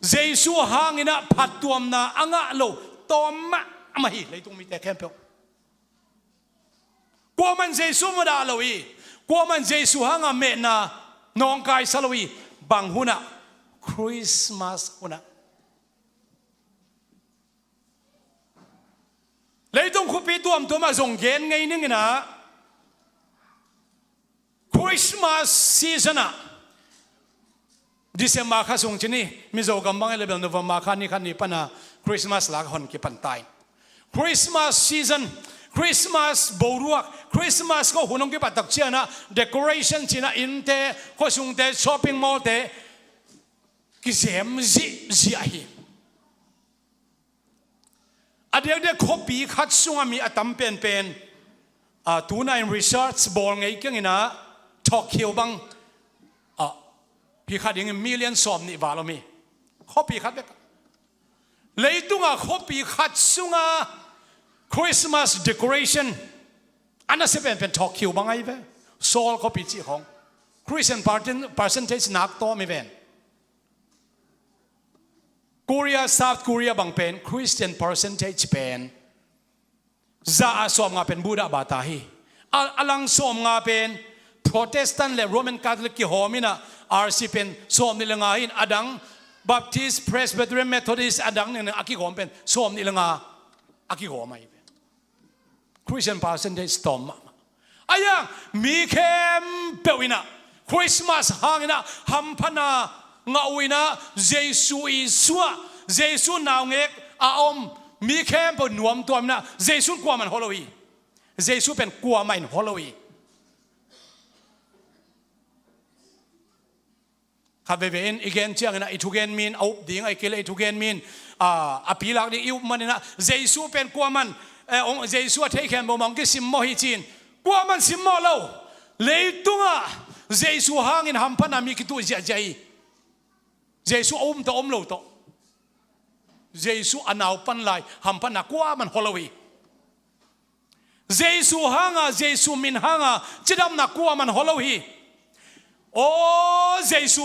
Jesu hanginah phattuamna a ngah lo tawm mahmah hi leitung mite khempeuh. Kuaman Jesu mudah lo hi. Kuaman Jesu hanga mehna nawngkaisa lo hi. Bang hunah? Christmas hunah. Leitung khuapi tuamtuamah zong gen ngei ninginah Christmas season ah December kha sung cin hi, Mizo gam bang i lebel November kha ni khat ni pana Christmas lak hon kipan tai. Christmas season, Christmas boruak, Christmas ko hun hong kipat tak cianah decoration cinah innte, khuasungte, shopping mall te kizem zihziah hi. A diakdiak khuapi khat sunga mi a tam penpen, a, tuna in research bawl ngei kianginah Tokyo bang, a, pi khat dingin million sawm nih val om hi. Khuapi khat bek. Leitunga khuapi khat sunga Christmas decoration a nasia penpen Tokyo bang ahi ve. Seoul khuapi cih khong Christian percent-, percentage nak tawm hi ven. Korea, South Korea bang pen Christian percentage pen za ah sawmnga pen Buddha bata hi. A, a lang sawmnga pen Protestant le Roman Catholic kihawm inah R C pen sawmnih le nga hi in, a dang Baptist, Presbyterian, Methodist a dang nengin a kihawm pen sawmnih le nga a kihawm ahi pen. Christian percentage tawm mahmah. Ahi hang mi khempeuh inah Christmas hanginah hamphatna ngah uh inah Jesu i suah, Jesu naungek a om mi khempeuh nuamtuam inah Jesu in kuaman hua lo hi. Jesu pen kuamah in hua lo hi. Khat veve in i gen cianginah i thugen min a up ding, a i kile i thugen min, a, a pilak ding i up maninah Jesu pen kuaman, eh, ong, Jesu a thei khempeuh mah ong kisimmawh hi ci-in kuaman simmawh lo. Leitungah Jesu hangin hamphatna mi kituh ziahziah hi. Jesu a um tawh om lo tawh Jesu a naupan lai hamphatna kuaman hua lo hi. Jesu hanga, Jesu min hanga cidamna kuaman hua lo hi. Aw Jesu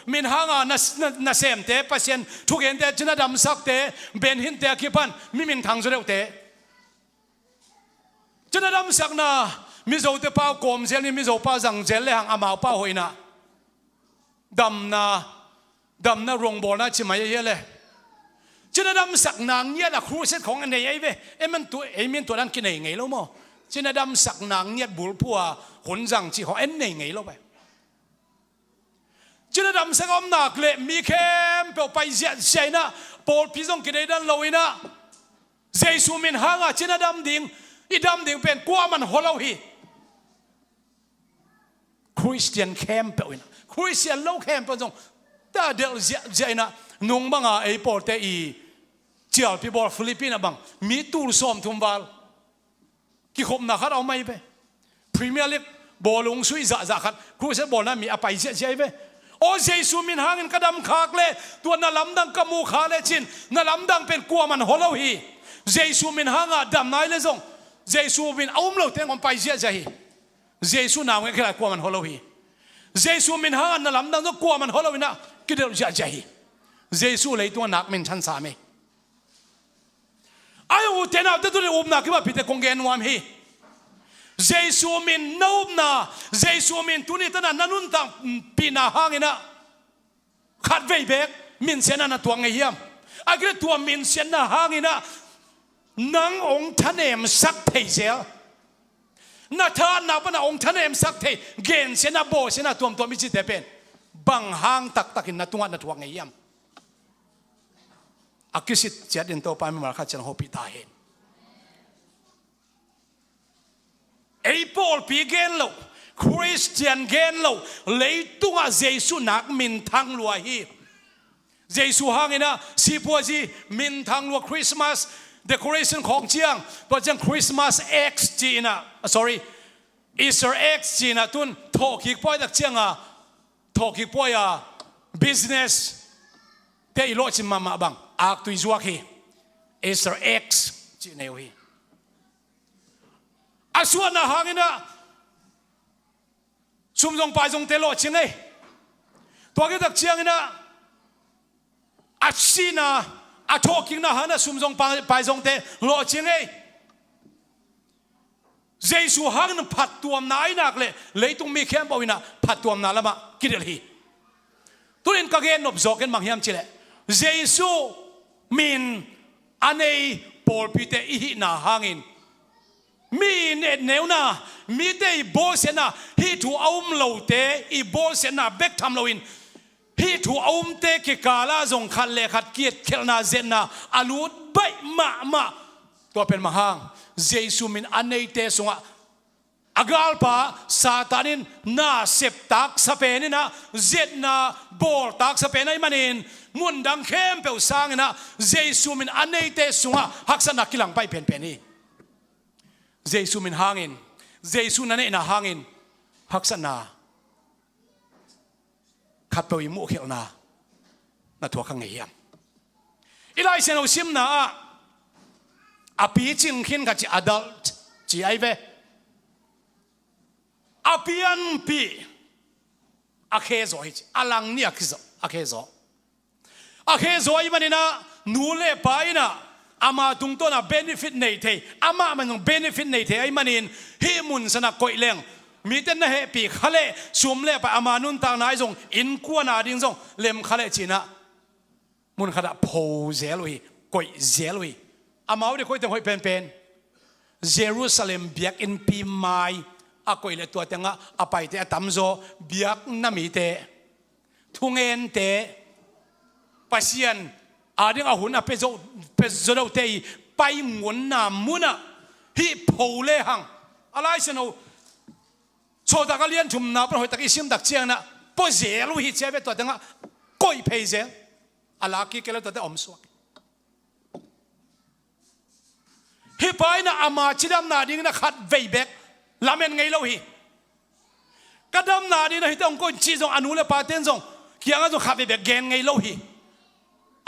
min hanga na, na, nasemte, Pasian thugente, cina damsakte, Benhinte a kipan mi minthang zaw deuhte. Cina damsakna, Mizote pau kawm zel ni, Mizo pau zang zel le hang amau pau hoihna. Damna, damna rongbawlna ci mai a hia le. Cina damsakna ngiat a crusade khawng a nei ei ve. Ei man tu, ei min tua dan kinei ngei lo maw. Cina damsakna ngiat bulphu a hun zang ci khawng en nei ngei lo ve. Cina damsak a om nak le mi khempeuh pai ziahziah inah, pawlpi zong kideidan lo inah, Jesu min hanga cina dam ding, i dam ding pen kuaman hua lo hi. Khristian khempeuh inah, Khristian lo khempeuh zong ta delh ziahziah inah, nung banga ei pawlte i cialpi bawl Philippine ah bang mi tul sawmthum val kikhopna khat a om ahi ve. Premier League bawlung sui zahzah khat crusade bawlna mi a pai ziahziah ahi ve. Aw Jesu min hangin ka dam khak le, tua na lamdang ka mu kha le cin, na lamdang pen kuaman hua lo hi. Jesu min hanga damna ahi le zong, Jesu min a um lo teng om pai ziahziah hi. Jesu nau ngei khilai kuaman hua lo hi. Jesu min hanga na lamdang zong kuaman hua lo inah kidelh ziahziah hi. Jesu leitungah nak min thansa mei. Ai u te naute tuni upna kibapite kong gen nuam hi. Jesu min na upna, Jesu min tuni tana na nuntakpihna hanginah khatvei bek minsiatna na tuak ngei hiam? A kile tua minsiatna hanginah nang hong thanemsak thei zel, na thahatna pana hong thanemsak thei gensiatna, bawlsiatna tuamtuam i cite pen bang hang taktakin na tungah na tuak ngei hiam? A kisit ciat in Topa mimal khat ciang hopih ta hen. Ei pawlpi gen lo, Khristian gen lo, leitungah Jesu nak minthang lua hi. Jesu hanginah sipuazi minthang lua, Christmas decoration khawng ciang, tua ciang Christmas eggs ci inah, sorry, Easter eggs ci inah tun thawhkik puai tak cianga, thawhkik puai a business te i lawhcin mahmah bang aktui zuak hi. Easter eggs ci nei uh hi. A suahna hanginah sumzong paizongte lawhcing ei. Tua kitak cianginah a sihna, a thawhkikna hanginah sumzong pa-, paizongte lawhcing ei. Jesu hangin phattuamna ahi nak le leitung mi khempeuh inah phattuamna lamah kidelh hi. Tunin ka gen nop zawk in bang hiam cileh, Jesu min a nei pawlpite i hihna hangin mi i etneuna, mite i bawlsiatna, hih thu a um lote i bawlsiatna bek tham loin hih thu a umte kikala zong khat le khat kietkhelhna, zetna a lut baih mahmah. Tua pen bang hang, Jesu min a neite sungah a galpa Satan in na sep taksa pen inah, zetna bawl taksa pen ahih manin, mundang khempeuh sanginah Jesu min a neite sungah haksatna kilang paih penpen hi. Jesu min hangin, Jesu na neihna hangin haksatna khatpeuh i muhkhelhna na thuak kha ngei hiam? I Lai Siangtho simna ah a picing khin khat ci, adult ci ahi ve. A pianpih a khe zaw hi ci, a lang ni a khe zaw, a khe zaw. A khe zaw ahih maninah nu le pa inah ama tungtawna benefit nei thei, amah man zong benefit nei thei ahih manin hih mun sanah koih leng, mite na hehpih kha leh sum le pai, ama nuntakna ahi zong, innkuan ading zong lem kha leh cinah mun khatah pho zel uh hi, koih zel uh hi. Amau ding koih teng hoih penpen, Jerusalem biakinnpi mai a koih leh tua tengah a paite a tamzaw, biakna mite, thungente, Pasian ading a hun a pia zo, pia zo deuhte i pai ngunna munah hih pho lehang. A Lai Siangtho Sawltak a lian thumna pan hoihtak i simtak cianginah pho zel uh hi ci ahi ve, tua tengah koih phei zel. A lak kik kei le tuate omsuak. Hih pa inah ama cidamna dingin a khatvei bek lamen ngei lo hi. Ka damna dingin a hite hong koih cih zong a nu le pate in zong kiangah zong khatvei bek gen ngei lo hi.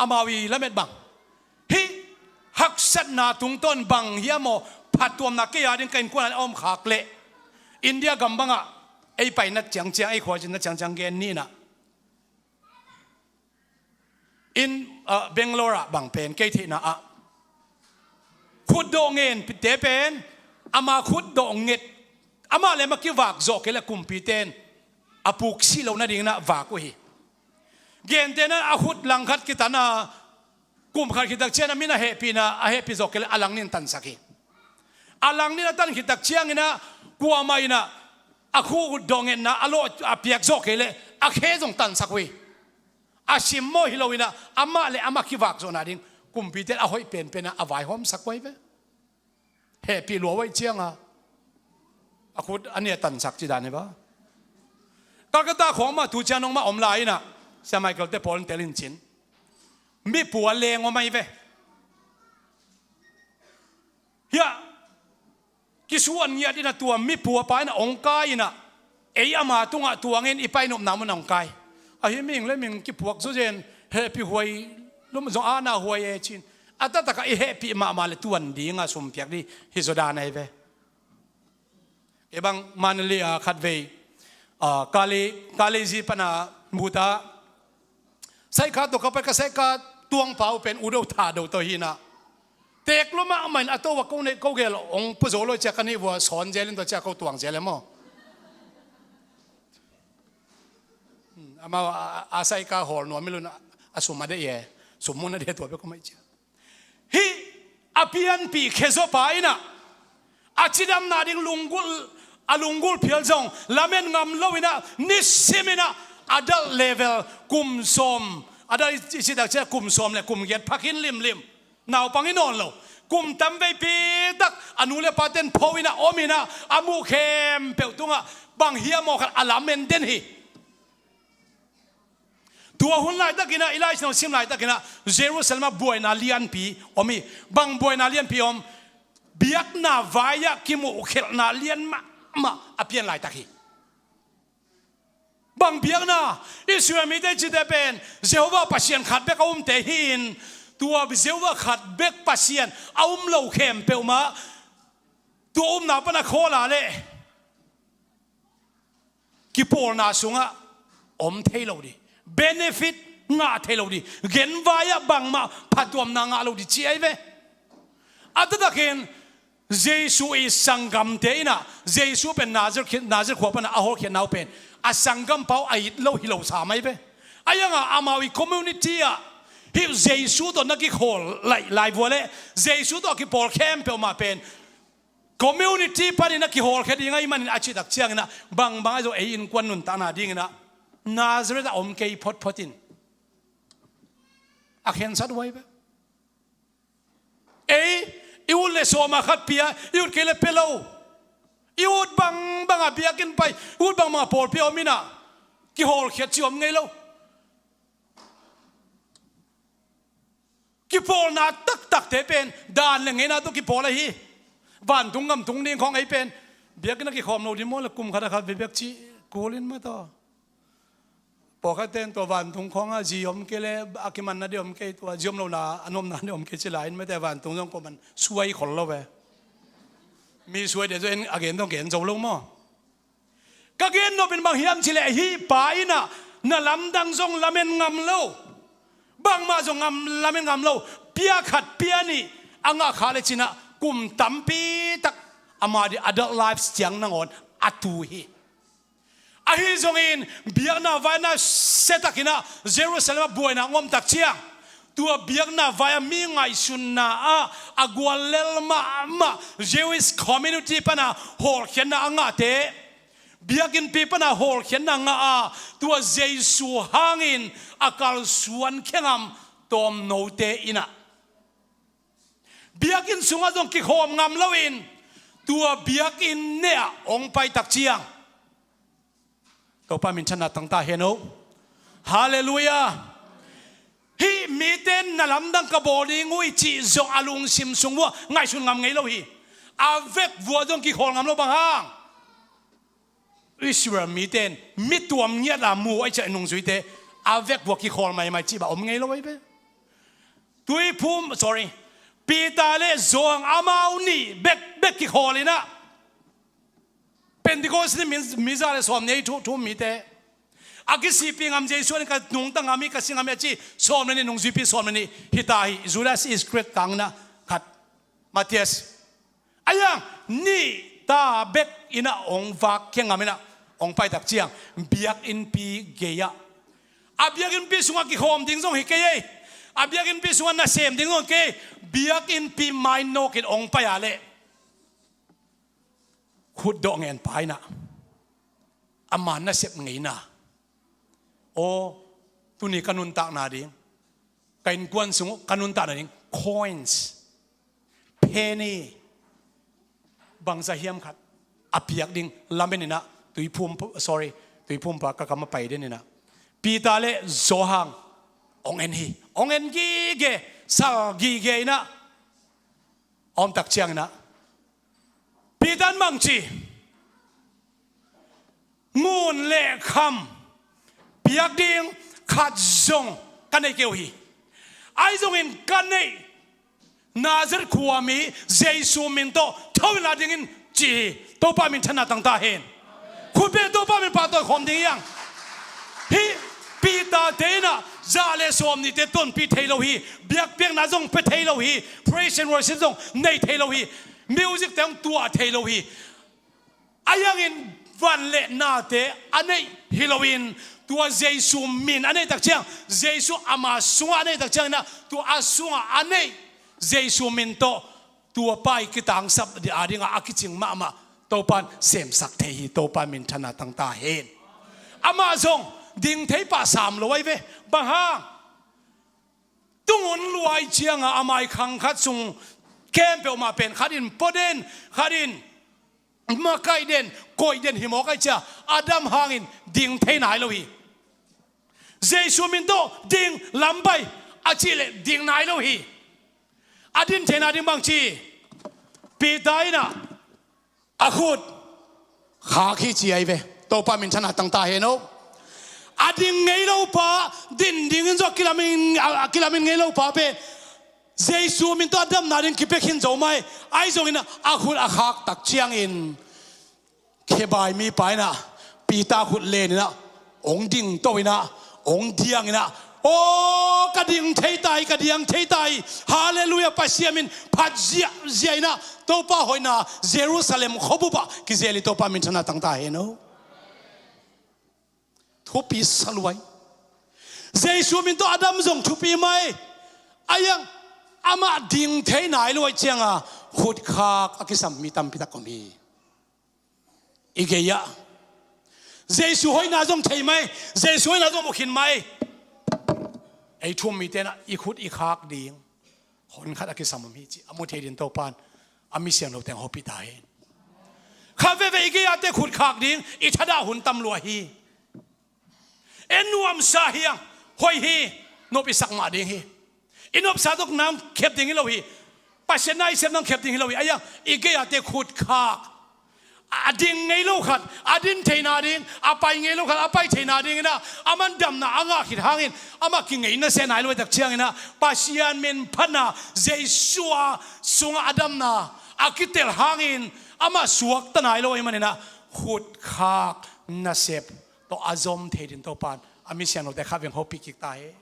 Amau i lamet bang, hih haksatna tungtawn bang hiam aw, phattuamna kei ading ka innkuan a om khak leh India gam bangah ei paina ciangciang, ei khualzinna ciangciang gen ni inah. In, ah, Bangalore ah bang pen kei theihna ah khutdawh ngen pite pen ama khutdawh nget, amah le amah kivak zawh kei le kumpite in a puk sih loh nading inah vak uh hi. Gentehna ah a khut langkhat kitan a kum khat khit tak ciang a min a hehpihna a hehpih zawh kei le a langnin tansak hi. A langnin a tan khit tak ciang inah kuamah inah a khutdawh ngetna a lawh a piak zawh kei le a khe zong tansak uh hi. A simmawh hi lo inah amah le amah kivak zawh nading kumpite in a hoih penpen ah a vaihawmsak uh hi ve. Hehpih lua uh ahih ciang a a khut a nih a tansak ci dan hi ba. Calcutta khawng mah tu ciang nong mah om lai inah Sia Michael te pawl in tel in cin. Mipua leng om ahi ve. Hiah kisuan ngiat inah tua mipua pa inah ong kai inah ei ama tungah tuangin i pai nopna mun ah ong kai. Ahi ming le ming kipuak zawzen hehpih huai lum zong ana huai e cin. A taktak ah i hehpih mahmah le tuan ding a sum piak ding hi zaw dan ahi ve. Kei bang Manali ah khatvei, ah, Kali, Kali zi pan a buta saikha tawh ka pai ka saikha tuangpa uh pen udo thado tawh hi inah. Tek lua mahmah in a to a ko neih ko gel ong pua zo lo cia ka nih vua sawn zel in tua cia ko tuang zel e maw. Hmm, amau a, a, a saikha hawl nuam hi lo inah a sum a deih e. Sum mun a deih tua bek om ahi cia. Hih a pianpih khezaw pa inah a cidamna ding lunggulh, a lunggulh phial zong lamen ngam lo inah nisim inah adult level kum sawm, adult i cih tak ciang kum sawm le kum giat pha khin limlim. Naupang hi nawn lo. Kum tamveipi tak a nu le pa ten pho inah om inah a muh khempeuh tungah bang hiam maw khat a lamen den hi. Tua hun laitakin ah, i Lai Siangtho sim laitakin ah, Jerusalem ah buaina lianpi om hi. Bang buaina lianpi om? Biakna vai-ah kimuhkhelhna lian mahmah a pian laitak hi. Bang biakna? Israel mite cite pen Jehovah Pasian khat bek a umte hi-in, tua Jehovah khat bek Pasian a um lo khempeuh mah tua upna pan a khawl a leh kipawlna sungah om thei lo ding, benefit ngah thei lo ding, genvai-ah bangmah phatuamna ngah lo ding ci ahi ve. A taktakin Jesu i sanggamte in ah, Jesu pen Nazareth, Nazareth khua pan a hawlkhiatna uh pen a sanggampa uh a it lo hi lo sam ahi ve. Ahi hangah amau i community ah hih Jesu tawh na kikhawl lai, lai vua leh Jesu tawh a kipawl khempeuh mah pen community panin a kihawlkhia ding ahih manin a cihtak ciangin ah bangbang ahi zong ei innkuan nuntakna dingin ah Nazareth a om kei photphot in a khensat uh ahi ve. Ei i ut le sawma khat pia, i ut kei le pia lo. I ut bangbang a biakinn pai, i ut bangbang a pawlpi a om in ah kihawlkhiat cih om ngei lo. Kipawlna taktakte pen dan le ngeina tawh kipawl ahi. Vantung gam tung ding khawng ei pen biakinn ah kikhawm lo ding maw le kum khat a khat vei bek cih kul in mah tawh. Pawlkhatte in tua vantung khawngah zi om kei le a kimanna ding om kei, tua zi om lohna a nuamna ding om kei ci lai in mah teh, vantung zong kuaman suai khol lo ve. Mi suai ding zong a gen zong gen zo lo maw? Ka gen nop in bang hiam cih leh hih pa in ah na lamdang zong lamen ngam lo. Bangmah zong ngam, lamen ngam lo. Pia khat pia nih a ngah kha le cin ah kum tampi tak ama di adult lives ciang nangawn a tu hi. Ahi zongin biakna vai na siatak in ah Jerusalem ah buaina ngawmtak ciang tua biakna vai-a mi ngaihsunna ah a guallel mahmah Jewish community pana hawlkhiatna a ngahte, biakinnpi pana hawlkhiatna ngah a tua Jesu hangin a kalsuan khia ngam tawmnote in ah biakinn sungah zong kikhawm ngam loin tua biakinn neh ah hong paitak ciang Topa minthanna tangta hen o. Halleluiah. Hih mite in na lamdang ka bawl ding uh i cih zong a lungsim sung uh ah ngaihsun ngam ngei lo hi. A vek vua zong kikhawl ngam lo bang hang. Israel mite in mi tuam ngiat a mu a i ciah nungzuite a vek vua kikhawl maimai cih bah om ngei lo ahi ve. Tuiphum, sorry, Peter le Johan amau nih bekbek kikhawl in ah Pentecost ni min, mi za le sawm ni thu, thu mite. A kisihpih ngam Jesu in ka nungta ngam hi, ka si ngam hi a ci, sawm le nih nungzuipi sawm le nih hita hi. Judas Iscariot kangna khat. Matthias. Ayang, nih ta bek ina ong vak kia ngam ina ong pai tak ciang biakinnpi gei-ah. A biakinnpi sungah kikhawm ding zong hi kei ei. A biakinnpi sungah nasem ding zong hi kei ei. Biakinnpi mainawkin ong pai a leh. Khutdawh ngen pa ina. Ama nasep ngeina. Aw, tuni ka nuntakna ding. Ka innkuan sung uh ka nuntakna ding. Coins. Penny. Bangza hiam khat. A piak ding. Lamen ina. Tuiphum, sorry. Tuiphumpa ka kam a pai den ina. Peter le Johan. Ong en hi. Ong en gige. Sal gige ina. Om tak ciang ina. Peter in bang ci. Ngun le kham piak ding khat zong ka nei kei uh hi. Ahi zongin ka neih Nazareth khuami Jesu min tawh tho in la dingin ci hi. Topa minthanna tangta hen. Khutbeng Topa min pahtawi khawm ding hi hang. Hih Peter te ina za le sawm nihte tonpih thei lo hi. Biakpiakna zong pia thei lo hi. Praise and worship zong nei thei lo hi. Music te zong tuah thei lo hi. Ahi hangin van le nate a neih hi loin tua Jesu min a neih tak ciang, Jesu ama sungah a neih tak ciang ina tua a sungah a neih Jesu min tawh tua pa i kitangsap a dingah a kicing mahmah Topan semsak thei hi. Topa minthanna tangta hen. Amah zong ding thei pah sam lo ahi ve. Bang hang? Tungun luai cianga a mai khang khat sung khempeuh mah pen khat in pua den, khat in makaih den, koih den hi mawk ahi cia a dam hangin ding thei nai lo hi. Jesu min tawh ding lam pai a cih leh ding nai lo hi. A din theihna ding bang ci? Peter in ah a khut khak hi ci ahi ve. Topa minthanna tangta hen o. A ding ngei lo pa, din dingin zong a kilamin, a, a kilamin ngei lo pa pen Jesu min tawh a damna ding kipia khin zo mai. Ahi zongin a khut a khak tak ciangin khebai mipa in ah Peter khut len in ah hong dingto in ah hong diang in ah, "Aw, ka ding thei ta hi, ka diang thei ta hi. Halleluiah, Pasian min phat ziahziah in ah Topa hoihna Jerusalem khuabup ah kizel hi." Topa minthanna tangta hen o. Thupi sa lua hi. Jesu min tawh a dam zong thupi mai. Ahi hang amah ding thei nai lo ahih cianga khut khak a kisam mi tampi tak om hi. I gei-ah Jesu hoihna zong thei mai, Jesu hoihna zong mu khin mai. Ei thu-um mite in ah i khut i khak ding hon khat a kisam om hi ci a mu thei ding Topan a mi siangtho teng hopih ta hen. Kha veve i gei-ate khut khak ding i thadah hun tam lua hi. En nuamsa hi hang, hoih hi, nop i sak mah ding hi. I nopsa dok nang khep ding hi lo hi. Pasian na i sep nang khep ding hi lo hi. Ahi hang i gei-ate khut khak, a ding ngei lo khat a din theihna ding, a pai ngei lo khat a pai theihna ding in ah, aman damna a ngah khit hangin amah kingei nasia nai lo ahih tak ciangin ah Pasian min phatna Jesu a sungah a damna a kitel hangin amah suakta nai lo ahih manin ah khut khak nasep tawh a zom thei ding Topan a mi siangthote khat veng hopih kik ta hen.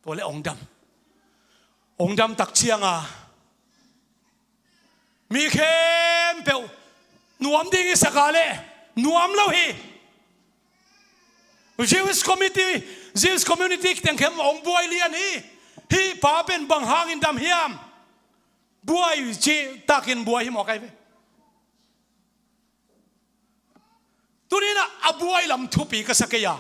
Tua le ong dam. Ong dam tak cianga mi khempeuh nuam ding i sak a leh nuam lo hi. Jewish committee, Jewish community teng khempeuh ong buai lian hi. Hih pa pen bang hangin dam hiam? Buai cih takin buai hi mawk ahi ve. Tuni in ah a buai lam thupi ka sa kei a.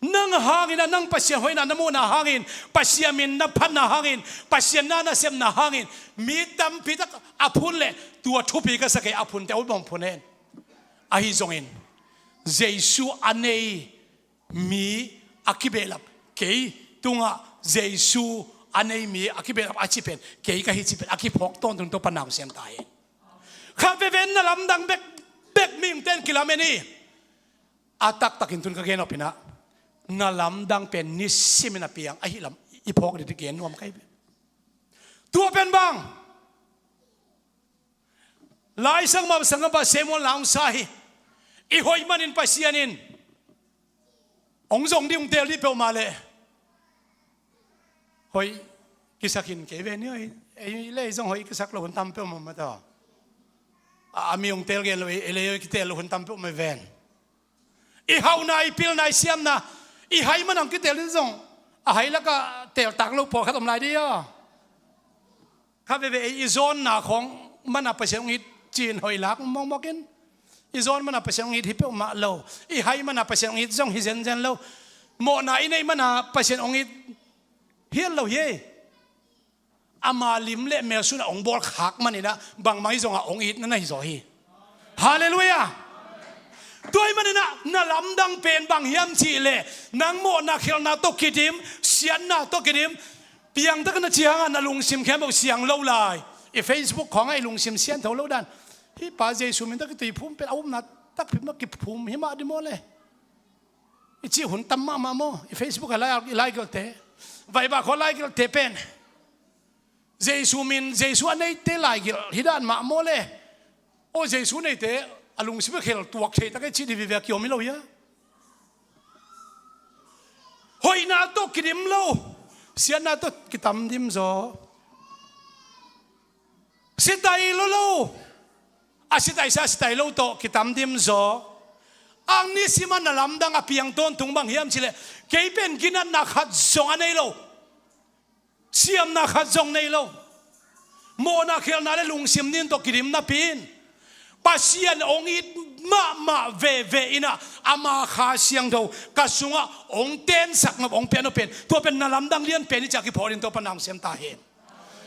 Nang hangin ah, nang Pasian hoihna na muhna hangin, Pasian min na phatna hangin, Pasian na na sepna hangin mi tampi tak a phun leh tua thupi ka sa kei, a phunte ut bang phun hen. Ahi zongin Jesu a nei mi a kibehlap, kei tungah Jesu a nei mi a kibehlap a cih pen kei ka hi cih pen a kiphawk tawntung Topa nausiam ta hen. Kha veve in na lamdang bekbek mihingte in kilamen hi. A taktakin tun ka gen nop in ah na lamdang pen nisimin a piang ahih lam i phawk ding gen nuam ka hi ve. Tua pen bang? Lai Siangtho mah sanggampa Samuel na hong sa hi. I hoih manin Pasian in hong zong ding, hong teel ding peuhmah leh hoih kisak hi kei ven. Ei leh ei zong hoih kisak lo hun tam peuhmah mah ta. A, a mi hong teel gen lo, ei leh hoih kiteel lo hun tam peuhmah ven. I hauhna, i pilna, i siamna, i hai man hong kiteel ding zong, a hai lakah teeltak lo pawlkhat om lai ding a. Kha veve ei i zawnna khawng mana Pasian hong it ci-in hoih lak mawkmawk in, i zawn mana Pasian hong it hi peuhmah lo. I hai mana Pasian hong it zong hi zenzen lo. Mawhna i neih mana Pasian hong it hial lo hi. Ama lim le mel sunah hong bawlkhak maninah bangmah hi zongah hong itna na hi zaw hi. Halleluiah. Tua ahih maninah na lamdang pen bang hiam cihleh, nang mawhna khelhna tawh kidim, siatna tawh kidim, piangtak na cih hangah na lungsim khempeuh siang lo lai. I Facebook khawngah i lungsim siangtho lo dan. Hih pa Jesu min tawh kituiphum pen a upna takpi mah kiphum hi mah ding maw le? I cih hun tam mahmah maw? I Facebook ah lai, i laigelhte, Viber khawng laigelhte pen Jesu min, Jesu a neite laigelh hi dan mah maw le? Aw, Jesu neite a lungsim a khel tuak thei tak e cih ding vive a kiom hi lo hia? Hoihna tawh kidim lo, siatna tawh kitam dim zaw. Sitai lo lo, a sitaisa sitai lo tawh kitam dim zaw. Ang nisim a na lamdang a piang tawntung bang hiam cihleh, kei pen ginatna khat zong a nei lo, siamna khat zong nei lo. Mawhna khelhna le lungsim nin tawh kidim napi in Pasian hong it mahmah veve inah ama Kha Siangtho ka sungah hong tensak nop, hong piak nop pen, tua pen na lamdang lian pen hi ci-a kiphawk in Topa na hong sem ta hen.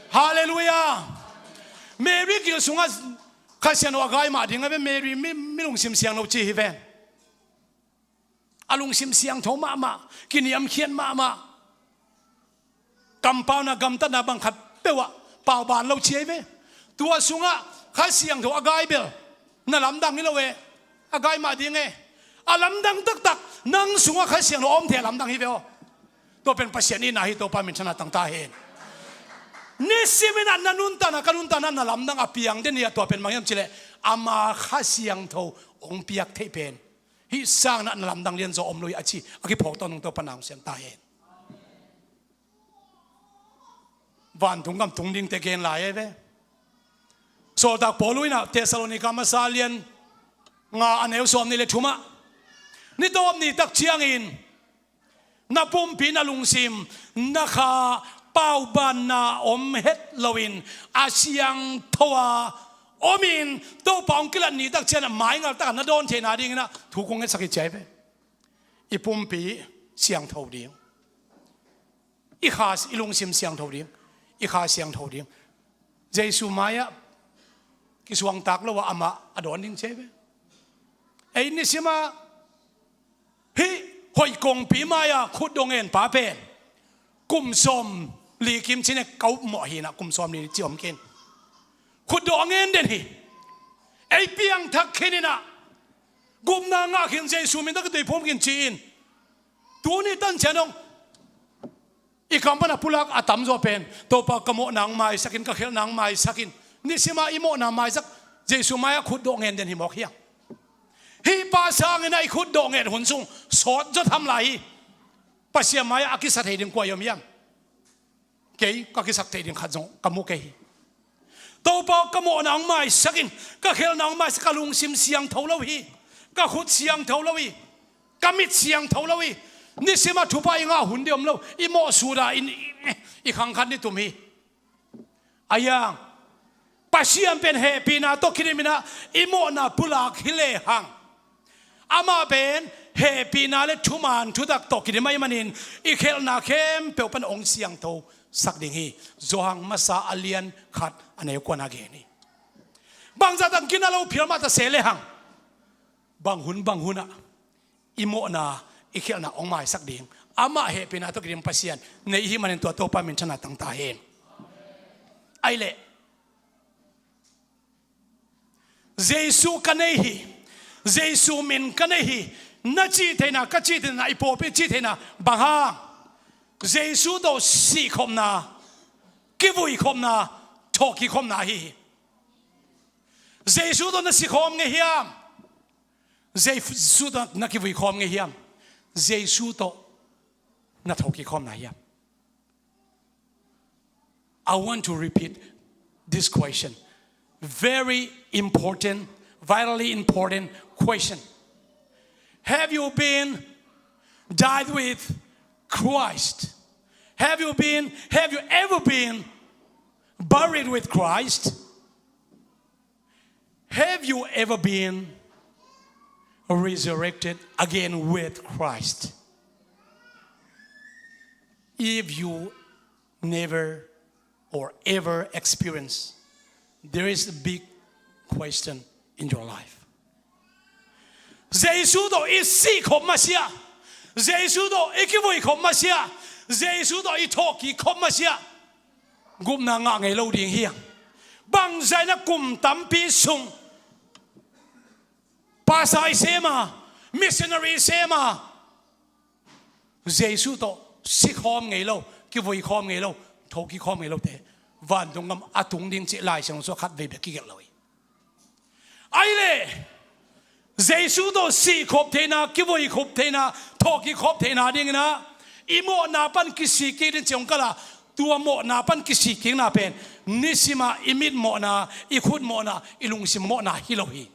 Halleluiah. Mary gil sungah Kha Siangtho a gai mah ding a ve. Mary mi, mi lungsim siangtho ci hi ven. A lungsim siangtho mahmah, kiniamkhiat mahmah, kampauna gamtatna bang khat peuhah pauban lo ci hi ve. Tua sungah Kha Siangtho a gai bel na lamdang hi lo e. A gai mah ding e. A lamdang taktak nang sungah Kha Siangtho a om thei a lamdang hi ve aw. Tua pen Pasian itna hi. Topa minthanna tang ta hen. Nisim inah na nuntakna, ka nuntakna na lamdang a piang den hi a, tua pen bang hiam cihleh ama Kha Siangtho hong piak theih pen. Hih sanginah na lamdang lianzaw om lo hi a ci a kiphawk tawntung Topa na hong sem ta hen. Vantung gam tung dingte gen lai e ve. Sawltak Paul inah Thessalonika masa lian nga a neu sawmnih le thumah, ni tawp ni tak ciangin na pumpi, na lungsim, na kha paubanna om het loin a siangtho a omin Topa hong kilat ni tak ciangin a maingal takah na dawn theihna dinginah thu kong ngetsak hi ci hi ve. I pumpi siangtho ding, i kha, i lungsim siangtho ding, i kha siangtho ding. Jesu mai-ah kisuangtak lo a amah a dawn ding ci hi ve. Ei nisimah hih hoih kongpi mai-a khutdawh ngen pa pen kum sawmli kim ci-in ka upmawh hi inah, kum sawmli ci om kei in. Khutdawh a ngen den hi. Ei piangthak khin inah, gupna ngah khin, Jesu min tawh kituiphum khin ci-in, tuni tan ciang dong i kam pana pulak a tamzaw pen, Topa, ka mawhna hong maisak in, ka khelhna hong maisak in. Nisimah i mawhna maisak, Jesu mai-ah khutdawh ngen den hi mawk hiam? Hih pa sanginah i khutdawh ngen hun sung sawt zaw tham lai hi. Pasian mai-ah a kisa thei ding kua i om hiam? Kei ka kisak theih ding khat zong ka mu kei hi. Topa, ka mawhna hong maisak in, ka khelhna hong maisak, ka lungsim siangtho lo hi, ka khut siangtho lo hi, ka mit siangtho lo hi. Nisimah thupha i ngah hun ding om lo, i mawhsut a, i, i, i khangkhat ni tum hi. A hiang Pasian pen hehpihna tawh kidim inah i mawhna pulak hi lehang, amah pen hehpihna le thuman thutak tawh kidim ahih manin i khelhna khempeuh pan hong siangthosak ding hi. Johan masa a lian khat a neu kuana gen hi. Bangzah tak gina lo phial mah ta se lehang, bang hun bang hunah i mawhna, i khelhna hong maisak ding, amah hehpihna tawh kidim Pasian nei i hih manin tua Topa minthanna tang ta hen. Ahih leh Jesu ka nei hi, Jesu min ka nei hi, na cih theihna, ka cih theihna, i pawlpi cih theihna bang hang? Jesu tawh sihkhopna, kivuikhopna, thawhkikkhopna ahi hi. Jesu tawh na si khawm ngei hiam? Jesu tawh na kivui khawm ngei hiam? Jesu tawh na thawhkik khawm na hiam? I want to repeat this question. Very important, vitally important question. Have you been died with Christ? Have you been, have you ever been buried with Christ? Have you ever been resurrected again with Christ? If you never or ever experience, there is a big question in your life. Jesu tawh i si khop masiah, Jesu tawh i kivui khop masiah, Jesu tawh i thawhkik khop masiah, gupna ngah ngei lo ding hiam? Bangzah in a kum tampi sung pastor i sem a, missionary i sem a, Jesu tawh si khawm ngei lo, kivui khawm ngei lo, thawhkik khawm ngei lote vantung gam a tung ding cih Lai Siangtho sung ah khatvei bek kigelh lo hi. Ahih leh Jesu tawh si khop theihna, kivui khop theihna, thawhkik khop theihna dingin ah i mawhna pan kisik kik ding ci hong kal a, tua mawhna pan kisik kikna pen nisim a i mit mawhna, i khut mawhna, i lungsim mawhna hi lo hi.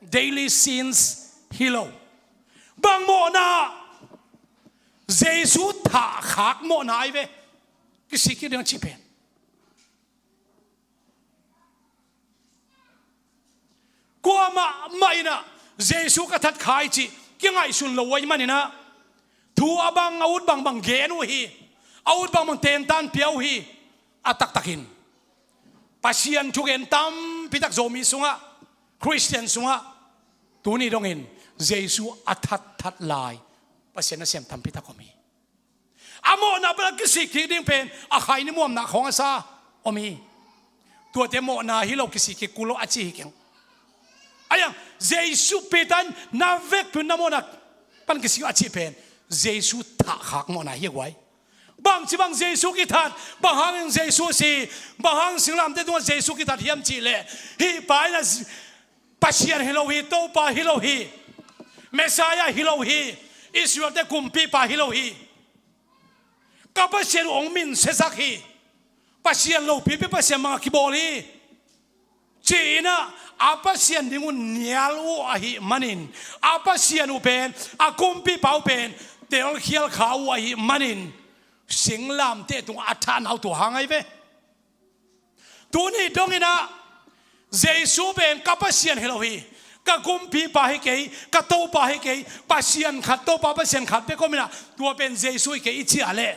Daily sins hi lo. Bang mawhna? Jesu thahkhak mawhna ahi ve. Kisik kik ding a cih pen. Kuamah mah in ah Jesu ka that kha hi cih kingaihsun lo uh ahih manin ah thu a bang, a ut bangbang gen uh hi. A ut bangbang tentan pia uh hi. A taktakin Pasian thugen tampi tak Zomi sungah, Khristian sungah tuni dongin Jesu a thatthat lai Pasian nasem tampi tak om hi. A mawhna pan a kisik kik ding pen a khaini muamna khawng a sa om hi. Tuate mawhna hi lo, kisik kik kul lo a ci hi keng. Ahi hang Jesu, Peter in na vekpi un na mawhna pan kisik a cih pen Jesu thahkhak mawhna hi a guai. Bangci bang Jesu kithat, bang hangin Jesu si, bang hang singlamteh tungah Jesu kithat hiam cih leh, hih pa in a Pasian hi lo hi, Topa hi lo hi, Messiah hi lo hi, Israelte kumpipa hi lo hi. Ka Pasian uh hong minsesak hi. Pasian lopipi, Pasian bangah kibawl hi, ci-in ah a Pasian ding uh nial uh ahih manin, a Pasian uh pen, a kumpipa uh pen telkhial kha uh ahih manin, singlamteh tungah a thahna uh tua hang ahi ve. Tuni dongin ah Jesu pen ka Pasian hi lo hi, ka kumpipa hi kei, ka Topa hi kei, Pasian khat, Topa Pasian khat bek om in ah, tua pen Jesu hi kei i cih leh,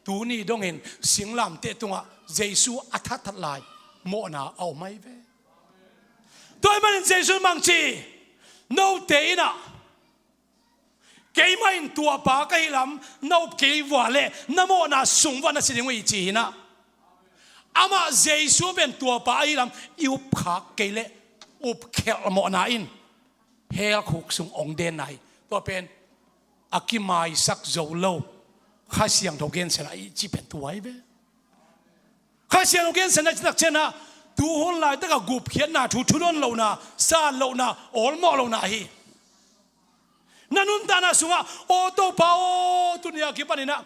tuni dongin singlamteh tungah Jesu a thatthat lai mawhna a om ahi ve. Tua ahih manin Jesu in bang ci? Note in ah, keimah in tuapa ka hih lam na up kei vua leh na mawhna sung vuah na si ding uh hi, ci-in ah, amah Jesu pen tuapa ahih lam i upkhak kei leh, upkhelh mawhna in hell khuk sung hong denna hi. Tua pen a kimaisak zo lo Kha Siangtho gensiatna i cih pen tua ahi ve. Kha Siangtho gensiatna cih tak ciangin ah, tuhun laitak a gupkhiatna thu, thudawn lohna, san lohna, awlmawh lohna hi. Na nuntakna sungah, aw Topa aw, tuni a kipanin ah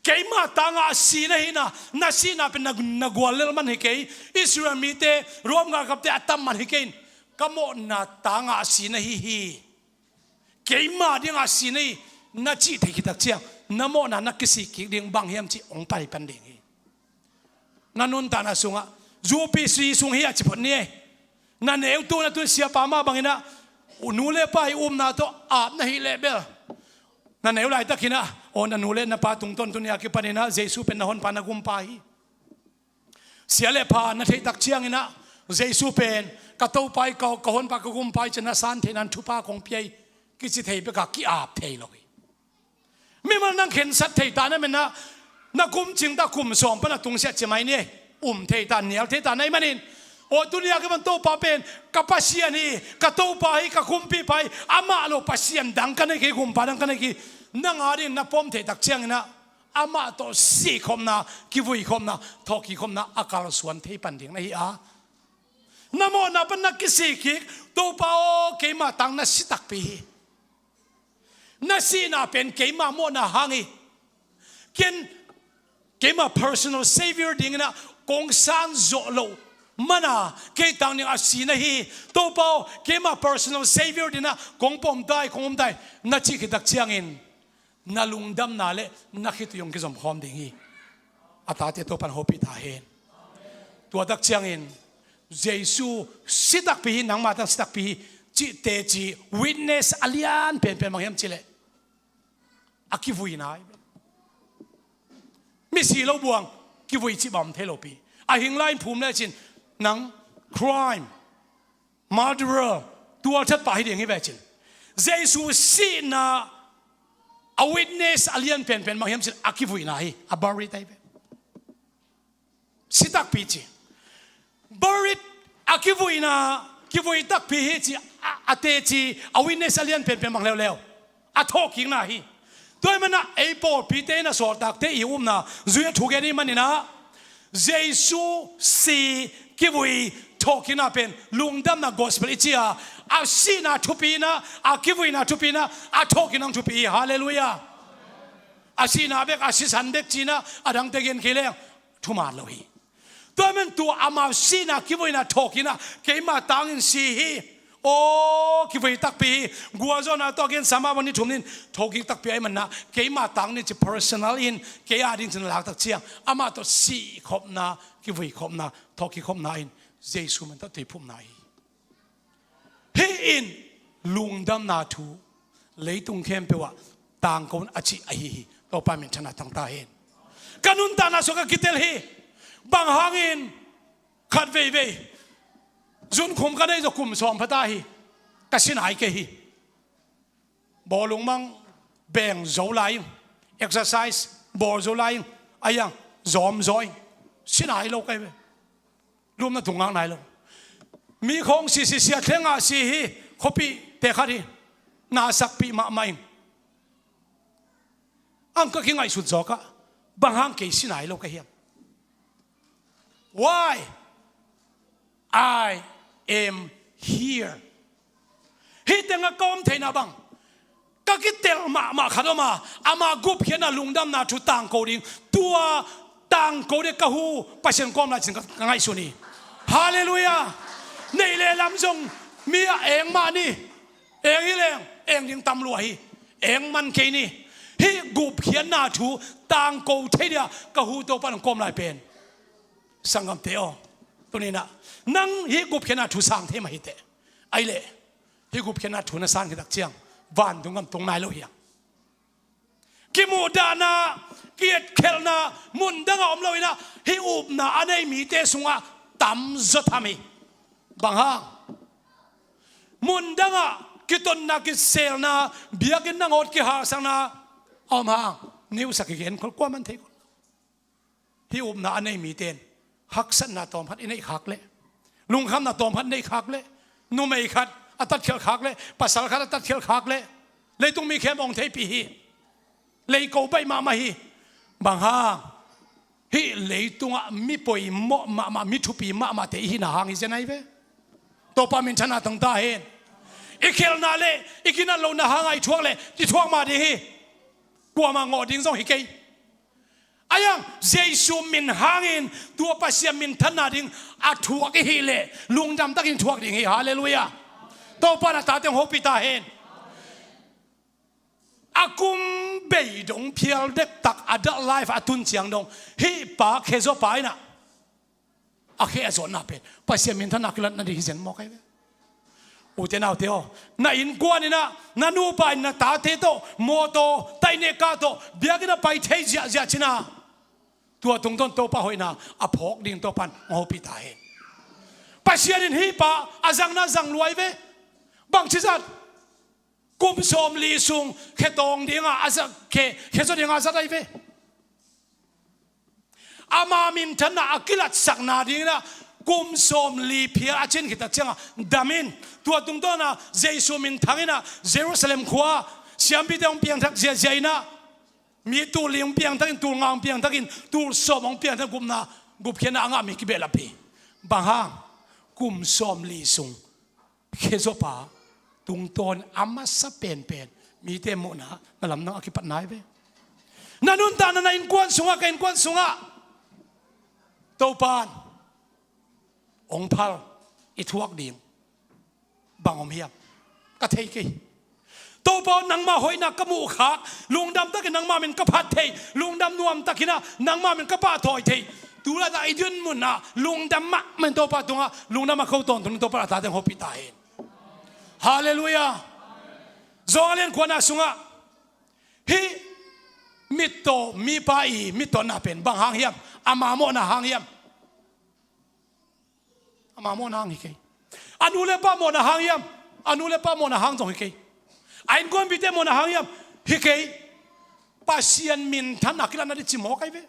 keima tangah a si na hihna, na sihna pen na, na guallelh man hi kei. Israel mite, Rom galkapte a tam man hi kei in, ka mawhna tangah a si na hi hi. Keima dingah a si na hi, na cih thei khit tak ciang, na mawhna na kisik kik ding bang hiam cih hong pai pan ding hi. Na nuntakna sungah, U P C sung hi a ci phot ni ei. Na neu tu na tun siapa mah bangin ah, nu le pa i upna tawh ap na hih leh bel, na neu laitakin ah, aw na nu le na pa tungtawn tuni a kipanin ah Jesu pen na honpa na gumpa hi. Sia le pha na theih tak ciangin ah, Jesu pen ka Topa hi, ka, ka honpa, ka gumpa hi ci-in na san theihna in thupha kong pia hi, kici thei bek a ki-ap thei lo hi. Mimal nang khensat thei ta na, men ah, na kum cing ta, kum sawm pan a tungsiah ci mai ni ei. Um thei ta, nial thei ta na hih manin, aw tuni a kipan Topa pen ka Pasian hi, ka Topa hi, ka kumpipa hi, amah lo Pasian dang ka nei kei, gumpa dang ka nei kei, nang a dingin na pom thei tak ciangin ah, amah tawh sihkhopna, kivuikhopna, thawhkikkhopna a kalsuan thei pan ding na hi a, Na mawhna pan na kisik kik, Topa aw, keima tang na si takpi hi. Na sihna pen keima mawhna hang hi. Ken keima personal savior dingin ah kong san zawh loh mana kei tang ding a si na hi. Topa aw, keima personal savior dingin ah kong pom tai, kong om tai, na cih khit tak ciangin na lungdamna le na khitui hong kizom khawm ding hi. A tate Topan hopih ta hen. Tua tak ciangin Jesu si takpi hi, nangma tang si takpi hi, cih teci witness a lian penpen bang hiam cih leh a kivuina hi. Misi lo buang, kivui cih bang om thei lo pi. A hing lai in phum lecin nang crime, murderer, tualthat pah hi ding hi ve cin. Jesu sihna a witness a lian penpen bang hiam cin a kivuina hi, a buried ahi ve. Si takpi ci. Buried, a kivuina, kivui takpi hi ci, a, a teci, a witness a lian penpen bang leuleu a thawhkikna hi. Tua ahih manin ah ei pawlpite in a sawltakte i upna zui a thugen i hih manin ah Jesu si, kivui, thawhkikna pen lungdamna gospel i ci a, a sihna thupi in ah, a kivuina thupi in ah, a thawhkikna thupi hi. Halleluiah. A sihna bek, a sisan bek ci in ah a dangte gen kei leng thuman lo hi. Tua ahih manin tua amau sihna, kivuina, thawhkikna keima tangin si hi. Aw, kivui takpi hi. Gualzawhna tawh a gen Samuel bang ni thum nin thawhkik takpi ahih manin ah keima tangin ci, personal in kei a ding cin laktak ciang amah tawh sihkhopna, kivuikhopna, thawhkikkhopna in Jesu min tawh tuiphumna hi. Hih in lungdamna thu leitung khempeuh ah tangko un a cih ahi hi. Topa minthanna tang ta hen. Ka nuntakna sungah ka kitel hi. Bang hangin khat veivei zunkhum ka nei zawh kum sawm pha ta hi. Ka si nai kei hi. Bawlung mang beng zo lai ing, exercise bawl zo lai ing, a iang zawm zaw ing, si nai lo kei ve. Lumna tung ngak nai lo. Mi khawng si si, sia thleng ah si hi. Khuapihte khat hi. Na sakpih mahmah ing. Ang ka kingaihsut zawk ah bang hang kei si nai lo ka hiam? Why I am here. Hih tengah ka om theihna bang ka kitel mahmah khat om a, ama gupkhiatna lungdamna thu tangko ding, tua tangko ding ka hu Pasian kawm lai cin ka, ka ngaihsun hi. Halleluiah. Neih le lam zong mi a eng mah ni. Eng hi leng eng ding tam lua hi. Eng man kei ni. Hih gupkhiatna thu tangko thei dia ka hu Topa nang kawm lai pen. Sanggamte aw, tuni-in ah nang hih gupkhiatna thu sang thei mah hi teh. Ahih leh hih gupkhiatna thu na san khit tak ciang vantung gam tung nai lo hi hang. Kimuhdahna, kietkhelhna, mundang ah om lo-in ah hih upna a nei mite sungah tamzaw tham hi. Bang hang? Mundang ah kitotna, kiselna, biakinn nangawn kihalsakna a om hang, news ah kigen khol, kuaman thei khol. Hih upna a nei mite in haksatna tawmkhat i neih khak leh, lungkhamna tawmkhat i neih khak leh, numei khat a tatkhialh khak leh, pasal khat a tatkhialh khak leh, leitung mi khempeuh hong theipih hi. Leiko baih mahmah hi. Bang hang? Hih leitungah mi poimawh mahmah, mi thupi mahmahte i hihna hang hi zen ahi ve. Topa minthanna tang ta hen. I khelhna le i kinat lohna hangah i thuak leh i thuak mah ding hi. Kuamah ngawh ding zong hi kei. A iang Jesu min hangin tua Pasian minthanna ding a thuak i hih leh lungdam takin thuak ding hi. Halleluiah. Topa in a tate hong hopih ta hen. A kum bei dong phial dektak adult life a tun ciang dong hih pa khezaw pa in ah a khe a zawtna pen Pasian minthanna kilatna ding hi zen mawk ahi ve. Ute naute aw, na innkuan in ah na nupa in na tate tawh mawtaw taineh kah tawh biakinn a pai thei ziahziah cin ah tua tungtawn Topa hoihna a phawk ding Topa in hong hopih ta hen. Pasian in hih pa a zangna zang lua ahi ve. Bangci zat? Kum sawmli sung khe tawng dingah a zat, khe, khe zaw dingah a zat ahi ve. Ama minthanna a kilatsakna dingin ah kum sawmli phial a cin khit tak ciangah dam in, tua tungtawn ah Jesu minthang in ah Jerusalem khua-ah siampite hong piangthak ziahziah in ah, mi tul li hong piangthakin, tul nga hong piangthakin, tul sawm hong piangthakin gupna, gupkhiatna a ngah mi kibehlap hi. Bang hang? kum sawmli sung khezopa tungtawn a masa penpen mite muhna na lamdang a kipat nai ve. Na nuntakna na innkuan sungah, ka innkuan sungah Topan hong phal i thuak ding bang om hiam? Ka thei kei. Topa aw, nangmah hoihna ka muhkhak, lungdam takin nangmah min ka phat thei, lungdam nuam takin ah nangmah min ka pahthawi thei. Tulaitak i dinmun ah lungdam mahmah in Topa tungah lungdam a ko tawntung in Topa a tate hong hopih ta hen. Halleluiah. Johan a lian khuana sungah hih mittaw mipa i mittawna pen bang hang hiam? Ama mawhna hang hiam? Ama mawhna hang hi kei. A nu le pa mawhna hang hiam? A nu le pa mawhna hang zong hi kei. A innkuanpihte mawhna hang hiam? Hi kei. Pasian minthanna kilatna ding cimawh kai ve.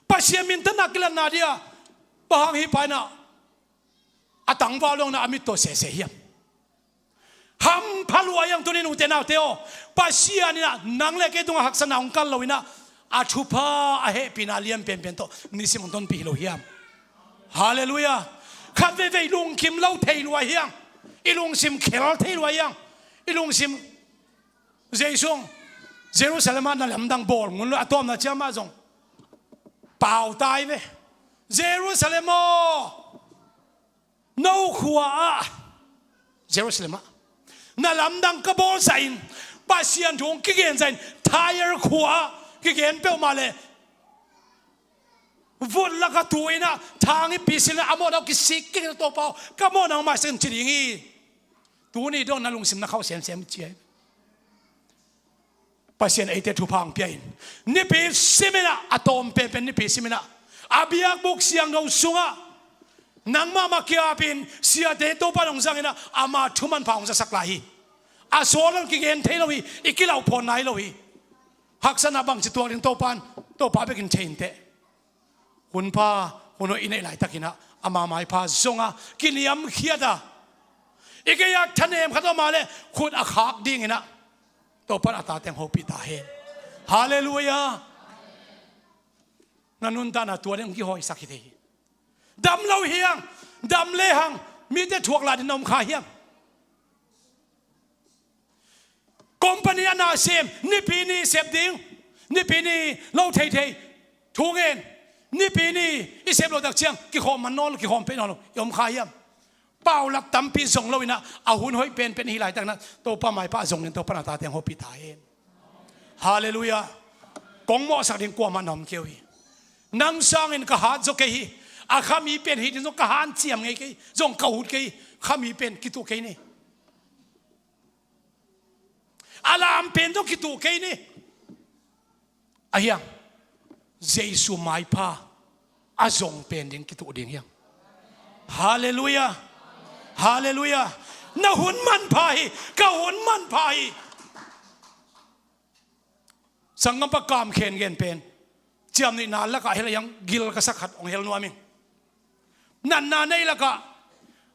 Pasian minthanna kilatna ding a bang hang hi paina a tangval dongna a mittaw sese hiam? Hampha lua hiang tuni nute naute aw. Pasian in ah nang le kei tungah haksatna hong kal lo in ah a thupha a hehpihna lian penpen tawh nisim hong tonpih hi lo hiam? Halleluiah. Khat veivei lungkim lo thei lua hiang. I lungsim khel thei lua hiang. I lungsim Jesu hong Jerusalem ah na lamdang bawl ngun lo a tawpna ciang mah zong pau tai ve. Jerusalem aw, no khua ah, Jerusalem ah na lamdang ka bawl zahin, Pasian thu hong kigen zahin, Tyre khua ah kigen peuhmah leh vut lak a tu in ah thang i pisil in ah a mawhna kisik kik in ah Topa aw, ka mawhna hong maisak in ci ding hi. Tuni dong na lungsim na khauh semsem ci hi. Pasian eite thupha hong pia in, nipi simin ah, a tawm penpen nipi simin ah a biakbuk siangtho sungah nangmah mah kiapin siate Topa in hong zangin ah ama thu manpha hong zasak lai hi. A sawl lo kigen thei lo hi. I kilauh phawn nai lo hi. Haksatna bangci tuak ding Topa in, Topa bekin thei inteh. Hunpha, hun hoih i neih laitakin ah ama maipha zong a kiniamkhiat a, i gei-ah thanem khat om a leh khut a khak dingin ah Topa in a tate hong hopih ta hen. Halleluiah. Na nuntakna tua ding hong kihawisak hi thei hi. Dam lo hiang, dam lehang mite thuak lai ding na om kha hiam? Company a na sem, nipi ni sep ding, nipi ni lo theithei thu ngen, nipi ni i sep loh tak ciang kikhawm man nawn lo, kikhawm peh nawn lo i om kha hiam? Paulap tampi zong lo in ah a hun hoih penpen i hih laitakin ah Topa maipha a zong ding Topa in a tate hong hopih ta hen. Halleluiah. Kong mawhsak ding kuamah na om kei uh hi. Nang sangin ka hat zaw kei hi. A khami pen hih ding zong ka hanciam ngei kei, zong ka ut kei hi. Khami pen kituh kei ni. A lam pen zong kituh kei ni. A hiang, Jesu maipha a zong pen ding kituh ding hiang. Halleluiah. Halleluiah. Na hun manpha hi. Ka hun manpha hi. Sanggampa Kam Khen gen pen ciamnuihna lakah hel a hiang gil ka sak khat hong hel nuam ing. Natna nei lakah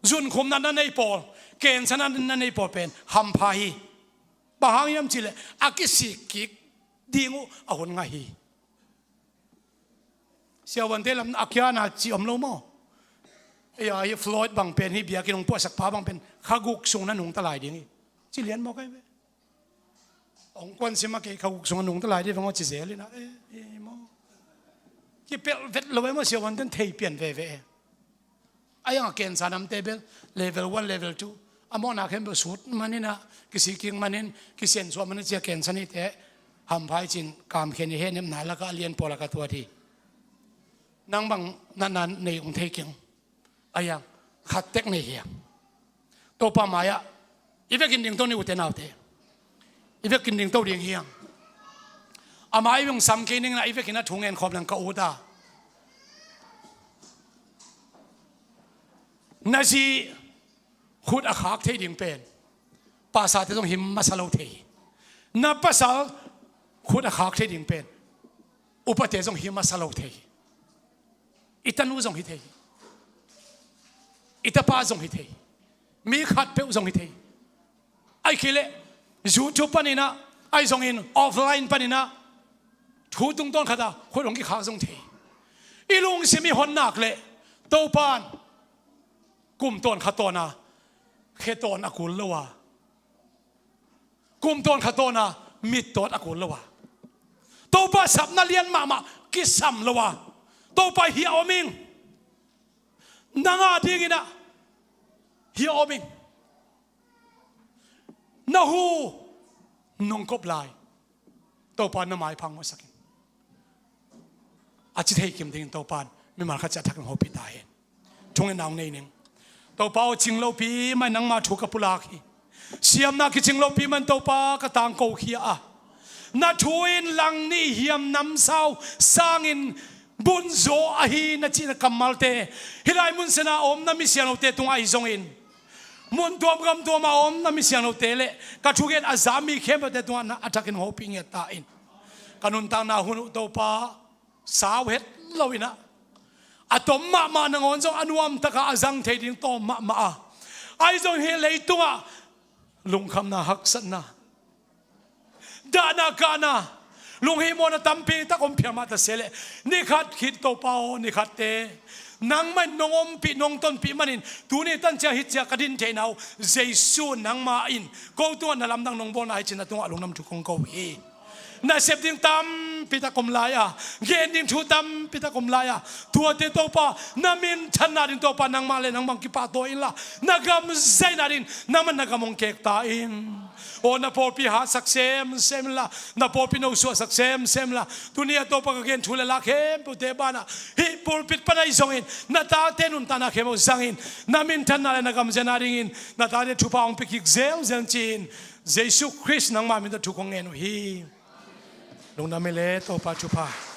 zunkhum natna nei pawl, cancer natna nei pawl pen hampha hi. Bang hang hiam cihleh a kisik kik ding uh a hun ngah hi. Siavuante lam a kiana ci om lo maw? Ei-a hi Floyd bang pen hi biakinn hong puahsakpa bang pen kha guk sung na nungta lai ding hi. Ci lian maw kai ve? Hong kuan sim a kei kha guk sung a nungta lai ding veng aw ci zel in a, eh, eh, maw? Kipelh vet lo e maw, siavuanten thei pian veve e. A hiang a cancer namte bel level one, level two a mawhna khempeuh sut manin a, kisik kik manin, kisiansuah manin cia cancer neite hampha hi cin Kam Khen i hehnepna lakah a lian pawl a ka tuat hi. Nang bang natna nei hong thei keng. A hiang khat tek nei hiang. Topa mai-ah i vekin dingto ni ute naute. I vekin dingto ding hiang. Ama i veng sam kei ning na i vekin a thu ngen khawm leng ka ut a. Na zi khut a khak thei ding pen pasate zong hi masa lo thei hi. Na pasal khut a khak thei ding pen upate zong hi masa lo thei hi. I tanu zong hi thei hi. I tapa zong hi thei hi. Mi khatpeuh zong hi thei hi. Ahih kei leh YouTube panin ah, ahi zongin offline panin ah thu tungtawn khat a khut hong kikhak zong thei hi. I lungsim i hon nak leh Topa'n Kum tawn kha tawn a khe tawn a kul lo a, kum tawn kha tawn a mit tawn a kul lo a, Topa sapna lian mahmah kisam lo a, Topa hiah om ing. Nang a dingin ah hiah om ing. Na hu nong kop lai Topa na maipha hong musak in. A ci thei kim dingin Topa in mimal khat ciat a thakin hopih ta hen. Thungetna hong nei ning. Topa aw, cing lopi mah in nangma thu ka pulak hi. Siamna kicing lopi mah in Topa ka tangko khia a, na thu in lang nih hiam namsau sangin bun zaw ahi na cihna kammalte hih lai mun siangtho a om na mi siangthote tungah ahi zongin, mun tuam gam tuam a om na mi siangthote le ka thugen a za mi khempeuhte tungah na a thakin hopih ngiat ta in. Ka nuntakna hun uh Topa, sau het lo in ah, a tom mahmah nangawn zong a nuamtak a a zang thei ding tawm mahmah a, ahi zong hih leitungah lungkhamna, haksatna, dahna, kahna, lunghihmawhna tampi tak om phial mah ta se leh, ni khat khit Topa aw, ni khatte nangmah in nong ompih, nong tonpih manin tuni tan ciang hih ciang ka din theihna uh Jesu nangmah in ko tungah na lamdang nong bawlna hi ci-in na tungah lungdam thu kong ko hi. Nasep ding tampi tak om lai a, gen ding thu tampi tak om lai a, tuate Topa na minthanna ding Topa nangmah le nangmah hong kipahtawi inla, na gam zaihna ding nangmah na gam hong kek ta in. Aw, na pawlpi hatsak semsem inla, na pawlpi no suahsak semsem inla, tuni a Topa ka gen thu le la khempeuhte banah hih pulpit pan ahi zongin na tate nuntakna khempeuh zangin na minthanna le na gam zaihna dingin na tate thupha hong pia kik zelzel in ci-in Jesu Khrist nangmah min tawh thu kong ngen uh hi. Lungdam hi le Topa, thupha.